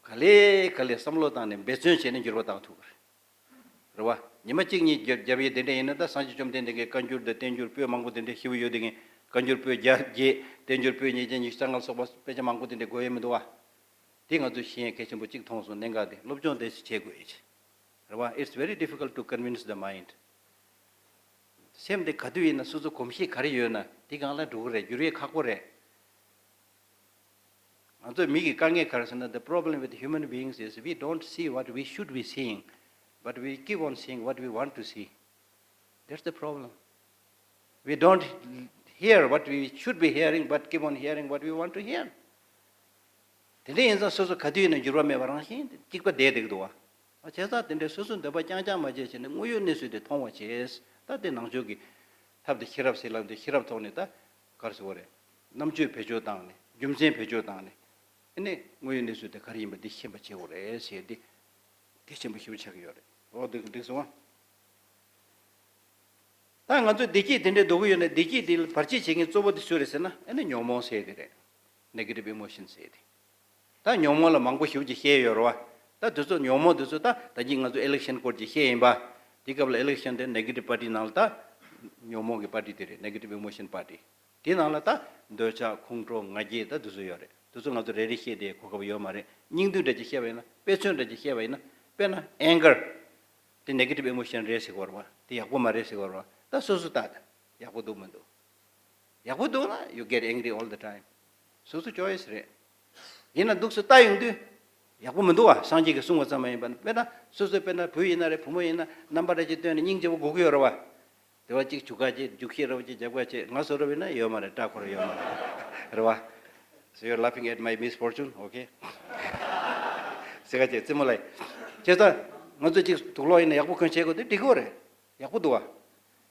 ག་ལེ་ག་ལེ་བསམ་བློ་བཏང་ནས་འབད་བརྩོན་བྱས་ནས་འགྱུར་བ་བཏང་ཐུབ་ཀྱི་རེད། རེད་བ། ཉི་མ་གཅིག་གཉིས་རྒྱབ་རྒྱབ་ཡས་དེ་འདྲ་ཡིན་ན་ད་སངས་རྒྱས་བཅོམ་ལྡན་འདས་ཀྱི་བཀའ་འགྱུར་དང་བསྟན་འགྱུར་པོད་མང་པོ་དེ་འདྲ་ཞེ་པོ་ཡོད་དེ་ངས་བཀའ་འགྱུར་པོད་བརྒྱ་བརྒྱད་བསྟན་འགྱུར་པོད་ཉིས་བརྒྱ་ཉི་ཤུ་རྩ་ལྔ་ལ་སོགས་པ་དཔེ་ཆ་མང་པོ་དེ་འདྲ་དགོས་ཡས་མི་འདུག་བ། དེ་ང་ཚོས་ཤེས་ཡས་གལ་ཆེན་པོ་གཅིག་མཐོང་སོང་། གནད་འགག་དེ་སློབ་སྦྱོང་དེ་བྱེད་དགོས་ཡས་ཆེ། རེད་བ། It's very difficult to convince the mind. སེམས་དེ་ག་དུས་ཡིན་ན་སོ་སོ་གོམས་གཤིས་ག་རེ་ཡོད་ན་དེ་སྒང་ལ་འགྲོ་གི་རེད། འགྱུར་ཡས་ཁག་པོ་རེད། ང་ཚོའི་མི་གི་དཀའ་ངལ་ག་རེ་ཟེར་ན། the problem with human beings is we don't see what we should be seeing, but we keep on seeing what we want to see. That's the problem. We don't hear what we should be hearing, but keep on hearing what we want to hear. དེ་འདྲ་ཡིན་ཙང་སོ་སོ་ག་དུས་ཡིན་ན་འགྱུར་བ་མེད་པ་རང་བཞིན་གཅིག་པ་བསྡད་བསྡད་ཀྱི་འདུག་བ། བྱས་ཙང་དེ་འདྲའི་སོ་སོའི་འདོད་པ་རྐྱང་རྐྱང་མ་བྱས་བྱས་ནས་དངོས་ཡོད་གནས་ཚུལ་དེ་མཐོང་བ་བྱས། ད་དེ་ནང་ཆོས་ཀྱི་ཐབས་དེ་ཤེས་རབ་ཟེར་ལབ་དེ་ཤེས་རབ་ཐོག་ནས་ད་ག་རེ་ཟེར་བ་རེད། རྣམ་དཔྱོད་བེད་སྤྱོད་བཏང་ནས་རྒྱུ་མཚན་བེད་སྤྱོད་བཏང་ནས་ཨ་ནི་དངོས་ཡོད་གནས་ཚུལ་དེ་ག་རེ་ཡིན་པ་འདི་ཤེས་པ་བྱེད་དགོས་རེད་ཟེར་ཏེ་གལ་ཆེན་པོ་ཞེ་པོ་ཆགས་ཀྱི་ཡོད་རེད། འོ་འདུག་འདུག་སོང་ཨ། ད་ང་ཚོ་བདེ་སྐྱིད་དེ་འདྲའི་འདུག་གི་ཡོད་ན། བདེ་སྐྱིད་དེ་ལ་བར་ཆད་བྱེད་མཁན་གཙོ་བོ་དེ་སུ་རེད་ཟེར་ན། ཨ་ནི་ཉོན་མོངས་ཟེར་དེ་རེད། Negative emotion ཟེར་དེ། ད་ཉོན་མོངས་ལ་མང་པོ་ཞེ་པོ་ཅིག་བཤད་ཡོད་རེད་བ། ད་དེ་ཚོ་ཉོན་མོངས་དེ་ཚོ། ད་ད་གིན་ང་ཚོ་election སྐོར་ཅིག་བཤད་ཡིན་པ། དེ་སྐབས་ལ་election དེ་negative party ནང་ལ་ད་ཉོན་མོངས་ཀྱི་party དེ་རེད། Negative emotion party། དེ་ནང་ལ་ད་འདོད་ཆགས། ཁོང་ཁྲོ། ང་རྒྱལ། ད་དེ་ཚོ་ཡོད་རེད། དེ་ཚོ་ང་ཚོ་རེ་རེ་བཤད་དེ་གོ་སྐབས་ཡོད་མ་རེད། སྙིང་བསྡུས་འདྲ་ཅིག་བཤད་པ་ཡིན་ན། དཔེ་མཚོན་འདྲ་ཅིག་བཤད་པ་ཡིན་ན། དཔེར་ན་anger དེ་negative emotion རེད་ཟེར་གྱི་ཡོད་རེད་བ། དེ་ཡག་པོ་མ་རེད་ཟེར་གྱི་ཡོད་རེད་བ། ད་སོ་སོ་ལྟ། ད་ཡག་པོ་འདུག་མི་འདུག་ཡག་པོ་འདུག་ན you get angry all the time. སོ་སོ་choice རེད། ཡིན་ན་འདུག་སེ་ལྟ་ཡོང་དུས་ཡག་པོ་མི་འདུག་བ། སངས་རྒྱས་ཀྱིས་གསུངས་པ་ཙམ་མ་ཡིན་པ། དཔེར་ན་སོ་སོ། དཔེར་ན་བུ་ཡིན་ན་རེད། བུ་མོ་ཡིན་ན། རྣམ་པ་འདྲ་ཅིག་སྟོན་ནས་སྙིང་རྗེ་པོ་དགོས་ཀྱི་ཡོད་རེད་བ། དེ་བ་གཅིག་བྱུག་ཁ་བྱེད། རྒྱུག་ཤེས་ར་བ་གཅིག་རྒྱབ་ཁ་བྱེད། ང་བཟོ་འདྲ་བ་ཡིན་ན་ཡོད་མ་རེད། སྐྲ་འཁོར་ཡོད་མ་རེད། རེད་བ། So you're laughing at my misfortune, okay? ཟེར་ཁ་བྱེད། རྩེད་མོ་ལ། བྱས་ཙང་ང་ཚོ་གཅིག་དུག་ལོག་ཡིན་ན་ཡག་པོ་གོན་བྱེད་དགོས། དེ་འགྲིག་གི་རེད། ཡག་པོ་འདུག་བ།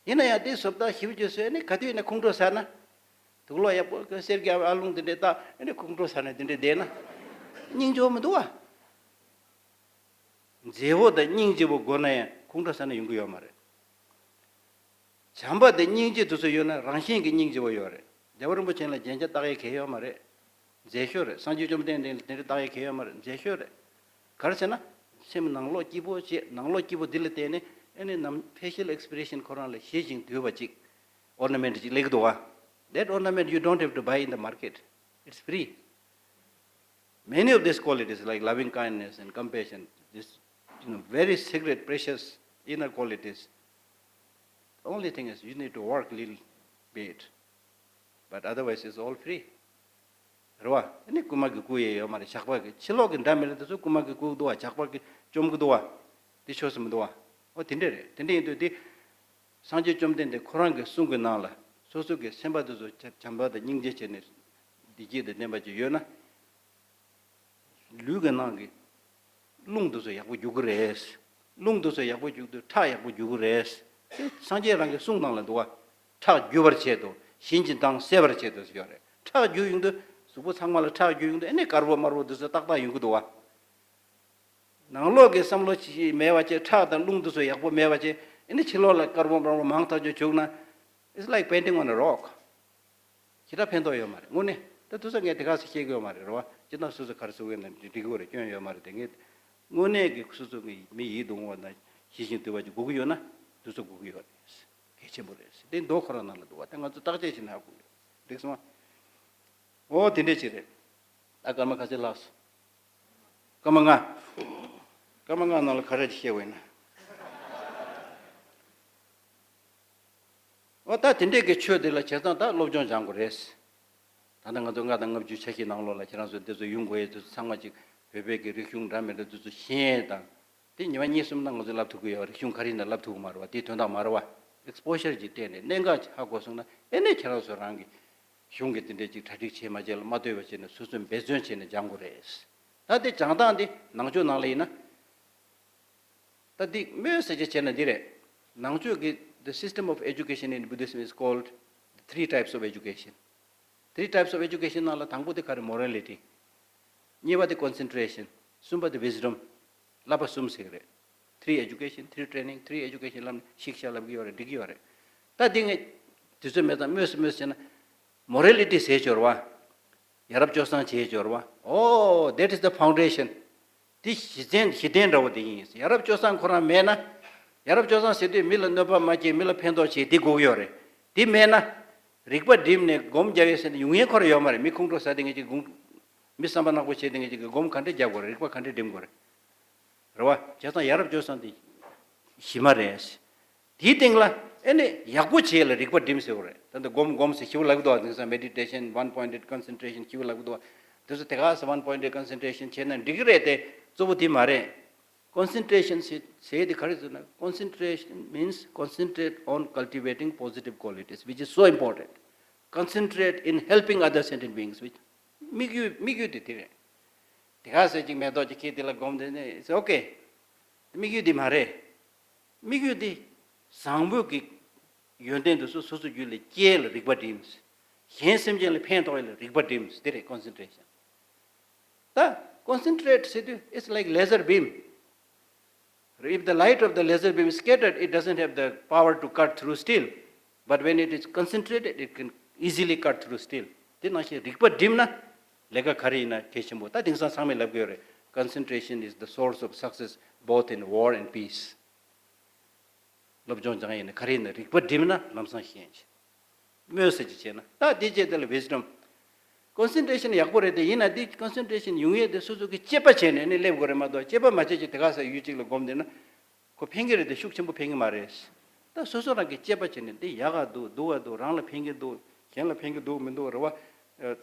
ཡིན་ན་ཡང་དེ་བཟོ་ལྟ་ཞིབ་ཅིག་བཟོས་ནས་ག་དུས་ཡིན་ན་ཁོང་ཁྲོ་ཟ་ན། དུག་ལོག་ཡག་པོ་གསེར་གྱི་ཨ་ལོང་དེ་འདྲས་བཏགས། ཨ་ནི་ཁོང་ཁྲོ་ཟ་ནས་དེ་འདྲས་བསྡད་ན་སྙིང་རྗེ་པོ་མི་འདུག་བ། མཛེས་པོ་དང་སྙིང་རྗེ་པོ་དགོས་ན་ཡང་ཁོང་ཁྲོ་ཟ་ན་ཡོང་གི་ཡོད་མ་རེད། བྱམས་པ་དང་སྙིང་རྗེ་དེ་ཚོ་ཡོད་ན་རང་བཞིན་གྱི་སྙིང་རྗེ་པོ་ཡོད་རེད། རྒྱལ་བ་རིན་པོ་ཆེ་ལ་རྒྱན་ཆ་བཏགས་ཡས་གལ་ཡོད་མ་རེད། མཛེས་ཤོས་རེད། སངས་རྒྱས་བཅོམ་ལྡན་འདས་ལ་དེ་འདྲ་བཏགས་ཡས་གལ་ཡོད་མ་རེད། མཛེས་ཤོས་རེད། ག་རེ་ཟེར་ན། སེམས་ནང་ལོགས་སྐྱིད་པོ་བྱེད། ནང་ལོགས་སྐྱིད་པོ་འདི་ལ་བརྟེན་ནས། ཨ་ནི་ནམ། facial expression ཁོ་རང་ལ་ཞི་ཞིང་དུལ་བ་ཅིག ornament ཅིག་སླེབས་ཀྱི་འདུག་བ། That ornament you don't have to buy in the market. It's free. Many of these qualities, like loving kindness and compassion, this, you know, very sacred, precious inner qualities. The only thing is, you need to work little bit, but otherwise it's all free. རེད་བ། ཨ་ནི་རྐུན་མ་གིས་རྐུ་ཡས་ཡོད་མ་རེད། ཇག་པ་གིས། ཕྱི་ལོགས་ཀྱི་འདྲ་མི་འདྲ་དེ་ཚོ་རྐུན་མ་གིས་རྐུ་གི་འདུག་བ། ཇག་པ་གིས་བཅོམ་གི་འདུག་བ། དེ་ཆོས་སུ་མི་འདུག་བ། འོ་དེ་འདྲས་རེད། དེ་འདྲས་ཡིན་དུས་དེ། སངས་རྒྱས་བཅོམ་ལྡན་འདས་ཁོ་རང་གི་གསུང་གི་ནང་ལ། སོ་སོ་གི་སེམས་པ་དེ་ཚོ་བྱམས་པ་དང་སྙིང་རྗེ་བྱས་ནས་བདེ་སྐྱིད་དང་ལྡན་པ་ཅིག་ཡོད་ན། ལུས་ཀྱི་ནང་གི་རླུང་དེ་ཚོ་ཡག་པོ་རྒྱུག་གི་རེད། རླུང་དེ་ཚོ་ཡག་པོ་རྒྱུག་དུས་ཁྲག་ཡག་པོ་རྒྱུག་གི་རེད། དེ་སངས་རྒྱས་རང་གི་གསུང་ནང་ལ་འདུག་བ། ཁྲག་རྒྱུ་བར་བྱེད་དོ། གཞན་གྱི་མདངས་གསལ་བར་བྱེད་དོ་ཟེར་ཡོད་རེད། ཁྲག་རྒྱུ་ཡོང་དུས། གཟུགས་པོ་ཚང་མ་ལ་ཁྲག་རྒྱུ་ཡོང་དུས། ཨ་ནི་དཀར་པོ་དམར་པོ་དེ་ཚོ་ཏག་ཏག་ཡོང་གི་འདུག་བ། ནང་ལོགས་ཀྱི་བསམ་བློ་ཅིག་མེད་པ་བྱས། ཁྲག་དང་རླུང་དེ་ཚོ་ཡག་པོ་མེད་པ་བྱས། ཨ་ནི་ཕྱི་ལོགས་ལ་དཀར་པོ་དམར་པོ་མང་ཐག་ཆོད་བྱུང་ན། It's like painting on a rock. ཞེ་དྲག་ཕན་ཐོགས་ཡོད་མ་རེད། དངོས་གནས། ད་དུས་ཚོད་ངས་དེ་ག་ཚོད་བཤད་ཀྱི་ཡོད་མ་རེད། རེད་བ། སྤྱིར་བཏང་སོ་སོ་ག་རེ་ཟེར་གྱི་ཡོད་ན་འགྲིག་གི་རེད། སྐྱོན་ཡོད་མ་རེད། དེ་ངས་དངོས་གནས་ཀྱི་སོ་སོ་གི་མི་ཡིད་དུ་འོང་བ་དང་ཞི་ཞིང་དུལ་བ་ཅིག་དགོས་ཀྱི་ཡོད་ན། དུས་ཚོད་དགོས་ཀྱི་ཡོད་རེད། གལ་ཆེན་པོ་རེད། དེ་མདོ་ཁོ་རང་ནང་ལ་འདུག་བ། དེ་ང་ཚོ་བརྟག་དཔྱད་བྱས་ན་ཧ་གོ་གི་རེད། འགྲིག་སོང་ཨ། འོ་དེ་འདྲས་ཅིག་རེད། ད་སྐར་མ་ག་ཚོད་ལྷག་སོང་། སྐར་མ་ལྔ། སྐར་མ་ལྔ་ནང་ལ་ག་རེ་ཅིག་བཤད་དགོས་ཡིན་ན། འོ་ད་དེ་འདྲས་ཀྱི་ཆོས་དེ་ལ་བྱས་ཙང་ད་སློབ་སྦྱོང་སྦྱང་དགོས་རེད། ད་ལྟ་ང་ཚོ་ལྔ་དང་ལྔ་བཅུ་ཆ་ཤས་ནང་ལོགས་ལ་ཁྱེད་རང་ཚོ་འདི་ཚོ་ཡོང་དགོས་ཡས་དེ་ཚོ་ཚང་མ་ཅིག་བོད་པའི་གི་རིག་གཞུང་འདྲ་མི་འདྲ་དེ་ཚོ་ཤེས་ཡས་དང་། དེ་ཉི་མ་གཉིས་གསུམ་ན་ང་ཚོས་བསླབ་ཐུབ་ཀྱི་ཡོད་རེད། གཞུང་ག་རེ་ཡིན་ན་བསླབ་ཐུབ་ཀྱི་མ་རེད་བ། དེའི་དོན་དག་མ་རེད་བ། ཨེགས་སི་པོ་ཞར་ཅིག་སྤྲད་ནས་གནད་འགག་ཅིག་ཧ་གོ་སོང་ན། ཨེ་ནས་ཁྱེད་རང་ཚོ་རང་གི་གཞུང་གི་དེ་འདྲས་ཅིག་གྲ་སྒྲིག་བྱས་མ་བྱས་ལ་མ་ལྟོས་པ་བྱས་ནས་སོ་སོས་འབད་བརྩོན་བྱས་ནས་སྦྱང་དགོས་རེད། ད་དེ་སྦྱང་སྟངས་དེ་ནང་ཆོས་ནང་ལ་ཡིན་ན། ད་འདི་སྨོས་ཟེར་ཅིག་བྱས་ན་འདི་རེད། ནང་ཆོས་ཀྱི་the system of education in Buddhism is called three types of education. Three types of education ནང་ལ་དང་པོ་དེ་ག་རེ། Morality. གཉིས་པ་དེ་concentration. གསུམ་པ་དེ་wisdom. བསླབ་པ་གསུམ་ཟེར་གི་རེད། Three education, three training, three education ལབ་ནས་ཤིག་ཤ་ལབ་གི་ཡོད་རེད། འགྲིག་གི་ཡོད་རེད། ད་འདི་ངས་དུས་ཚོད་མེད་ཙང་སྨོས་སུ་སྨོས་བྱས་ན། Morality ཟེར་ཡོད་རེད་བ། ཡ་རབས་སྤྱོད་བཟང་བྱེད་ཡོད་རེད་བ། Oh, that is the foundation. འདི་གཞི་རྟེན། གཞི་རྟེན་འདྲ་བོ་དེ་ཡིན། ཡ་རབས་སྤྱོད་བཟང་ཁོ་རང་མེད་ན། ཡ་རབས་སྤྱོད་བཟང་ཟེར་དུས་མི་ལ་གནོད་པ་མ་བྱེད། མི་ལ་ཕན་ཐོགས་བྱེད། འདི་དགོས་ཀྱི་ཡོད་རེད། འདི་མེད་ན། རིག་པ་བསྒྲིམས་ནས་སྒོམ་རྒྱག་ཡས་ཟེར་ནས་ཡོང་ཡས་ཁོ་རང་ཡོད་མ་རེད། མི་ཁོང་ཁྲོ་ཟ་དེ་ངེད་ཅིག་སྒོམ། མི་བསམ་པ་ནག་པོ་བྱེད་དེ་ངེད་ཅིག་གིས་སྒོམ་ག་འདྲས་རྒྱག་དགོས་རེད། རིག་པ་ག་འདྲས་བསྒྲིམ་དགོས་རེད། རེད་བ། བྱས་ཙང་ཡ་རབས་སྤྱོད་བཟང་དེ་གཞི་མ་རེད། དེའི་སྟེང་ལ་ཨེ་ནི་ཡག་པོ་བྱེད་ལ་རིག་པ་བསྒྲིམ་ཟེར་བ་རེད། ད་ལྟ་སྒོམ་སྒོམ་ཟེར་ཞེ་པོ་ལབ་ཀྱི་འདུག་བ། དེང་སང་meditation, one pointed concentration ཞེ་པོ་ལབ་ཀྱི་འདུག་བ། དེ་ཚོ་དེ་ག་ས་one pointed concentration བྱས་ན་འགྲིག་གི་རེད་དེ། གཙོ་བོ་དེ་མ་རེད། Concentration ཟེར་ཟེར་དེ་ག་རེ་ཟེར་ན། Concentration means concentrate on cultivating positive qualities, which is so important. Concentrate in helping other sentient beings, which དམིགས་ཡུལ། དམིགས་ཡུལ་དེ་དེ་རེད། དེ་ག་ཟེར་ཅིག་མེ་ཏོག་ཅིག་ཁྱེར་དེ་ལ་སྒོམ་དེ་ནས་it's okay. དམིགས་ཡུལ་དེ་མ་རེད། དམིགས་ཡུལ་དེ་བཟང་པོའི་གི་ཡོན་ཏན་དེ་ཚོ་སོ་སོ་རྒྱུད་ལ་སྐྱེ་ལ་རིག་པ་བསྒྲིམས། གཞན་སེམས་ཅན་ལ་ཕན་ཐོགས་ཡས་ལ་རིག་པ་བསྒྲིམས། དེ་རེད་concentration. ད་concentrate ཟེར་དུས it's like laser beam. If the light of the laser beam is scattered, it doesn't have the power to cut through steel. But when it is concentrated, it can easily cut through steel. དེ་ནང་བཞིན་རིག་པ་བསྒྲིམས་ན་ལས་ཀ་ག་རེ་ཡིན་ན་གལ་ཆེན་པོ། ད་དེང་སང་ཚང་མས་ལབ་གི་ཡོད་རེད། Concentration is the source of success both in war and peace. སློབ་སྦྱོང་སྦྱང་ཡིན་ན་ག་རེ་ཡིན་ན་རིག་པ་བསྒྲིམས་ན་ལམ་སང་ཤེས་ཡིན། སྨོན་ཟེར་གྱི་བྱས་ན་ད་དེ་བྱས་དེ་ལ་wisdom, concentration ཡག་པོ་རེད་དེ། ཡིན་ན་དེ་concentration ཡོང་ཡས་དེ་སོ་སོ་གི་དཔྱད་པ་བྱས་ནས་ནི་སླེབས་དགོས་རེད་མ་གཏོགས། དཔྱད་པ་མ་བྱས་ཀྱི་དེ་ག་ས་ཡུལ་གཅིག་ལ་སྒོམ་བསྡད་ན་ཁོ་ཕན་གི་རེད་དེ་ཤུགས་ཆེན་པོ་ཕན་གི་མ་རེད། ད་སོ་སོ་རང་གི་དཔྱད་པ་བྱས་ནས་འདི་ཡག་ག་འདུག་སྡུག་ག་འདུག་རང་ལ་ཕན་གི་འདུག་གཞན་ལ་ཕན་གི་འདུག་མི་འདུག་རེད་བ། ཨ།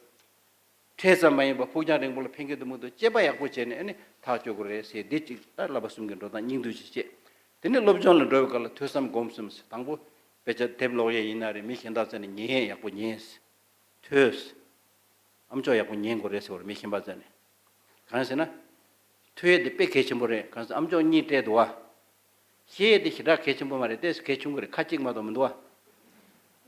ཕྲད་ཙམ་མ་ཡིན་པ་ཕུགས་རྒྱང་རིང་པོ་ལ་ཕན་གི་འདུག་མི་འདུག་དཔྱད་པ་ཡག་པོ་བྱས་ནས་ཨ་ནི་ཐག་གཅོད་དགོས་རེད་ཟེར། འདི་གཅིག་ད་བསླབ་པ་གསུམ་གྱི་འགྲོ་སྟངས་སྙིང་བསྡུས་ཤིག་བྱས། དེ་ནས་སློབ་སྦྱོང་ལ་འགྲོ་བའི་སྐབས་ལ་ཐོས་བསམ་སྒོམ་གསུམ་ཟེར། དང་པོ་དཔེ་ཆ་དེབ་ཀློག་ཡས་ཡིན་ན་རེད། མི་གཞན་དག་རྩ་ནས་ཉན་ཡས་ཡག་པོ་ཉན། ཐོས། ཨམ་ཅོག་ཡག་པོ་ཉན་དགོས་རེད་ཟེར་བ་རེད་མི་གཞན་པ་རྩ་ནས། གང་ཟེར་ན། ཐོས་ཡས་དེ་དཔེ་གལ་ཆེན་པོ་རེད། གང་ཟེར་ཨམ་ཅོག་གཉིས་སྤྲད་འདུག་བ། བཤད་ཡས་དེ་ཞེ་དྲག་གལ་ཆེན་པོ་མ་རེད། ཏོག་ཙམ་གལ་ཆུང་གི་རེད། ཁ་གཅིག་མ་གཏོགས་མི་འདུག་བ།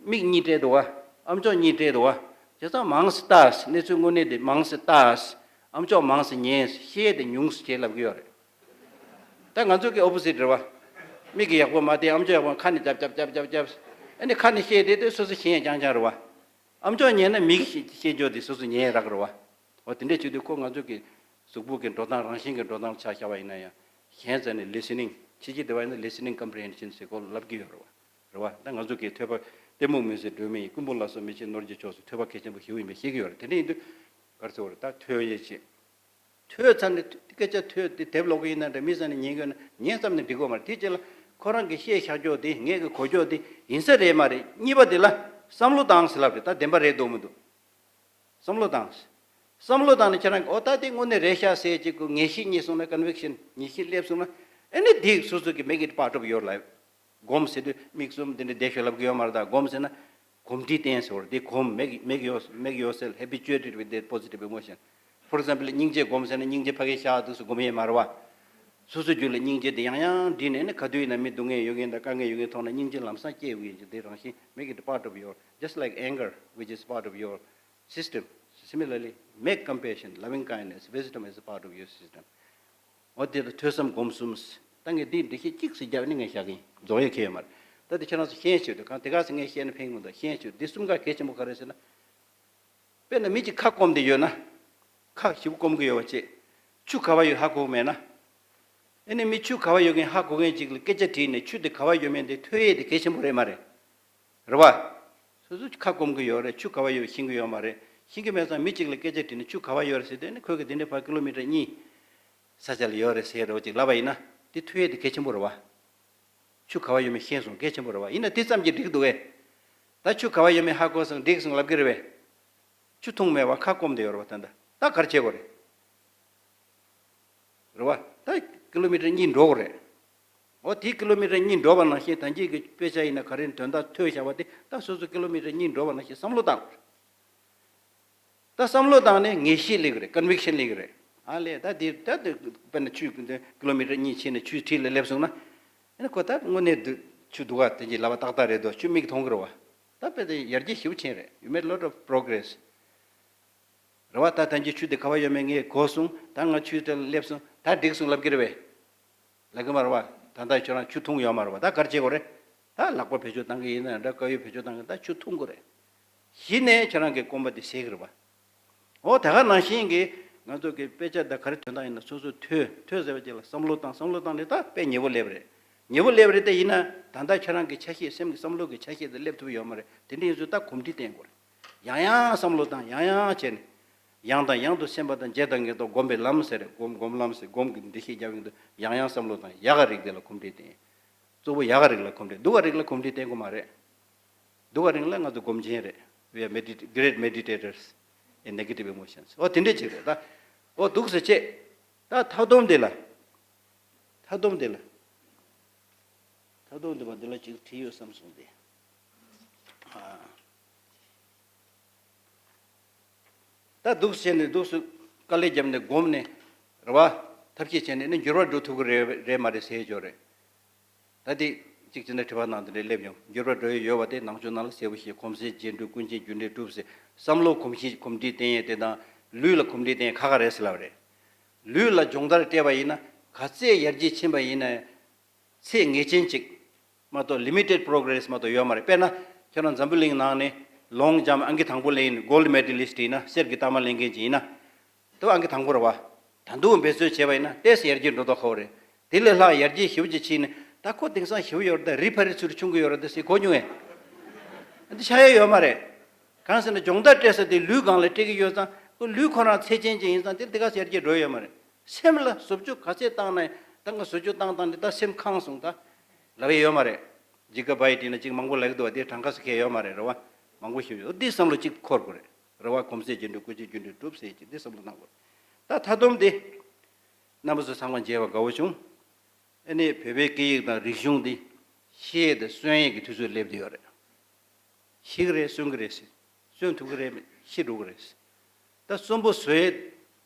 མིག་གཉིས་སྤྲད་འདུག་བ། ཨམ་ཅོག་གཉིས་སྤྲད་འདུག་བ། བྱས་ཙང་མང་ཙམ་ལྟ། གནས་ཚུལ་དངོས་གནས་དེ་མང་ཙམ་ལྟ། ཨམ་ཅོག་མང་ཙམ་ཉན། བཤད་ཡས་དེ་ཉུང་ཙམ་བྱས་ལབ་གི་ཡོད་རེད། ད་ང་ཚོ་གི་opposite རེད་བ། མིག་གིས་ཡག་པོ་མ་བལྟས། ཨམ་ཅོག་ཡག་པོ། ཁ་ནས་རྒྱབ་རྒྱབ་རྒྱབ་རྒྱབ་རྒྱབ། ཨ་ནི་ཁ་ནས་བཤད་དེ་དེ་སོ་སོ་ཤེས་ཡས་རྐྱང་རྐྱང་རེད་བ། ཨམ་ཅོག་ཉན་ན་མིག་གིས་ཤེས་རྒྱུ་དེ་སོ་སོ་ཉན་ཡས་རག་རེད་བ། འོ་དེ་འདྲས་བྱེད་དུས་ཁོ་ང་ཚོ་གི་གཟུགས་པོ་གི་འགྲོ་སྟངས་རང་བཞིན་གྱི་འགྲོ་སྟངས་ཆ་བཞག་པ་ཡིན་ན་ཡང་། གཞན་རྩ་ནས་listening ཕྱི་རྒྱལ་དེ་བ་ཡིན་ན་listening comprehension ཟེར་ཁོ་ལབ་ཀྱི་ཡོད་རེད་བ། རེད་བ། ད་ང་ཚོ་གི་ཐོས་པ་གཏི་མུག་མུན་སེལ་སྒྲོན་མེ་ཡིས། རྐུན་པོ་ལ་སོགས་མི་བྱེད་ནོར་གྱི་ཕྱོགས་སུ། ཐོས་པ་གལ་ཆེན་པོ་ཞེ་པོ་ཡིན་པས་ཤེས་ཀྱི་ཡོད་རེད། དེ་འདྲ་ཡིན་དུས་ག་རེ་ཟེར་བ་རེད། ད་ཐོས་ཡས་བྱེད། ཐོས་ཚར་ནས་སྐད་ཆ་ཐོས་དེ་དེབ་ཀློག་གི་ཡིན་ན་འདྲ། མི་ས་ནས་ཉན་གི་ཡོད་ན་ཉན་ཙམ་ནས་འགྲིག་གི་མ་རེད། དེ་རྗེས་ལ་ཁོ་རང་གི་བཤད་བཞག་ཕྱོགས་དེ་ངས་གི་གོ་ཕྱོགས་དེ་ཡིན་ས་རེད་མ་རེད། གཉིས་པ་དེ་ལ་བསམ་བློ་བཏང་ཟེར་ལབ་རེད། ད་བདེན་པ་རེད་འདུག་མི་འདུག་བསམ་བློ་བཏང་། བསམ་བློ་བཏང་ནས་ཁྱེད་རང་གི་འོ་ད་དེ་དངོས་གནས་རེད་ཤག་ཟེར་ཅིག་གི་ངེས་ཤེས་རྙེད་སོང་ན། conviction ངེས་ཤེས་སླེབས་སོང་ན། ཨ་ནི་དེ་སོ་སོ་གི་make it part of your life། སྒོམ་ཟེར་དུས་མིག་བཙུམ་དེ་འདྲ་བསྡད་ཤོག་ལབ་གི་ཡོད་མ་རེད། ད་སྒོམ་ཟེར་ན་གོམས་འདྲིས་བསྟེན་ཟེར་བ་རེད། དེ་གོམས། make make your make yourself habituated with that positive emotion. For example སྙིང་རྗེ་སྒོམ་ཟེར་ན་སྙིང་རྗེ་ཕ་གིར་བཞག་དུས་སུ་སྒོམ་ཡས་མ་རེད་བ། སོ་སོའི་རྒྱུད་ལ་སྙིང་རྗེ་དེ་ཡང་ཡང་དྲིས་ནས་ནི། ག་དུས་ཡིན་ན་མི་སྡུག་བསྔལ་ཡོད་མཁན་དང་དཀའ་ངལ་ཡོད་མཁན་མཐོང་ན་སྙིང་རྗེ་ལམ་སང་སྐྱེ་འོས་ཀྱི། དེ་རང་བཞིན། make it part of your, just like anger which is part of your system. Similarly, make compassion, loving kindness, wisdom as a part of your system. འོ་དེ་ལ་ཐོས་བསམ་སྒོམ་གསུམ། ད་ངས་འདི་འགྲེལ་བཤད་གཅིག་ཙམ་བརྒྱབ་ནས་ངས་བཞག་གི་ཡིན། རྫོགས་ཡས་ཁེལ་ཡོད་མ་རེད། ད་དེ་ཁྱེད་རང་ཚོ་ཤེས་ཆེད་དུ། གང་དེ་ག་ཚོད་ངས་བཤད་ན་ཕན་གི་མི་འདུག་ཤེས་ཆེད་དུ། འདི་གསུམ་ཀ་གལ་ཆེན་པོ་ག་རེ་ཟེར་ན། དཔེར་ན་མི་གཅིག་ཁ་སྐོམ་དེ་ཡོད་ན། ཁ་ཞིབ་སྐོམ་གི་ཡོད་པ་བྱས། ཆུ་ག་བ་ཡོད་ཧ་གོ་མེད་ན། ཨ་ནི་མི་ཆུ་ག་བ་ཡོད་མཁན་ཧ་གོ་མཁན་ཅིག་ལ་སྐད་ཆ་དྲིས་ནས་ཆུ་དེ་ག་བ་ཡོད་མེད་དེ་ཐོས་ཡས་དེ་གལ་ཆེན་པོ་རེད་མ་རེད། རེད་བ། སོ་སོ་ཁ་སྐོམ་གི་ཡོད་རེད། ཆུ་ག་བ་ཡོད་ཤེས་ཀྱི་ཡོད་མ་རེད། ཤེས་ཀྱི་མེད་ཙང་མི་གཅིག་ལ་སྐད་ཆ་དྲིས་ནས་ཆུ་ག་བ་ཡོད་རེད་ཟེར་དུས་ནི། ཁོས་གི་དེ་འདྲའི་ཕར་ཀི་ལོ་མི་ཊར་གཉིས་ས་ཆ་ལ་ཡོད་རེད་ཟེར་རོ་ཅིག་ལབ་པ་ཡིན་ན། དེ་ཐོས་ཡས་དེ་གལ་ཆེན་པོ་རེད་བ། ཆུ་ག་བ་ཡོད་མེད་ཤེས་སོང་། གལ་ཆེན་པོ་རེད་བ། ཡིན་ན་དེ་ཙམ་གྱིས་འགྲིག་འདུག་གས། ད་ཆུ་ག་བ་ཡོད་མེད་ཧ་གོ་སོང་འགྲིག་སོང་ལབ་གི་རེད་བས། ཆུ་འཐུང་མེད་བ་ཁ་སྐོམ་དེ་ཡོད་རེད་བ། ད་ད་ད་ག་རེ་བྱེད་དགོས་རེད། རེད་བ། ད་ཀི་ལོ་མི་ཊར་གཉིས་འགྲོ་དགོས་རེད། འོ་དེ་ཀི་ལོ་མི་ཊར་གཉིས་འགྲོ་བ་ནང་བཞིན་ད་གིན་གྱི་དཔེ་ཆ་ཡིན་ན་ག་རེ་དོན་དག་ཐོས་བཞག་པ་དེ་ད་སོ་སོ་ཀི་ལོ་མི་ཊར་གཉིས་འགྲོ་བ་ནང་བཞིན་བསམ་བློ་བཏང་དགོས་རེད། ད་བསམ་བློ་བཏང་ནས་ངེས་ཤེས་སླེབས་ཀྱི་རེད། ཀོན་བིག་ཤན་སླེབས་ཀྱི་རེད། ཨ་ལས། ད་དེ་ད་དེ་དཔེར་ན་ཆུ་ཀི་ལོ་མི་ཊར་གཉིས་ཕྱིན་ནས་ཆུའི་འཁྲིས་ལ་སླེབས་སོང་ན། ཨ་ནི་ཁོ་ད་དངོས་གནས་འདུག་ཆུ་འདུག་ག་དེ་གྱི་ལབ་པ་ཏག་ཏག་རེད་དོ། ཆུ་མིག་མཐོང་གི་རེད་བ། ད་དཔེ་དེ་ཡར་རྒྱས་ཞེ་པོ་ཕྱིན་རེད། You made a lot of progress. རེད་བ། ད་ད་གིན་ཆུ་དེ་ག་བ་ཡོད་མེད་ངས་གོ་སོང་། ད་ང་ཆུའི་རྩེ་ལ་སླེབས་སོང་། ད་འགྲིག་སོང་ལབ་ཀྱི་རེད་བས། ལབ་ཀྱི་མ་རེད་བ། ད་ལྟ་ཁྱོད་རང་ཆུ་འཐུང་ཡོད་མ་རེད་བ། ད་ག་རེ་བྱེད་དགོས་རེད། ད་ལག་པ་བེད་སྤྱོད་བཏང་གི་ཡིན་ན་འདྲ། དཀར་ཡོལ་བེད་སྤྱོད་བཏང་གི། ད་ཆུ་འཐུང་དགོས་རེད། གཞི་ནས་ཁྱོད་རང་གི་སྐོམ་པ་དེ་སེལ་གི་རེད་བ། འོ་དེ་ག་ནང་བཞིན་གྱི་ང་ཚོ་གི་དཔེ་ཆ་དང་ག་རེ་དོན་དག་ཡིན་ན་སོ་སོ་ཐོས། ཐོས་ཟེར་བ་ཅིག་ལ་བསམ་བློ་བཏང་། བསམ་བློ་བཏང་ནས་ད་དཔེ་ཉེ་པོ་སླེབས་རེད། ཉེ་པོ་སླེབས་རེད་དེ། ཡིན་ན་ད་ལྟ་ཁྱོད་རང་གི་ཆ་ཤས། སེམས་ཀྱི་བསམ་བློ་གི་ཆ་ཤས་དེ་སླེབས་ཐུབ་ཡོད་མ་རེད། དེ་འདྲ་ཡིན་ཚུལ་ད་གོམས་འདྲིས་བསྟེན་དགོས་རེད། ཡང་ཡང་བསམ་བློ་བཏང་། ཡང་ཡང་བྱས་ནས། ཡང་དང་ཡང་དུ་སེམས་པ་དང་བརྗེ་དང་ངེས་རྟོག་སྒོམ་པའི་ལམ་ཟེར་རེད། སྒོམ་སྒོམ་ལམ་ཟེར། སྒོམ་གྱི་འགྲེལ་བཤད་རྒྱབ་ཡོང་དུས་ཡང་ཡང་བསམ་བློ་བཏང་། ཡག་ག་རིགས་དེ་ལ་གོམས་འདྲིས་བསྟེན། གཙོ་བོ་ཡག་ག་རིགས་ལ་གོམས་འདྲིས། སྡུག་ག་རིགས་ལ་གོམས་འདྲིས་བསྟེན་དགོས་མ་རེད། སྡུག་ག་རིགས་ལ་ང་ཚོ་སྒོམ་ཆེན་རེད། We are medit- great meditators in negative emotions. འོ་དེ་འདྲས་ཅིག་རེད་ད། འོ་འདུག་སེ་བྱས། ད་མཐའ་སྡོམ་དེ་ལ། མཐའ་སྡོམ་དེ་ལ། མཐའ་སྡོམ་དེ་མ་འདི་ལ་ཅིག་བྲིས་ཡོད་བསམ་སོང་སྟེ། ཨ། ད་འདུག་སེ་བྱས་ནས་འདུག་སེ་དཀའ་ལས་བརྒྱབ་ནས་སྒོམ་ནས་རེད་བ། ཐབས་ཤེས་བྱས་ནས་ནི་འགྱུར་བ་འགྲོ་ཐུབ་ཀྱི་རེད་རེད་མ་རེད་ཟེར་ཡས་ཅིག་ཡོད་རེད། ད་དེ་གཅིག་བྱས་ན་དྲི་བ་ནང་དེ་འདྲ་སླེབས་ཡོང་། འགྱུར་བ་འགྲོ་ཡས་ཡོད་པ་དེ་ནང་ཆོས་ནང་ལ་གསལ་པོ་ཞིག་གོམས་སྲོལ་རྗེས་འགྲོའི་ཀུན་མཁྱེན་རྒྱུ་འབྲས་གྲུབ་ཟེར། བསམ་བློ་གོམས་གཤིས་གོམས་འདྲིས་བསྟེན་ཡས་དེ་དང་ལུས་ལ་གོམས་འདྲིས་བསྟེན་ཡས་ཁག་ཁག་རེད་ཟེར་ལབ་རེད། ལུས་ལ་སྦྱོང་བརྡར་སྤྲད་པ་ཡིན་ན་ག་ཚད་ཡར་རྒྱས་ཕྱིན་པ་ཡིན་ན་ཡང་། ཚད་ངེས་ཅན་ཅིག་མ་གཏོགས་limited progress མ་གཏོགས་ཡོད་མ་རེད། དཔེར་ན། ཁྱེད་རང་འཛམ་བུ་གླིང་ནང་ནས་ལོང་ཇམ་ཨང་ཀི་དང་པོ་ལེན་ཡིན། གོལ་ཌི་མེ་ཌལ་ལིསཊ་ཡིན་ན། གསེར་གྱི་རྟགས་མ་ལེན་མཁན་ཅིག་ཡིན་ན། དེ་བ་ཨང་ཀི་དང་པོ་རེད་བ། ད་དུང་འབད་རྩོལ་བྱས་པ་ཡིན་ན་ཏོག་ཙམ་ཡར་རྒྱས་འགྲོ་མདོག་ཁ་པོ་རེད། དེ་ལས་ལྷག་ཡར་རྒྱས་ཞེ་པོ་ཅིག་ཕྱིན་ནས། ད་ཁོ་དེང་སང་ཞེ་པོ་ཡོད་རེད། ད་རི་ཕ་རི་ཚུར་ཆུང་གི་ཡོད་རེད། ད་ཟེར་གོ་མྱོང་ངས། འདི་ཆགས་ཡ་ཡོད་མ་རེད། གང་ཟེར་ན་སྦྱོང་བརྡར་སྤྲད་ས་དེ་ལུས་སྒང་ལ་སྤྲད་ཀྱི་ཡོད་ཙང་། ཁོ་ལུས་ཁོ་རང་ཚད་ཅན་ཅིག་ཡིན་ཙང་དེ་དེ་ག་ཚོད་ཡར་རྒྱས་འགྲོ་ཡོད་མ་རེད། སེམས་ལ་བཟོ་བཅོས་ག་ཚད་བཏང་ན་ཡང་། ད་ང་བཟོ་བཅོས་བཏང་བཏང་ནས་ད་སེམས་ཁེངས་སོང་ད་ལབ་ཡ་ཡོད་མ་རེད། ཇི་ག་བྷའི་ཊི་ན་ཅིག་མང་པོ་ལབ་ཀྱི་འདུག་བ། དེ་གྲངས་ཀ་ཟེར་མཁན་ཡོད་མ་རེད། རེད་བ། མང་པོ་ཞིག་ཡོད། འདི་བསམ་བློ་གཅིག་འཁོར་དགོས་རེད། རེད་བ། གོམས་སྲོལ་རྒྱུན་སྒྲིག་བཀོལ་སྤྱོད་རྒྱུན་སྒྲིག་སྒྲུབ་ཟེར་གྱི་འདི་བསམ་བློ་གཏང་དགོས་རེད། ད་མཐའ་སྡོམ་དེ། རྣམ་པ་ཚོ་ཚང་མ་མཇལ་བ་དགའ་བོ་བྱུང་། ཨ་ནི་བོད་པའི་སྐད་ཡིག་དང་རིག་གཞུང་འདི་ཤི་ཡས་དང་གསོན་ཡས་ཀྱི་དུས་ཚོད་སླེབས་བསྡད་ཡོད་རེད། ཤི་གི་རེད། གསོན་གི་རེད་ཟེར། གསོན་ཐུབ་གི་རེད། ཤི་འགྲོ་གི་རེད་ཟེར། ད་གསོན་པོ་བཟོ་ཡས།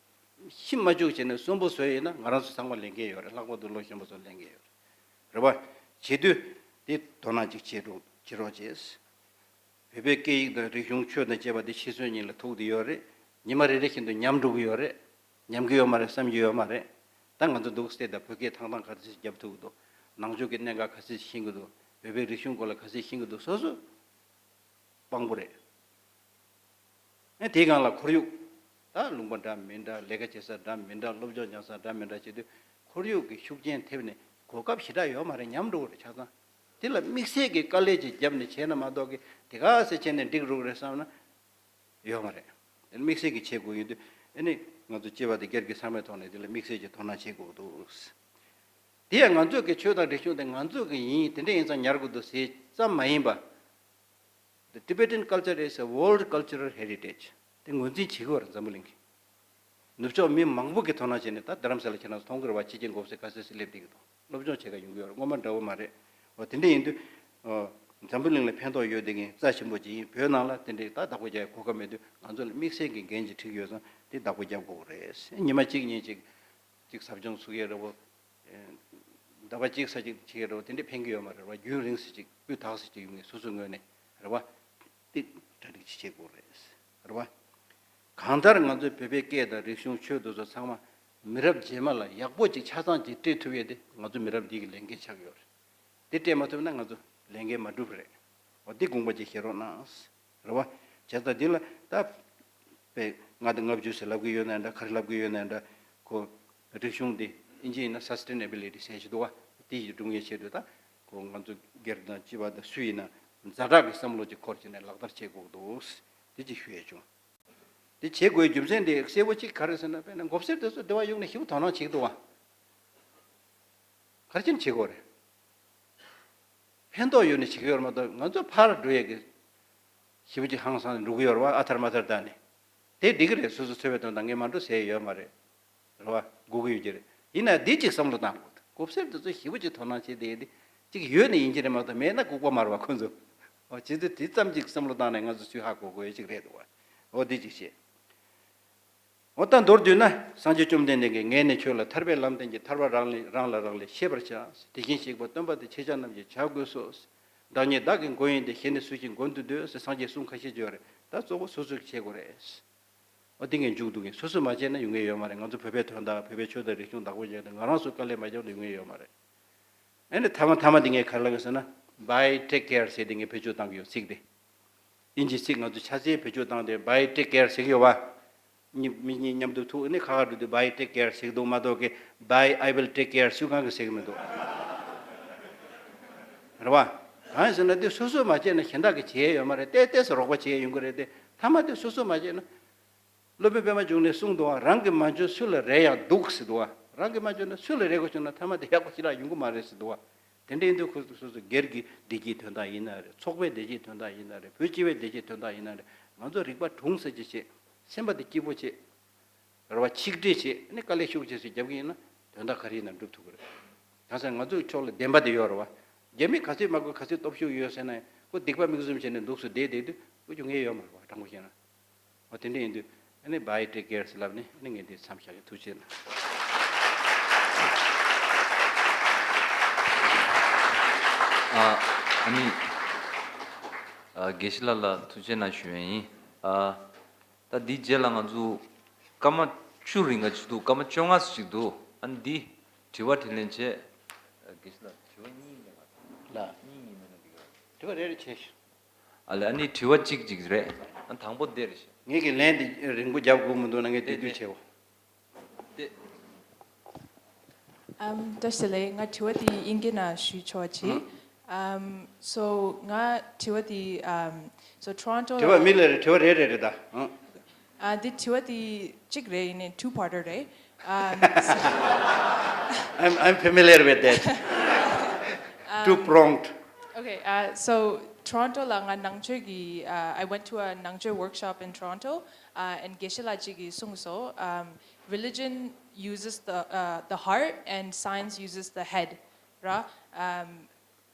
ཤི་མ་བཅུག་བྱས་ནས་གསོན་པོ་བཟོ་ཡས་ཡིན་ན་ང་རང་ཚོ་ཚང་མ་ལས་འགན་ཡོད་རེད། ལྷག་པར་དུ་ལོ་གཞོན་པ་ཚོ་ལས་འགན་ཡོད་རེད། རེད་བ། བྱེད་དུས་དེ་དོ་སྣང་ཅིག་བྱེད་རོགས་བྱེད་རོགས་བྱས། བོད་པའི་སྐད་ཡིག་དང་རིག་གཞུང་ཆོས་དང་བཅས་པ་དེ་ཤི་གསོན་གཉིས་ལ་ཐུག་བསྡད་ཡོད་རེད། ཉི་མ་རེ་རེ་བཞིན་དུ་ཉམས་འགྲོ་གི་ཡོད་རེད། ཉམས་ཀྱི་ཡོད་མ་རེད་བསམ་གྱི་ཡོད་མ་རེད། ད་ང་ཚོ་འདུག་སེ་ད་བོད་སྐད་ཐང་ཐང་ག་ཚོད་རྒྱབ་ཐུབ་ཀྱི་འདུག་ནང་ཆོས་ཀྱི་གནད་འགག་ག་ཚོད་ཤེས་ཀྱི་འདུག་བོད་པའི་རིག་གཞུང་སྐོར་ལ་ག་ཚོད་ཤེས་ཀྱི་འདུག་སོ་སོ་དཔང་པོ་རེད། ཨེ་དེའི་སྒང་ལ་ཁོར་ཡུག་ད་ལུང་པ་འདྲ་མི་འདྲ། ལས་ཀ་བྱེད་ས་འདྲ་མི་འདྲ། སློབ་སྦྱོང་སྦྱང་ས་འདྲ་མི་འདྲ་བྱེད་དུས་ཁོར་ཡུག་གི་ཤུགས་རྐྱེན་ཐེབས་ནས་གོ་སྐབས་ཞེ་དྲག་ཡོད་མ་རེད། ཉམས་འགྲོ་གི་རེད། ཆ་ཚང་དེ་ལ་དམིགས་བསལ་གྱི་དཀའ་ལས་ཅིག་བརྒྱབ་ནས་བྱས་ན་མ་གཏོགས་ཀྱི་དེ་ག་ཚོད་བྱས་ནས་འགྲིག་རུག་རེད་བསམ་ན། ཡོད་མ་རེད། དེ་དམིགས་བསལ་གྱི་བྱེད་དགོས་ཡོད་དུས། ཨ་ནི་ང་ཚོ་སྤྱི་པ་དེ་སྒེར་གྱི་ཚང་མའི་ཐོག་ནས་དེ་ལ་དམིགས་བསལ་གྱི་དོ་སྣང་བྱེད་དགོས་འདུག་དེ་ཡང་ང་ཚོ་གི་ཆོས་དང་རིག་གཞུང་དེ་ང་ཚོ་གི་ཡིན། དེ་འདྲ་ཡིན་ཙང་ཉར་དགོས་འདུག་ཟེར་ཙམ་མ་ཡིན་པ། The Tibetan culture is a world cultural heritage. དེ་ངོས་འཛིན་བྱེད་དགོས་རེད། འཛམ་བུ་གླིང་གི་ནུབ་ཕྱོགས་མི་མང་པོ་གིས་དོ་སྣང་བྱས་ནས། ད་རྡ་རམ་ས་ལ་ཁྱེད་རང་ཚོ་མཐོང་གི་རེད་བ། ཕྱི་རྒྱལ་འགོ་སེ་ག་སེ་སེ་སླེབས་བསྡད་ཀྱི་འདུག་སློབ་སྦྱོང་བྱེད་ག་ཡོང་གི་ཡོད་རེད། སྔོན་མ་འདྲ་བོ་མ་རེད། འོ་དེ་འདྲ་ཡིན་དུས། ཨ། འཛམ་བུ་གླིང་ལ་ཕན་ཐོགས་ཡོད་བསྡད་མཁན་རྩ་ཆེན་པོ་ཅིག་ཡིན། བོད་ནང་ལ་དེ་འདྲའི་ད་བདག་པོ་རྒྱག་གོ་སྐབས་མེད་དུས། ང་ཚོ་ལ་དམིགས་བསལ་གྱི་འགན་ཅིག་འཁྲི་གི་ཡོད་ཙང་དེ་བདག་པོ་རྒྱབ་དགོས་ཀྱི་རེད། ཉི་མ་གཅིག་གཉིས་ཅིག་ཅིག་ཟབ་སྦྱོང་ཚུགས་ཡས་རེད་བོ། ཟླ་བ་གཅིག་ཙམ་ཅིག་བྱེད་ཀྱི་རེད་བོ། དེ་འདྲ་ཕན་གྱི་ཡོད་མ་རེད་བ། རྒྱུན་རིང་ཙམ་ཅིག་སྤུས་དག་ཙམ་ཅིག་ཡོང་གི། སོ་སོའི་ངོས་ནས་རེད་བ། དེ་གྲ་སྒྲིག་ཅིག་བྱེད་དགོས་རེད། རེད་བ། གང་ལྟར་ང་ཚོའི་བོད་པའི་སྐད་དང་རིག་གཞུང་ཆོས་འདི་ཚོ་ཚང་མ་མི་རབས་རྗེས་མ་ལ་ཡག་པོ་ཅིག་ཆ་ཚང་ཅིག་སྤྲད་ཐུབ་ཡས་དེ་ང་ཚོ་མི་རབས་འདི་གི་ལས་འགན་ཆགས་ཡོད་རེད། དེ་སྤྲད་མ་ཐུབ་ན་ང་ཚོ་ལས་འགན་མ་འགྲུབ་རེད། འོ་འདི་དགོངས་པ་ཅིག་བཞེས་རོགས་གནང་། རེད་བ། བྱས་ཙང་འདི་ལ་ད་པའི་ལྔ་དང་ལྔ་བཅུ་ཟེར་ལབ་ཀྱི་ཡོད་ན་འདྲ། ག་རེ་ལབ་ཀྱི་ཡོད་ན་འདྲ། ཁོ་རིག་གཞུང་འདི་ཨིན་ཇི་ཡིན་ན་སཱ་སི་ཊེ་ན་བི་ལི་ཊི་ཟེར་གྱི་འདུག་བ། དེ་ཡི་སྒྲུབ་མཁན་ཆེད་དུ་ད་ཁོ་ང་ཚོ་སྒེར་དང་སྤྱི་པ་དང་སུ་ཡིན་ན་ཛ་དྲག་གི་བསམ་བློ་ཅིག་འཁོར་བྱས་ནས་ལག་བསྟར་བྱེད་དགོས་འདུག་དེ་ཅིག་ཞུ་ཡས་བྱུང་། དེ་བྱེད་དགོས་རྒྱུ་མཚན་དེ་གསལ་པོ་གཅིག་ག་རེ་ཟེར་ན། དཔེར་ན་མགོ་སེར་དེ་ཚོ་འབྲེལ་བ་གཡུག་ནས་ཞེ་པོ་དོ་སྣང་བྱེད་ཀྱི་འདུག་བ། ག་རེ་བྱས་ནས་བྱེད་དགོས་རེད། ཕན་ཐོགས་ཡོད་ནས་བྱེད་ཀྱི་ཡོད་རེད་མ་གཏོགས། ང་ཚོ་ཕར་འགྲོ་ཡས་ཀྱི་ཞེ་པོ་ཅིག་ཧང་སང་འགྲོ་གི་ཡོད་རེད་བ། ཨ་ཐར་མ་ཐར་བཏང་ནས། དེ་འགྲིག་གི་རེད། སོ་སོ་འཚོ་བའི་དོན་དག་ངས་མ་འགྲོ་ཟེར་ཡས་ཡོད་མ་རེད། རེད་བ། དགོས་ཀྱི་ཡོད་ཀྱི་རེད། ཡིན་ན་འདི་གཅིག་བསམ་བློ་བཏང་དགོས། མགོ་སེར་དེ་ཚོ་ཞེ་པོ་ཅིག་དོ་སྣང་བྱེད་བསྡད་ཡས་འདི་གཅིག་ཡོད་ནས་ཡིན་གྱི་རེད་མ་གཏོགས། མེད་ན་ལྐུགས་པ་མ་རེད་བ་ཁོ་ཚོ། འོ་བྱས་ཙང་དེ་ཙམ་ཅིག་བསམ་བློ་བཏང་ནས་ང་ཚོ་ཚུར་ཧ་གོ་དགོས་ཡས་ཅིག་རེད་འདུག་བ། འོ་འདི་གཅིག་བྱས། འོ་ད་མདོར་བསྡུས་ན། སངས་རྒྱས་བཅོམ་ལྡན་འདས་ཀྱིས་ངས་ནི་ཁྱོད་ལ་ཐར་པའི་ལམ་བསྟན་གྱི། ཐར་པ་རང་ལས་རང་ལ་རག་ལས་ཤེས་པར་བྱ། དེ་བཞིན་གཤེགས་པ་སྟོན་པ་དེ། ཁྱེད་ཅག་རྣམས་ཀྱིས་བྱ་དགོས་སོ། བདག་ཉིད་བདག་གི་མགོན་ཡིན་ཏེ། གཞན་ནི་སུ་ཞིག་མགོན་དུ་འདོད་ཟེར་སངས་རྒྱས་གསུང་ཁ་ཤས་ཅིག་ཡོད་རེད། ད་གཙོ་བོ་སོ་སོས་བྱེད་དགོས་རེད། འོ་དེ་ངས་མཇུག་བསྡུ་གིན། སོ་སོས་མ་བྱས་ན་ཡོང་གི་ཡོད་མ་རེད། ང་ཚོ་བོད་པའི་དོན་དག་བོད་པའི་ཆོས་དང་རིག་གཞུང་བདག་པོ་བྱས་ཏེ་ང་རང་ཚོ་དཀའ་ལས་མ་བརྒྱབ་ན་ཡོང་གི་ཡོད་མ་རེད། ཨ་ནི་མཐའ་མ་མཐའ་མ་དེ་ངས་ག་རེ་ལབ་ཀྱི་ཟེར་ན། Bye, take care ཟེར་དེ་ངས་བེད་སྤྱོད་བཏང་གི་ཡོད། ཚིག་དེ། དབྱིན་ཇིའི་ཚིག་ང་ཚོ་ཕྱག་འཚལ་བེད་སྤྱོད་བཏང་སྟེ་Bye, take care ཟེར་གྱི་ཡོད་བ། མི་མི་གཉིས་མཉམ་དུ་ཐུག་ནས་ཁ་ཁ་འགྲོ་དུས་Bye, take care ཟེར་གྱི་འདུག་མ་གཏོགས་ཀྱི་Bye, I will take care ཞུ་གང་གི་ཟེར་གྱི་མི་འདུག་རེད་བ། གང་ཡིན་ཟེར་ན་དེ་སོ་སོས་མ་བྱས་ན་གཞན་དག་གིས་བྱེད་ཡས་ཡོད་མ་རེད། ཏོག་ཙམ་རོགས་པ་བྱེད་ཡས་ཡོང་གི་རེད་དེ། མཐའ་མ་དེ་སོ་སོས་མ་བྱས་ན། སློབ་དཔོན་པད་མ་འབྱུང་གནས་གསུངས་འདུག་བ། རང་གིས་མ་འཇོན་སུ་ལ་རེ་ཡང་སྡུག་ཟེར་འདུག་བ། རང་གིས་མ་འཇོན་ན་སུ་ལ་རེ་དགོས་བྱུང་ན་མཐའ་མ་དེ་ཡག་པོ་ཞེ་དྲག་ཡོང་གི་མ་རེད་ཟེར་འདུག་བ། དེ་འདྲ་ཡིན་དུས་ཁོ་ཚོ་སོ་སོ་སྒེར་གྱི་བདེ་སྐྱིད་དོན་དག་ཡིན་ན་རེད། ཚོགས་པའི་བདེ་སྐྱིད་དོན་དག་ཡིན་ན་རེད། བོད་སྤྱི་པའི་བདེ་སྐྱིད་དོན་དག་ཡིན་ན་རེད། ང་ཚོ་རིག་པ་གྲུང་ཙམ་ཅིག་བྱེད། སེམས་པ་དེ་སྐྱིད་པོ་བྱེད། རེད་བ། ཆིག་སྒྲིལ་བྱེད། ཨ་ནི་དཀའ་ལས་ཤུགས་ཆེ་ཙམ་རྒྱབ་ཀྱི་ཡིན་ན་དོན་དག་ག་རེ་ཡིན་ན་འགྲུབ་ཐུབ་ཀྱི་རེད། གང་ཟེར་ང་ཚོའི་ཕྱོགས་ལ་བདེན་པ་དེ་ཡོད་རེད་བ། རྒྱ་མི་ག་ཚོད་མང་པོས་ག་ཚོད་སྟོབས་ཤུགས་ཡོད་ཟེར་ན་ཡང་། ཁོ་སྡིག་པ་མིག་བཙུམ་བྱས་ནས་འདུག་སེ་བསྡད་བསྡད་དུས་ཁོ་རྒྱུ་ངེས་ཡོད་མ་རེད་བ། དྲང་པོ་བཤད་ན། འོ་དེ་འདྲ་ཡིན་དུས་ཨ་ནི་Bye, take care ཟེར་ལབ་ནས། ཨ་ནི་ངས་འདི་མཚམས་བཞག་གི། ཐུགས་རྗེ་གནང་། ཨ་ཨ་ནི་ཨ་དགེ་བཤེས་ལགས་ལ་ཐུགས་རྗེ་གནང་ཞུ་ཡས་ཡིན། ཨ་ད་འདིའི་རྗེས་ལ་ང་ཚོ་སྐར་མ་བཅུ་རིང་ག་ཅིག་འདུག་སྐར་མ་བཅོ་ལྔ་ཙམ་ཅིག་འདུག་ཨ་ནི་འདི་དྲི་བ་དྲིས་ལན་བྱས། ཨ་དགེ་བཤེས་ལགས་དྲི་བ་གཉིས་ཡིན་ན་མ་གཏོགས། ལགས། གཉིས་ཡིན་ན་འགྲིག་གི་རེད། དྲི་བ་རེ་རེ་བྱས། ཨ་ལེ། ཨ་ནི་དྲི་བ་གཅིག་ཅིག་རེད། ཨ། དང་པོ་འདིར། ངེད་ཀྱི་ལན་འདི་རིང་པོ་རྒྱབ་དགོས་མི་འདུག་ན། ངས་དེ་དེ་དུས་བྱེད་འོ། དེ། ཨམ། བཀྲ་ཤིས་བདེ་ལེགས། ང་དྲི་བ་དེ་དབྱིན་སྐད་ནང་ཞུས་ཆོག་ཅིག་ཨམ། so ང་དྲི་བ་དེ། ཨམ། so Toronto དྲི་བ་ལ། མི་ལ་རེ་དྲི་བ་རེ་རེ་རེད་ད། ཨ། ཨ། འདི་དྲི་བ་དེ་གཅིག་རེད། ཡིན་ནའི་two parter རེད། ཨམ། so I'm, I'm familiar with that. Two pronged. Okay, uh, so Toronto ལ་ང་ནང་ཆོས་ཀྱི། uh, I went to a ནང་ཆོས་workshop in Toronto, uh, and དགེ་བཤེས་ལགས་གཅིག་གིས་གསུངས་སོང་། um, religion uses the, uh, the heart and science uses the head. ར། um,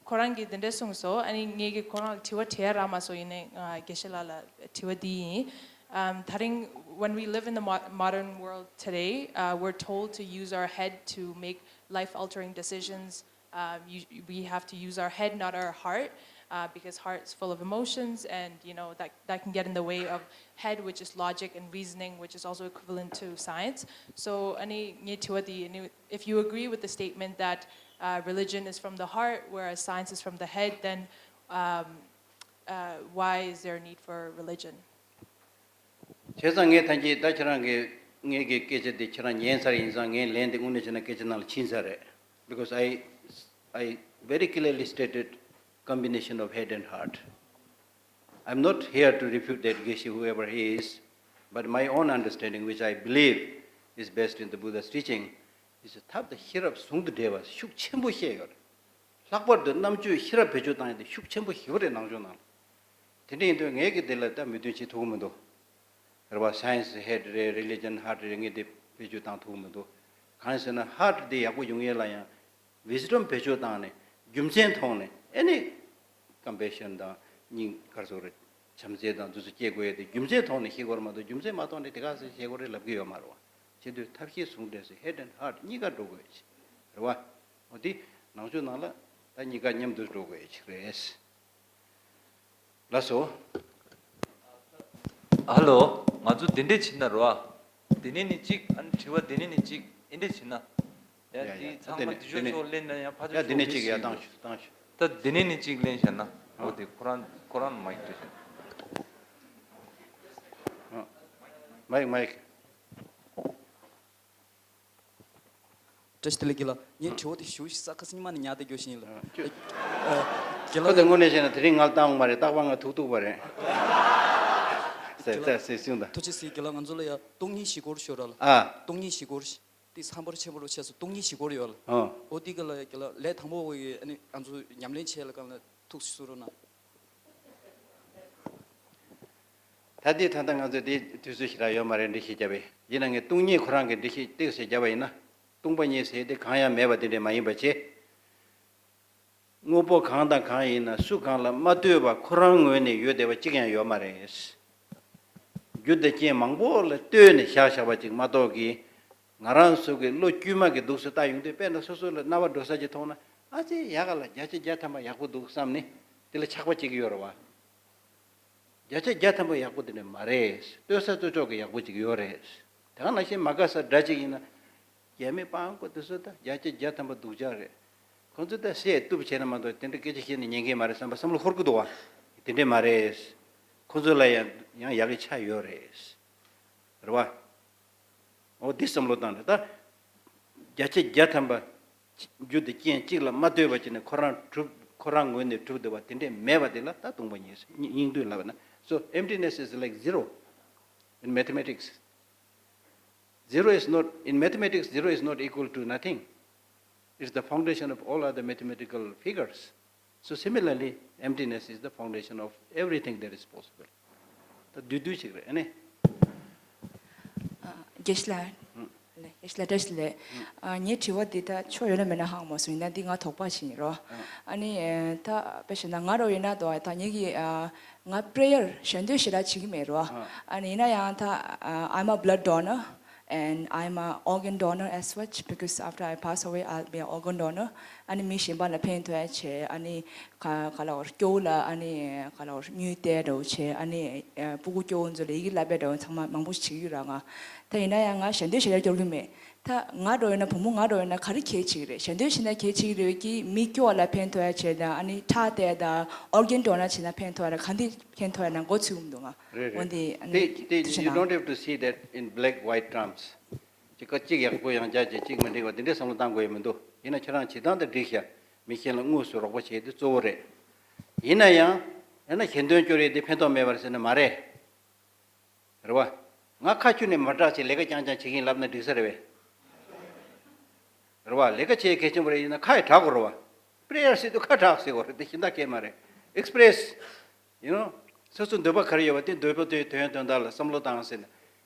ཁོ་རང་གིས་དེ་འདྲས་གསུངས་སོང་། ཨ་ནི་ངེད་ཀྱིས་ཁོ་རང་ལ་དྲི་བ་དྲིས་རག་མ་སོང་། ཡིན་ནའི་ང་དགེ་བཤེས་ལགས་ལ་དྲི་བ་འདི་ཡིན། ཨམ། ད་རིང་when we live in the mo- modern world today, uh, we're told to use our head to make life-altering decisions. Um, you, we have to use our head, not our heart, uh, because heart is full of emotions, and you know that that can get in the way of head, which is logic and reasoning, which is also equivalent to science. So, ཨ་ནི་ངའི་དྲི་བ་འདི། ཨ་ནི if you agree with the statement that, uh, religion is from the heart, whereas science is from the head, then, um, uh, why is there a need for religion? བྱས་ཙང་ངས་ཐེངས་གཅིག་ད་ཁྱེད་རང་གི་ངེད་ཀྱི་སྐད་ཆ་འདི་ཁྱེད་རང་ཉན་ཚར་ཡིན་ཙང་། ངའི་ལན་འདི་དངོས་གནས་བྱས་ན་སྐད་ཆ་ནང་ལ་ཕྱིན་ཚར་རེད། Because I, I very clearly stated combination of head and heart. I'm not here to refute that དགེ་བཤེས, whoever he is, but my own understanding, which I believe is based in the Buddha's teaching, is ཐབས་དང་ཤེས་རབ་ཟུང་དུ་འབྲེལ་བ་ཤུགས་ཆེན་པོ་བཤད་ཡོད་རེད། ལྷག་པར་དུ་རྣམ་དཔྱོད་ཤེས་རབ་བེད་སྤྱོད་བཏང་ཡ་དེ་ཤུགས་ཆེན་པོ་ཞེ་པོ་རེད་ནང་ཆོས་ནང་ལ། དེ་འདྲ་ཡིན་དུས་ངས་ཀྱི་དེ་ལ་ད་མོས་མཐུན་བྱེད་ཐུབ་ཀྱི་མི་འདུག་རེད་བ། Science head རེད། Religion heart རེད། ངས་དེ་བེད་སྤྱོད་བཏང་ཐུབ་ཀྱི་མི་འདུག་གང་ཡིན་ཟེར་ན་heart དེ་ཡག་པོ་ཡོང་ཡས་ལ་ཡང་wisdom བེད་སྤྱོད་བཏང་ནས་རྒྱུ་མཚན་ཐོག་ནས། ཨ་ནི་compassion དང་སྙིང་ག་རེ་ཟེར་དགོས་རེད། བྱམས་བརྩེ་དང་དེ་ཚོ་སྐྱེ་དགོས་ཡས་དེ་རྒྱུ་མཚན་ཐོག་ནས་ཤེས་དགོས་རེད་མ་གཏོགས། རྒྱུ་མཚན་མ་ཐོག་ནས་དེ་ག་ཟེ་བྱེད་དགོས་རེད་ལབ་ཀྱི་ཡོད་མ་རེད་བ། བྱེད་དུས་ཐབས་ཤེས་ཟུང་འབྲེལ་སེ་head and heart གཉིས་ཀ་འགྲོ་དགོས་ཡོད་རེད་བ། འོ་དེ་ནང་ཆོས་ནང་ལ་ད་གཉིས་ཀ་མཉམ་དུ་འགྲོ་དགོས་ཡོད་ཅིག་རེད། ལགས་སོ། ཧ་ལོ། ང་ཚོ་དེ་འདྲས་བྱེད་ན་རེད་བ། དེ་ནས་ནི་གཅིག་ཨ་ནི་དྲི་བ་དེ་ནས་ནི་གཅིག་ཨེ་འདྲས་བྱེད་ན། ཡ། ཡ་ཡ། དེ་ད་ཚང་དེ་མ་ནས་དེ་ནས་དེ་ནས་ཕྱོགས་ལེན་ན་ཡང་ཕ་ཡ་ཕྱོགས་དེ་ནས་ཕྱོགས་གཅིག་ཡ་ལེན་བཏང་ཤོག་བཏང་ཤོག་ད་དེ་ནས་ནི་གཅིག་ལེན་བྱས་ན། འོ་ཨ། དེ་ཁོ་རང་ཁོ་རང་མ་ཡིག་བྲིས་ཤག་ཨ། མ་ཡིག་མ་ཡིག་བཀྲ་ཤིས་བདེ་ལེགས་དགེ་ལགས། ངས་དྲི་བ་དེ་ཞུ་ས་ཁ་སང་ཉི་མ་ནས་ཉར་བསྡད་རྒྱུ་ཞིག་ཡིན་ལ། ཨ། ཨ། དགེ་ཁོ་ལགས། དེ་དངོས་གནས་བཤད་ན་དེ་རིང་ང་ལ་བཏང་མ་རེད། རྟག་པར་ང་ཐུག་ཐུག་པ་རེད། ཟེར་དགེ་ལགས། ཟེར་ཟེར་གསུངས་དང་། ཐུགས་རྗེ་གཟིགས། དགེ་ལགས། ང་ཚོ་ལ་ཡ་སྟོང་ཉིད་བཞི་སྐོར་ཤོད་ར་ལ། ཨ། སྟོང་ཉིད་བཞི་སྐོར་ཞིག་དེ་ཚང་པར་ཆེན་པོ་རུ་ཆེ་སོ་སྟོང་ཉིད་བཞི་སྐོར་ཡོད་ལ། ཨ། འོ་དེ་ག་ལ་ཡ་དགེ་ལགས་ལས་དང་པོ་བོ་ཡི་ཨ་ནི་ང་ཚོ་ཉམས་ལེན་བྱས་ལ་གང་ལ་ཐུགས་སུ་རུ་ན། ད་ལྟའི་ད་ལྟ་ང་ཚོ་དེ་དུས་ཚོད་ཞེ་དྲག་ཡོད་མ་རེད། འགྲེལ་བཤད་བརྒྱབ་པས། ཡིན་ན་ངས་སྟོང་ཉིད་ཁོ་རང་གི་འགྲེལ་བཤད་ཏོག་ཙམ་བརྒྱབ་པ་ཡིན་ན། སྟོང་པ་ཉིད་ཟེར་དེ་གང་ཡང་མེད་པ་དེ་འདྲས་མ་ཡིན་པ་བྱས། དངོས་པོ་གང་དང་གང་ཡིན་ན་སུ་གང་ལ་མ་ལྟོས་པ་ཁོ་རང་ངོས་ནས་ཡོད་བསྡད་པ་གཅིག་ཀྱང་ཡོད་མ་རེད། རྒྱུ་དང་རྐྱེན་མང་པོ་ལ་ལྟོས་ནས་བཞག་བཞག་པ་ཅིག་མ་གཏོགས་ཀྱི། ང་རང་ཚོ་གི་བློ་དཀྱུས་མ་གི་འདུག་སེ་ལྟ་ཡོང་དུས། དཔེར་ན་སོ་སོ་ལ་རྣ་བ་འགྲོ་ས་ཅིག་མཐོང་ན། ཨ་ཙི་ཡག་ག་ལ་བརྒྱ་ཆ་བརྒྱ་ཐམ་པ་ཡག་པོ་འདུག་བསམ་ནས་དེ་ལ་ཆགས་པ་བྱེད་ཀྱི་ཡོད་རེད་བ། བརྒྱ་ཆ་བརྒྱ་ཐམ་པ་ཡག་པོ་དེ་འདྲ་མ་རེད། ལྟོས་ས་ལྟོས་ཕྱོགས་ཀྱི་ཡག་པོ་ཅིག་ཡོད་རེད། དེ་ག་ནང་བཞིན་མ་དགའ་ས་འདྲ་ཅིག་ཡིན་ན། རྒྱ་མི་སྤྲང་པོ་དེ་ཚོ་ད་བརྒྱ་ཆ་བརྒྱ་ཐམ་པ་སྡུག་ཅག་རེད། ཁོང་ཚོ་ད་བཤད་གཏུབ་བྱས་ན་མ་གཏོགས་དེ་འདྲ་སྐད་ཆ་བཤད་ན་ཉན་གི་མ་རེད་བསམ་པ་བསམ་བློ་འཁོར་གི་འདུག་བ། དེ་འདྲ་མ་རེད། ཁོང་ཚོ་ལ་ཡང་ཡང་ཡག་གི་ཆ་ཡོད་རེད། རེད་བ། འོ་འདི་བསམ་བློ་བཏང་ནས་ད། བརྒྱ་ཆ་བརྒྱ་ཐམ་པ་རྒྱུ་དང་རྐྱེན་གཅིག་ལ་མ་ལྟོས་པ་བྱས་ནས་ཁོ་རང་གྲུབ། ཁོ་རང་ངོས་ནས་གྲུབ་བསྡད་པ་དེ་འདྲས་མེད་པ་དེ་ལ་ད་སྟོང་པ་ཉིད་ཟེར། སྙིང་སྙིང་བསྡུས་ལབ་ན། So emptiness is like zero in mathematics. Zero is not, in mathematics, zero is not equal to nothing. It's the foundation of all other mathematical figures. So similarly, emptiness is the foundation of everything that is possible. ད་བསྡུས་བསྡུས་ཅིག་རེད་ཨ་ནི། ཨ། དགེ་བཤེས་ལགས། ཨུ། ལགས། དགེ་བཤེས་ལགས་བཀྲ་ཤིས་བདེ་ལེགས། ཨུ། ཨ། ངའི་དྲི་བ་འདི་ད་ཆོ་ཡོད་ན་མེད་ན་ཧ་གོ་མ་སོང་། ཡིན་ན་འདི་ང་དོགས་པ་ཞིག་ཡིན་རོ། ཨུ། ཨ་ནི་ད་དཔེ་བཞག་ན་ང་རོ་ཡིན་ན་དོ་ད་ངེད་ཀྱི། ཨ། ང་པྲེ་ཡར་ཞལ་འདོན་ཞེ་དྲག་བྱེད་ཀྱི་མེད་རོ། ཨ། ཨ་ནི་ཡིན་ན་ཡང་ད། ཨ། I'm a blood donor and I'm a organ donor as such, because after I pass away I'll be a organ donor. ཨ་ནི་མི་གཞན་པ་ལ་ཕན་ཐོགས་ཡ་བྱས། ཨ་ནི། ག་ག་ལ་བར་སྐྱོ་བོ་ལ་ཨ་ནི་ག་ལ་བར་དངུལ་སྟེར་འདྲ་བོ་བྱས། ཨ་ནི་ཨ་སྤུ་གུ་སྐྱོ་བོ་ཚོ་ལ་ཡི་གེ་བསླབ་པའི་འདྲ་བོ་ཚང་མ་མང་པོ་ཞིག་བྱེད་ཀྱི་ཡོད་ར། ང་ད་ཡིན་ན་ཡང་ང་ཞལ་འདོན་ཞལ་ལས་སྐྱོར་གྱི་མེད། ད་ང་འདྲ་བོ་ཡིན་ན་བུ་མོ་ང་འདྲ་བོ་ཡིན་ན་ག་རེ་གལ་ཆེ་གི་རེད། ཞལ་འདོན་བྱེད་ན་གལ་ཆེ་གི་རེད་ཀྱི་མི་སྐྱོ་བ་ལ་ཕན་ཐོགས་ཡ་བྱས་དང་ཨ་ནི་ཁྲག་སྟེར་དང་ཨོར་གན་ཌོ་ནར་བྱེད་ན་ཕན་ཐོགས་ཡ་ར་ག་འདི་ཕན་ཐོགས་ཡ་ན་མགོ་ཚོས་གི་མི་འདུག་ང་རེད། འོན་རེད། ཏེ་ཨ་ནི་དེ་དེ་དུ་ཆ་you ན་don't have to see that in black white terms. གཅིག་ག་གཅིག་ཡག་པོ་ཡང་བྱ་བྱེད་གཅིག་མི་འགྲིག་པ་དེ་འདྲའི་བསམ་བློ་བཏང་དགོས་ཡ་མི་འདུག་ཡིན་ན་ཁྱེད་རང་བྱེད་སྟངས་དེ་འགྲིག་ཤག་མི་གཞན་ལ་དངོས་སུ་རོགས་པ་བྱེད་དེ་གཙོ་བོ་རེད། ཡིན་ན་ཡང་ཡང་ན་ཞལ་འདོན་སྐྱོར་ཡས་དེ་ཕན་ཐོགས་མེད་པ་རེད་ཟེར་ན་མ་རེད། རེད་བ། ང་ཁ་ཁྱུ་ནས་མ་སྐྲག་ཅིག་ལས་ཀ་རྐྱང་རྐྱང་བྱེད་ཀྱིན་ལབ་ན་འགྲིག་ས་རེད་བས། རེད་བ། ལས་ཀ་བྱེད་གལ་ཆེན་པོ་རེད། ཡིན་ན་ཁ་ཡི་དྲག་དགོས་རེད་བ། པི་རེ་ཡར་ཟེར་དུས་ཁ་དྲག་ཟེར་དགོས་རེད། དེ་གཞན་དག་སྐད་མ་རེད། ཨེག་སི་པི་རེ་སི། ཡུ་ནོ། སོ་སོ་འདོད་པ་ག་རེ་ཡོད་པ་དེ་འདོད་པ་དེ་དོན་དོན་དག་ལ་བསམ་བློ་བཏང་ཟེར་ན།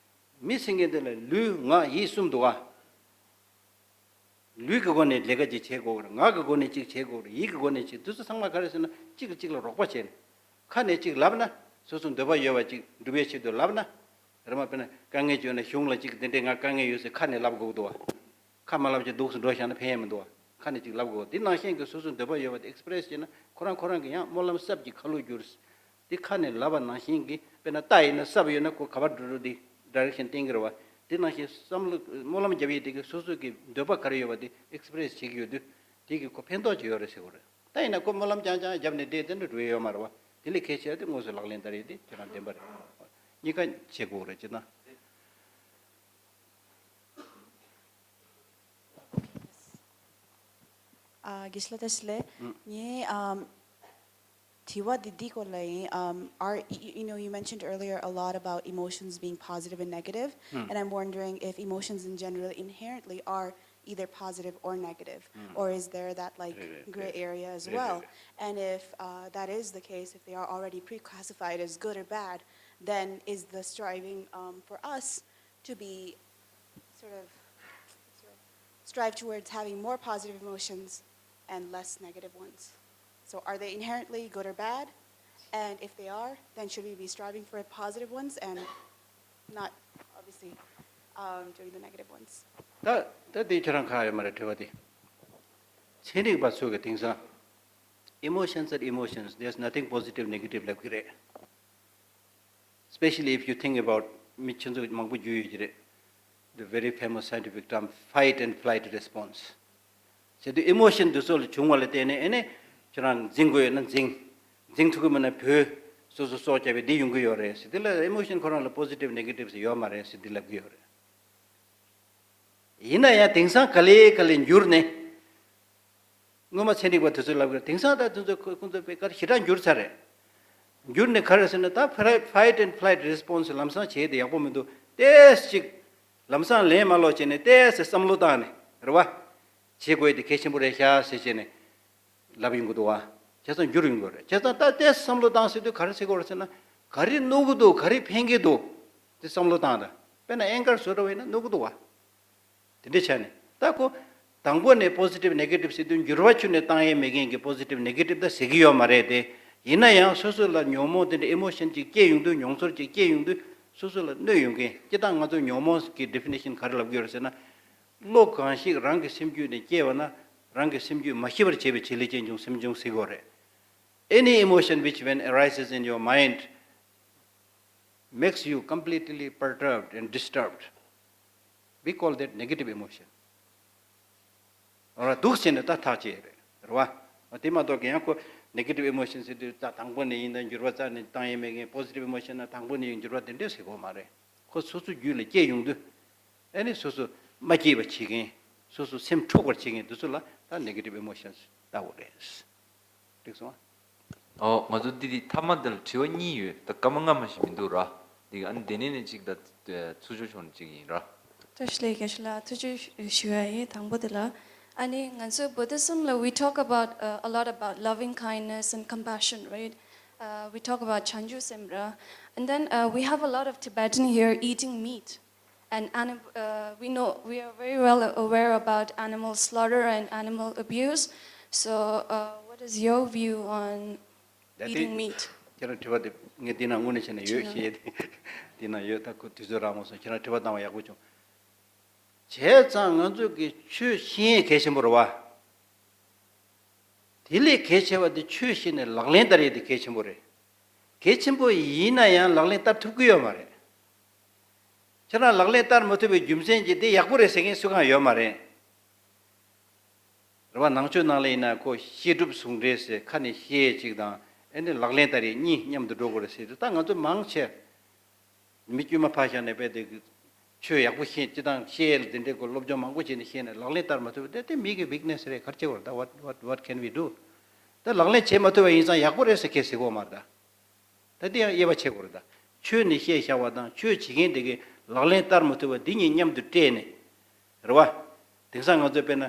མི་སེང་གེ་འདི་ལ་ལུས་ངག་ཡིད་གསུམ་འདུག་བ། ལུས་ཀྱི་སྒོ་ནས་ལས་ཀ་ཅིག་བྱེད་དགོས་རེད། ངག་གི་སྒོ་ནས་ཅིག་བྱེད་དགོས་རེད། ཡིད་ཀྱི་སྒོ་ནས་ཅིག་དེ་ཚོ་ཚང་མ་ག་རེ་ཟེར་ན་གཅིག་གིས་གཅིག་ལ་རོགས་པ་བྱས་ནས། ཁ་ནས་གཅིག་ལབ་ན་སོ་སོ་འདོད་པ་ཡོད་པ་ཅིག་འགྲུབ་པའི་ཆེད་དུ་ལབ་ན། རེད་མ་དཔེར་ན་དཀའ་ངལ་བྱུང་ན་གཞུང་ལ་གཅིག་འདི་འདྲའི་ང་དཀའ་ངལ་ཡོད་ཟེར་ཁ་ནས་ལབ་དགོས་འདུག་བ། ཁ་མ་ལབ་ཅིག་འདུག་སེ་འགྲོ་བཞག་ན་ཕན་ཡས་མི་འདུག་བ། ཁ་ནས་ཅིག་ལབ་དགོས། འདི་ནང་བཞིན་གྱི་སོ་སོའི་འདོད་པ་ཡོད་པ་དེ་ཨེག་སི་པི་རེ་སི་བྱས་ན་ཁོ་རང་ཁོ་རང་གི་ཡང་སྨོན་ལམ་གསར་གྱི་ཁ་ལོ་བསྒྱུར། འདི་ཁ་ནས་ལབ་པ་ནང་བཞིན་གྱི་དཔེར་ན་རྟ་ཡིན་ན་སྲབ་ཡོད་ན་ཁོ་ག་པར་འགྲོ་འགྲོ་འདི་ཌའི་རེག་ཤན་བསྟན་གྱི་རེད་བ། འདི་ནང་བཞིན་བསམ་བློ་སྨོན་ལམ་རྒྱབ་ཡས་དེ་གི་སོ་སོ་གི་འདོད་པ་ག་རེ་ཡོད་པ་དེ་ཨེག་སི་པི་རེ་སི་བྱེད་ཀྱི་ཡོད་དུས་དེ་གི་ཁོ་ཕན་ཐོགས་ཅིག་ཡོད་རེད་ཟེར་གྱི་རེད། ད་ཡིན་ན་ཁོ་སྨོན་ལམ་རྐྱང་རྐྱང་རྒྱབ་ནས་བསྡད་དེ་འདྲ་འགྲོ་ཡས་ཡོད་མ་རེད་བ། དེ་ལས་གལ་ཆེ་བ་དེ་དངོས་སུ་ལག་ལེན་བསྟར་ཡས་དེ་ཁྱེད་རང་བདེན་པ་རེད། གཉིས་ཀ་བྱེད་དགོས་རེད་ཅེ་ན། ཨ། དགེ་བཤེས་ལགས་བཀྲ་ཤིས་བདེ་ལེགས། ཨུ། ངའི་ཨམ། དྲི་བ་འདི་འདི་སྐོར་ལ་ཡིན། ཨམ། Are, you, you know, you mentioned earlier a lot about emotions being positive and negative, ཨུ། and I'm wondering if emotions in general inherently are either positive or negative, ཨུ། or is there that, like, རེད་རེད་gray རེད། area as རེད་རེད་well? རེད། And if, uh, that is the case, if they are already pre-classified as good or bad, then is the striving, um, for us to be sort of, sort of strive towards having more positive emotions and less negative ones. So are they inherently good or bad? And if they are, then should we be striving for positive ones and not, obviously, um, doing the negative ones? ད་ད་དེ་ཁྱེད་རང་ཁ་ཡོད་མ་རེད་དྲི་བ་དེ། ཚན་རིག་པ་ཚོས་གི་དེང་སང་emotions are emotions, there's nothing positive, negative ལབ་གི་རེད། Especially if you think about མི་ཁྱེད་ཚོ་མང་པོ་རྒྱུས་ཡོད་ཀྱི་རེད། The very famous scientific term fight and flight response. ཟེར་དུས་ཨི་མོ་ཤན་འདི་ཚོ་ལ་བྱུང་བ་ལ་བརྟེན་ནས་ཨེ་ནས་ཁྱོད་རང་འཛིང་དགོས་ཡོད་ན་འཛིང་། འཛིང་ཐུབ་ཀྱི་མེད་ན་བུད། སོ་སོ་སྲོག་བསྐྱབ་པའི་འདི་ཡོང་གི་ཡོད་རེད་ཟེར། དེ་ལ་ཨི་མོ་ཤན་ཁོ་རང་ལ་པོ་སི་ཊིབ་ནེ་གེ་ཊིབ་ཟེར་ཡོད་མ་རེད་ཟེར་འདི་ལབ་ཀྱི་ཡོད་རེད། ཡིན་ན་ཡང་དེང་སང་ག་ལེ་ག་ལེ་འགྱུར་ནས། སྔོན་མ་ཚན་རིག་པ་དེ་ཚོས་ལབ་ཀྱི་རེད། དེང་སང་ད་དེ་ཚོ་ཁོ་ཁོ་ཚོ་དཔེ་དཀར་ཞེ་དྲག་འགྱུར་ཚར་རེད། འགྱུར་ནས་ག་རེ་ཟེར་ན་ད་ཕ་ར་ཕའི་ཊི་ཨེན་ཌི་ཕ་ལའི་ཊི་རེ་སི་པོན་སི་ལམ་སང་བྱས་ཏེ་ཡག་པོ་མི་འདུག་ཏོག་ཙམ་ཅིག་ལམ་སང་ལན་མ་སློག་བྱས་ནས་ཏོག་ཙམ་བསམ་བློ་བཏང་ནས་རེད་བ། བྱེད་དགོས་དེ་གལ་ཆེན་པོ་རེད་ཤག་ཟེར་བྱས་ནས་ལབ་ཡོང་གི་འདུག་བ། བྱས་ཙང་འགྱུར་ཡོང་གི་རེད། བྱས་ཙང་ད་ཏོག་ཙམ་བསམ་བློ་བཏང་ཟེར་དུས་ག་རེ་ཟེར་དགོས་རེད་ཟེར་ན། ག་རེ་གནོད་གི་འདུག་ག་རེ་ཕན་གི་འདུག་དེ་བསམ་བློ་བཏང་དང་། དཔེར་ན་ཨེང་གར་བཟོ་འདྲ་བ་ཡིན་ན་གནོད་གི་འདུག་བ། དེ་འདྲ་བྱས་ནས་ད་ཁོ་དང་པོ་ནས་པོ་སི་ཊིབ་ནེ་གེ་ཊིབ་ཟེར་དུས་འགྱུར་བ་ཁྱོན་ནས་བཏང་ཡས་མེད་མཁན་གྱི་པོ་སི་ཊིབ་ནེ་གེ་ཊིབ་ད་ཟེར་གྱི་ཡོད་མ་རེད་དེ། ཡིན་ན་ཡང་སོ་སོ་ལ་ཉོན་མོངས་དེ་འདྲ་ཨི་མོ་ཤན་ཅིག་སྐྱེ་ཡོང་དུས་མྱོང་ཚོར་ཅིག་སྐྱེ་ཡོང་དུས་སོ་སོ་ལ་གནོད་ཡོང་མཁན་སྤྱིར་བཏང་ང་ཚོ་ཉོན་མོངས་ཀྱི་ཌི་ཕི་ནེ་ཤན་ག་རེ་ལབ་ཀྱི་ཡོད་རེད་ཟེར་ན། བློ་གང་ཞིག་རང་གི་སེམས་རྒྱུད་ནས་སྐྱེ་བ་ན་རང་གི་སེམས་རྒྱུད་མ་ཞི་བར་བྱེད་པའི་བྱེད་ལས་ཅན་བྱུང་སེམས་བྱུང་ཟེར་གྱི་ཡོད་རེད། Any emotion which when arises in your mind makes you completely perturbed and disturbed, we call that negative emotion. ར་འདུག་བྱས་ནས་ད་ཐག་བཅད་རེད་རེད་བ། དེ་མ་གཏོགས་ཀྱི་ཡང་ཁོ་ནེ་གེ་ཊིབ་ཨི་མོ་ཤན་ཟེར་དུས་ད་དང་པོ་ནས་ཡིན་ད་འགྱུར་བ་རྩ་ནས་བཏང་ཡས་མེད་མཁན། པོ་སི་ཊིབ་ཨི་མོ་ཤན་ན་དང་པོ་ནས་ཡིན་འགྱུར་བ་དེ་འདྲས་ཟེར་གོ་མ་རེད། ཁོ་སོ་སོ་རྒྱུད་ལ་སྐྱེ་ཡོང་དུས་ཨ་ནི་སོ་སོ་མ་སྐྱེས་པ་བྱེད་མཁན། སོ་སོ་སེམས་འཁྲུག་པར་བྱེད་མཁན་དེ་ཚོ་ལ་ད་ནེ་གེ་ཊིབ་ཨི་མོ་ཤན་ཟེར་ལྟ་དགོས་རེད། འགྲིག་སོང་ཨ། ཨོ། ང་ཚོ་འདི་འདི་མཐའ་མ་འདི་ལ་དྲི་བ་གཉིས་ཡོད། ད་སྐར་མ་ལྔ་མ་ཞིག་མི་འདུག་ར། འདི་ཨ་ནི་དེ་ནས་ནས་ཅིག་ད་ཚུར་ཕྱོགས་ཕྱོགས་ནས་ཅིག་ཡིན་ར། བཀྲ་ཤིས་བདེ་ལེགས། དགེ་བཤེས་ལགས་ཐུགས་རྗེ་ཞུ་ཡ་ཡིན། དང་པོ་དེ་ལ་ཨ་ནི་ང་ཚོ་Buddhism ལ་we talk about, uh, a lot about loving kindness and compassion, right? Uh, we talk about བྱང་ཆུབ་སེམས་ར། And then, uh, we have a lot of Tibetan here eating meat. And anim- uh, we know, we are very well aware about animal slaughter and animal abuse. So, uh, what is your view on eating meat? ཁྱེད་རང་དྲི་བ་དེ་ངས་འདི་ན་དངོས་གནས་བྱས་ན་ཡོད་ཞེས། འདི་ན་ཡོད། ད་ཁོ་དུས་ཚོད་རག་མ་སོང་། ཁྱེད་རང་དྲི་བ་བཏང་བ་ཡག་པོ་བྱུང་། བྱས་ཙང་ང་ཚོ་གི་ཆོས་ཤེས་ཡས་གལ་ཆེན་པོ་རེད་བ། དེ་ལས་གལ་ཆེ་བ་དེ་ཆོས་བཤད་ནས་ལག་ལེན་བསྟར་ཡས་དེ་གལ་ཆེན་པོ་རེད། གལ་ཆེན་པོ་ཡིན་ན་ཡང་ལག་ལེན་བསྟར་ཐུབ་ཀྱི་ཡོད་མ་རེད། ཁྱེད་རང་ལག་ལེན་བསྟར་མ་ཐུབ་པའི་རྒྱུ་མཚན་གྱིས་དེ་ཡག་པོ་རེད་ཟེར་མཁན་སུ་གང་ཡོད་མ་རེད། རེད་བ། ནང་ཆོས་ནང་ལ་ཡིན་ན་ཁོ་བཤད་སྒྲུབ་ཟུང་འབྲེལ་ཟེར་ཁ་ནས་བཤད་ཅིག་དང་ཨེ་ནི་ལག་ལེན་བསྟར་ཡས་གཉིས་མཉམ་དུ་འགྲོ་དགོས་རེད་ཟེར་དུས་ད་ང་ཚོ་མང་ཆེ། མི་དཀྱུས་མ་ཕར་བཞག་ནས་དཔེ་དེ་གི་ཆོས་ཡག་པོ་ཤེས་སྤྱི་བཏང་ཤེས་ཡས་ལ་དེ་འདྲའི་སྐོར་སློབ་སྦྱོང་མང་པོ་བྱས་ནས་ཤེས་ནས་ལག་ལེན་བསྟར་མ་ཐུབ་པ་དེ་དེ་མི་གི་ཝིག་ནེ་སི་རེད། ག་རེ་བྱེད་དགོས་རེད་ད། What, what, what can we do? ད་ལག་ལེན་བྱེད་མ་ཐུབ་པ་ཡིན་ཙང་ཡག་པོ་རེད་ཟེར་མཁན་ཟེར་གོ་མ་རེད་ད། ད་དེ་ཡང་དབྱེ་བ་ཕྱེ་དགོས་རེད་ད། ཆོས་ནས་བཤད་བཞག་པ་དང་ཆོས་བྱེད་མཁན་དེ་གི་ལག་ལེན་བསྟར་མ་ཐུབ་པ་འདི་གཉིས་མཉམ་དུ་སྤྲད་ནས། རེད་བ། དེང་སང་ང་ཚོས་དཔེར་ན་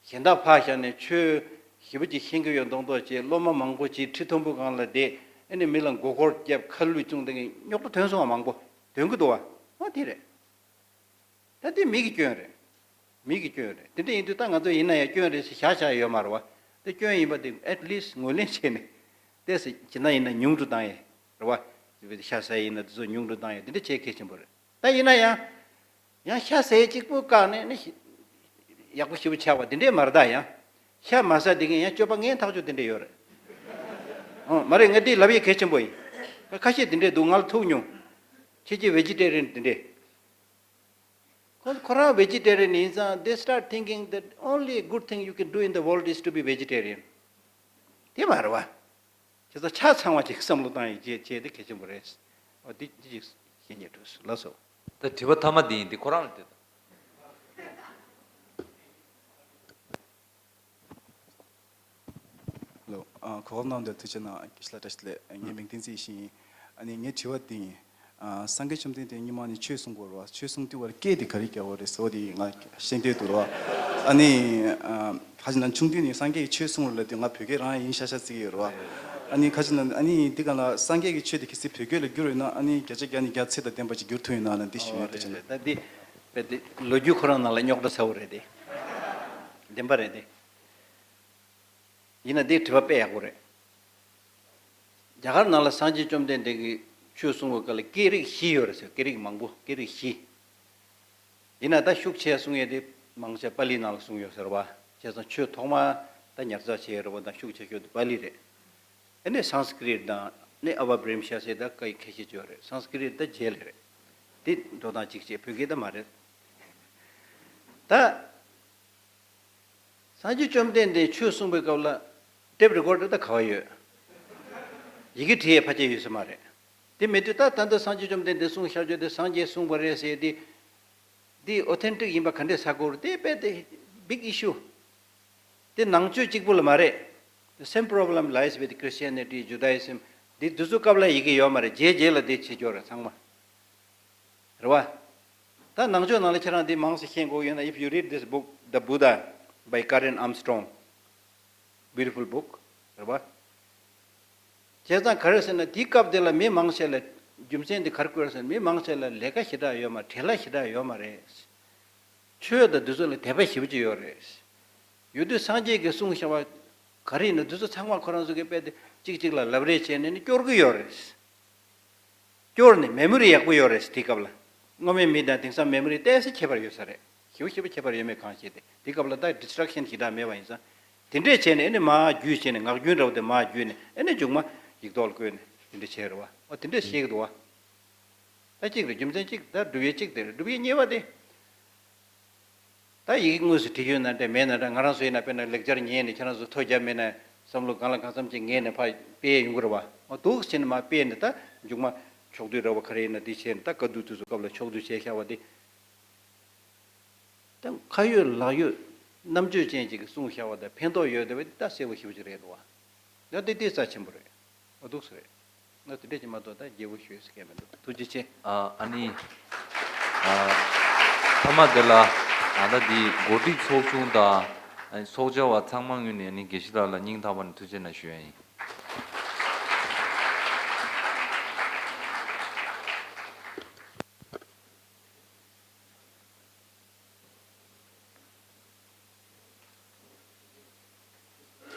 གཞན་དག་ཕར་བཞག་ནས་ཆོས་ཞེ་པོ་ཅིག་ཤེས་ཀྱི་ཡོད་མདོག་མདོག་བྱས། སློབ་མ་མང་པོ་ཅིག་ཁྲི་མཐོན་པོ་སྒང་ལ་བསྡད། ཨ་ནི་མི་ལ་མགོ་སྐོར་བརྒྱབ། ཁ་བསླུས་བྱུང་། དེ་གི་རྙོག་དྲ་ཐོན་སོང་བ་མང་པོ་ཐོན་གྱི་འདུག་བ། འོ་དེ་རེད། ད་དེ་མི་གི་སྐྱོན་རེད། མི་གི་སྐྱོན་རེད། དེ་འདྲ་ཡིན་དུས་ད་ང་ཚོ་ཡིན་ན་ཡང་སྐྱོན་རེད་ཟེར་བཞག་བཞག་ཡོད་མ་རེད་བ། དེ་སྐྱོན་ཡིན་པ་དེ་at least་ངོས་ལེན་བྱས་ནས། ཏོག་ཙམ་ཇི་ལྟར་ཡིན་ན་ཉུང་དུ་བཏང་ཡས། རེད་བ། ཤ་ཟ་ཡས་ཡིན་ན་དེ་ཚོ་ཉུང་དུ་བཏང་ཡས་དེ་འདྲ་བྱེད་གལ་ཆེན་པོ་རེད། ད་ཡིན་ན་ཡང་། ཡང་ཤ་ཟ་ཡས་གཅིག་པུ་བཀག་ནས་ནི་ཡག་པོ་ཞེ་པོ་ཆགས་པ་དེ་འདྲས་མ་རེད་ད། ཡང་ཤ་མ་ཟ་དེ་གིན་ཡང་སྤྱོད་པ་ངན་ཐག་ཆོད་དེ་འདྲས་ཡོད་རེད། ཨང་། མ་རེད། ངས་འདི་ལབ་ཡས་གལ་ཆེན་པོ་ཡིན། ཁ་ཤས་དེ་འདྲས་འདུག་ང་ལ་ཐུག་མྱོང་། ཁྱེད་ཀྱི་vegetarian་དེ་འདྲས། ཁོ་ཁོ་རང་vegetarian་ཡིན་ཙང་they start thinking that only good thing you can do in the world is to be vegetarian. དེ་མ་རེད་བ། ཁྱེད་ཚོ་ཆ་ཚང་བ་ཅིག་བསམ་བློ་བཏང་ཡས་བྱས་བྱས་དེ་གལ་ཆེན་པོ་རེད། འོ་འདི་འདི་ཅིག་བཤད་སྙིང་འདོད་སོང་། ལགས་སོ། ད་དྲི་བ་མཐའ་མ་འདི་ཡིན། འདི་ཁོ་རང་ལ་དེ་དང་། ལོ། ཨ། གོ་སྐབས་གནང་བར་ཐུགས་རྗེ་གནང་། དགེ་བཤེས་ལགས་བཀྲ་ཤིས་བདེ་ལེགས། ངའི་མིང་བསྟན་འཛིན་ཡེ་ཤེས་ཡིན། ཨ་ནི་ངའི་དྲི་བ་འདི་ཡིན། ཨ། སངས་རྒྱས་བཅོམ་ལྡན་འདས་སྔོན་མ་ནས་ཆོས་གསུང་གི་ཡོད་རེད་བ། ཆོས་གསུང་དུས་བར་སྐད་དེ་ག་རེ་རྒྱག་གི་ཡོད་རེད་ཟེར་བ་དེ་ང་ཤེས་འདོད་འདུག་རེད་བ། ཨ་ནི། ཨ། ཁ་ཅིག་ན་ཆུང་དུས་ནས་སངས་རྒྱས་ཀྱིས་ཆོས་གསུང་རེད་ལབ་དུས་ང་བོད་སྐད་རང་ཡིན་ཤག་ཤག་བརྩི་གི་ཡོད་རེད་བ། ཨ་ནི་ཁ་ཅིག་ན་ཨ་ནི་འདི་ག་ལ་སངས་རྒྱས་ཀྱི་ཆོས་དེ་གལ་སྲིད་བོད་སྐད་ལ་བསྒྱུར་ཡོད་ན་ཨ་ནི་བརྒྱ་ཆ་བརྒྱ་ནས་བརྒྱ་ཚིག་དང་ལྡན་པ་ཅིག་བསྒྱུར་ཐུབ་ཡོད་ན་ལབ་འདི་ཞུ་ཡོད། དེ་བྱས་ན། ད་འདི་དཔེ་དེ་ལོ་རྒྱུས་ཁོ་རང་ནང་ལ་རྙོག་དྲ་ཚ་བོ་རེད་དེ། བདེན་པ་རེད་དེ། ཡིན་ན་འདི་དྲི་བ་དཔེ་ཡག་པོ་རེད། རྒྱ་གར་ནང་ལ་སངས་རྒྱས་བཅོམ་ལྡན་འདས་ཀྱིས་ཆོས་གསུང་བའི་སྐབས་ལ་སྐད་རིགས་བཞི་ཡོད་རེད་ཟེར། སྐད་རིགས་མང་པོ། སྐད་རིགས་བཞི། ཡིན་ན་ད་ཤུགས་ཆེ་གསུང་ཡས་དེ་མང་ཆེ་པཱ་ལི་ནང་ལ་གསུངས་ཡོད་ཟེར་བ། བྱས་ཙང་ཆོས་ཐོག་མ་ད་ཉར་ཚགས་བྱས་ཡོད་རེད་བ། ད་ཤུགས་ཆེ་ཤོས་དེ་པཱ་ལི་རེད། ཨ་ནི་སཾ་སྐྲྀཏ་དང་ནི་ཨ་བ་བྲིམ་ཤ་ཟེར་ད་སྐད་ཁ་ཤས་ཅིག་ཡོད་རེད། སཾ་སྐྲྀཏ་ད་རྗེས་ལ་རེད། དེ་འགྲོ་སྟངས་གཅིག་བྱས། བོད་སྐད་ད་མ་རེད། ད། སངས་རྒྱས་བཅོམ་ལྡན་འདས་ཆོས་གསུངས་པའི་སྐབས་ལ་ཊེབ་རི་ཀོར་ཌར་ད་ག་བ་ཡོད། ཡི་གེ་བྲིས་ཡས་ཕལ་ཆེར་ཡོད་ས་མ་རེད། དེ་མེད་དུས་ད་ད་ལྟ་སངས་རྒྱས་བཅོམ་ལྡན་འདས་གསུངས་བཞག་རྒྱུ་དེ་སངས་རྒྱས་གསུངས་པ་རེད་ཟེར་དེ། འདི་ཨོ་ཐེན་ཊིག་ཡིན་པ་ག་འདྲས་ཧ་གོ་རེད། དེ་དཔེ་དེ་big issue། དེ་ནང་ཆོས་གཅིག་པུ་ལ་མ་རེད། The same problem lies with Christianity, Judaism. འདི་དེ་ཚོ་སྐབས་ལ་ཡི་གེ་ཡོད་མ་རེད། རྗེས་རྗེས་ལ་དེ་བྱེད་ཀྱི་ཡོད་རེད་ཚང་མ། རེད་བ། ད་ནང་ཆོས་ནང་ལ་ཁྱེད་རང་འདི་མང་ཙམ་ཤེས་དགོས་ཡོད་ན། If you read this book, The Buddha by Karen Armstrong, beautiful book. རེད་བ། བྱས་ཙང་ག་རེ་ཟེར་ན་དེའི་སྐབས་དེ་ལ་མི་མང་ཆེ་ལ་རྒྱུ་མཚན་དེ་ག་རེ་བཀོད་ཟེར་ན་མི་མང་ཆེ་ལ་ལས་ཀ་ཞེ་དྲག་ཡོད་མ་རེད། བྲེལ་བ་ཞེ་དྲག་ཡོད་མ་རེད། ཆོས་དང་འདི་ཚོ་ལ་དད་པ་ཞེ་པོ་ཅིག་ཡོད་རེད། ཡོད་དུས་སངས་རྒྱས་ཀྱིས་གསུངས་བཞག་པ་ག་རེ་ཡིན་ན་འདི་ཚོ་ཚང་མ་ཁོ་རང་ཚོ་གིས་དཔེ་དེ་གཅིག་གཅིག་ལ་ལབ་རེས་བྱས་ནས་ནི་སྐྱོར་གི་ཡོད་རེད། སྐྱོར་ནས་མེ་མོ་རི་ཡག་པོ་ཡོད་རེད། དེའི་སྐབས་ལ་སྔོན་མའི་མི་དང་དེང་སང་མེ་མོ་རི་ཏོག་ཙམ་ཁྱད་པར་ཡོད་ས་རེད། ཞེ་པོ་ཞེ་པོ་ཁྱད་པར་ཡོད་མེད་གང་ཤེས་ཏེ། དེའི་སྐབས་ལ་ད་ཌིས་ཊེག་ཤན་ཞེ་དྲག་མེད་པ་ཡིན་ཙང་། དེ་འདྲས་བྱས་ནས་ཨ་ནི་མར་བརྒྱུད་བྱས་ནས་ངག་རྒྱུན་འདྲ་བོ་དེ་མར་བརྒྱུད་ནས་ཨ་ནི་མཇུག་མ་ཡིག་ཐོག་ལ་བཀོད་ནས་དེ་འདྲས་བྱས་རེད་བ། ཨོ་དེ་འདྲས་བཤད་ཀྱི་འདུག་བ། ད་གཅིག་རེད། རྒྱུ་མཚན་གཅིག་ད་སྒྲུབ་ཡས་གཅིག་དེ་རེད། སྒྲུབ་ཡས་གཉིས་པ་དེ། ད་ཡི་གེ་དངོས་སུ་བྲིས་ཡོད་ན་འདྲ་མེད་ན་འདྲ། ང་རང་ཚོ་ཡིན་ན་དཔེར་ན་ལེགས་སྦྱར་ཉན་ནས་ཁྱེད་རང་ཚོ་ཐོ་བརྒྱབ་མེད་ན་བསམ་བློ་གང་ལ་གང་འཚམ་ཅིག་ངེས་ནས་ཕར་སྤེལ་ཡོང་གི་རེད་བ། འོ་འདུག་སེ་བྱས་ནས་མར་སྤེལ་ནས་ད་མཇུག་མ་ཕྱོགས་བསྡུས་འདྲ་བོ་ག་རེ་ཡིན་ན་འདི་བྱས་ནས་ད་བཀའ་བསྡུ་དུས་སུ་སྐབས་ལ་ཕྱོགས་བསྡུས་བྱས་བཞག་པ་འདི། ད་ཁ་ཡོད་ལག་ཡོད་རྣམ་དཔྱོད་ཅན་ཅིག་གིས་གསུངས་བཞག་པ་དང་ཕན་ཐོགས་ཡོད་བསྡད་པ་འདི་ད་གསལ་པོ་ཞེ་པོ་ཅིག་རེད་འདུག་བ། ད་འདི་འདི་རྩ་ཆེན་པོ་རེད། འོ་འདུག་སེ་རེད། ང་དེ་འདྲས་ཀྱི་མ་གཏོགས་ད་རྒྱས་པོ་ཞུ་ཡས་སྐད་མི་འདུག་ཐུགས་རྗེ་ཆེ། ཨ་ཨ་ནི། ཨ་མཐའ་མ་དེ་ལ་ཨ་ད་འདི་གོ་སྒྲིག་ཚོགས་ཆུང་དང་ཨ་ཚོགས་བཅར་བ་ཚང་མ་ངོས་ནས་ཨ་ནི་དགེ་བཤེས་ལགས་ལ་སྙིང་ཐག་པ་ནས་ཐུགས་རྗེ་གནང་ཞུ་ཡ་ཡིན།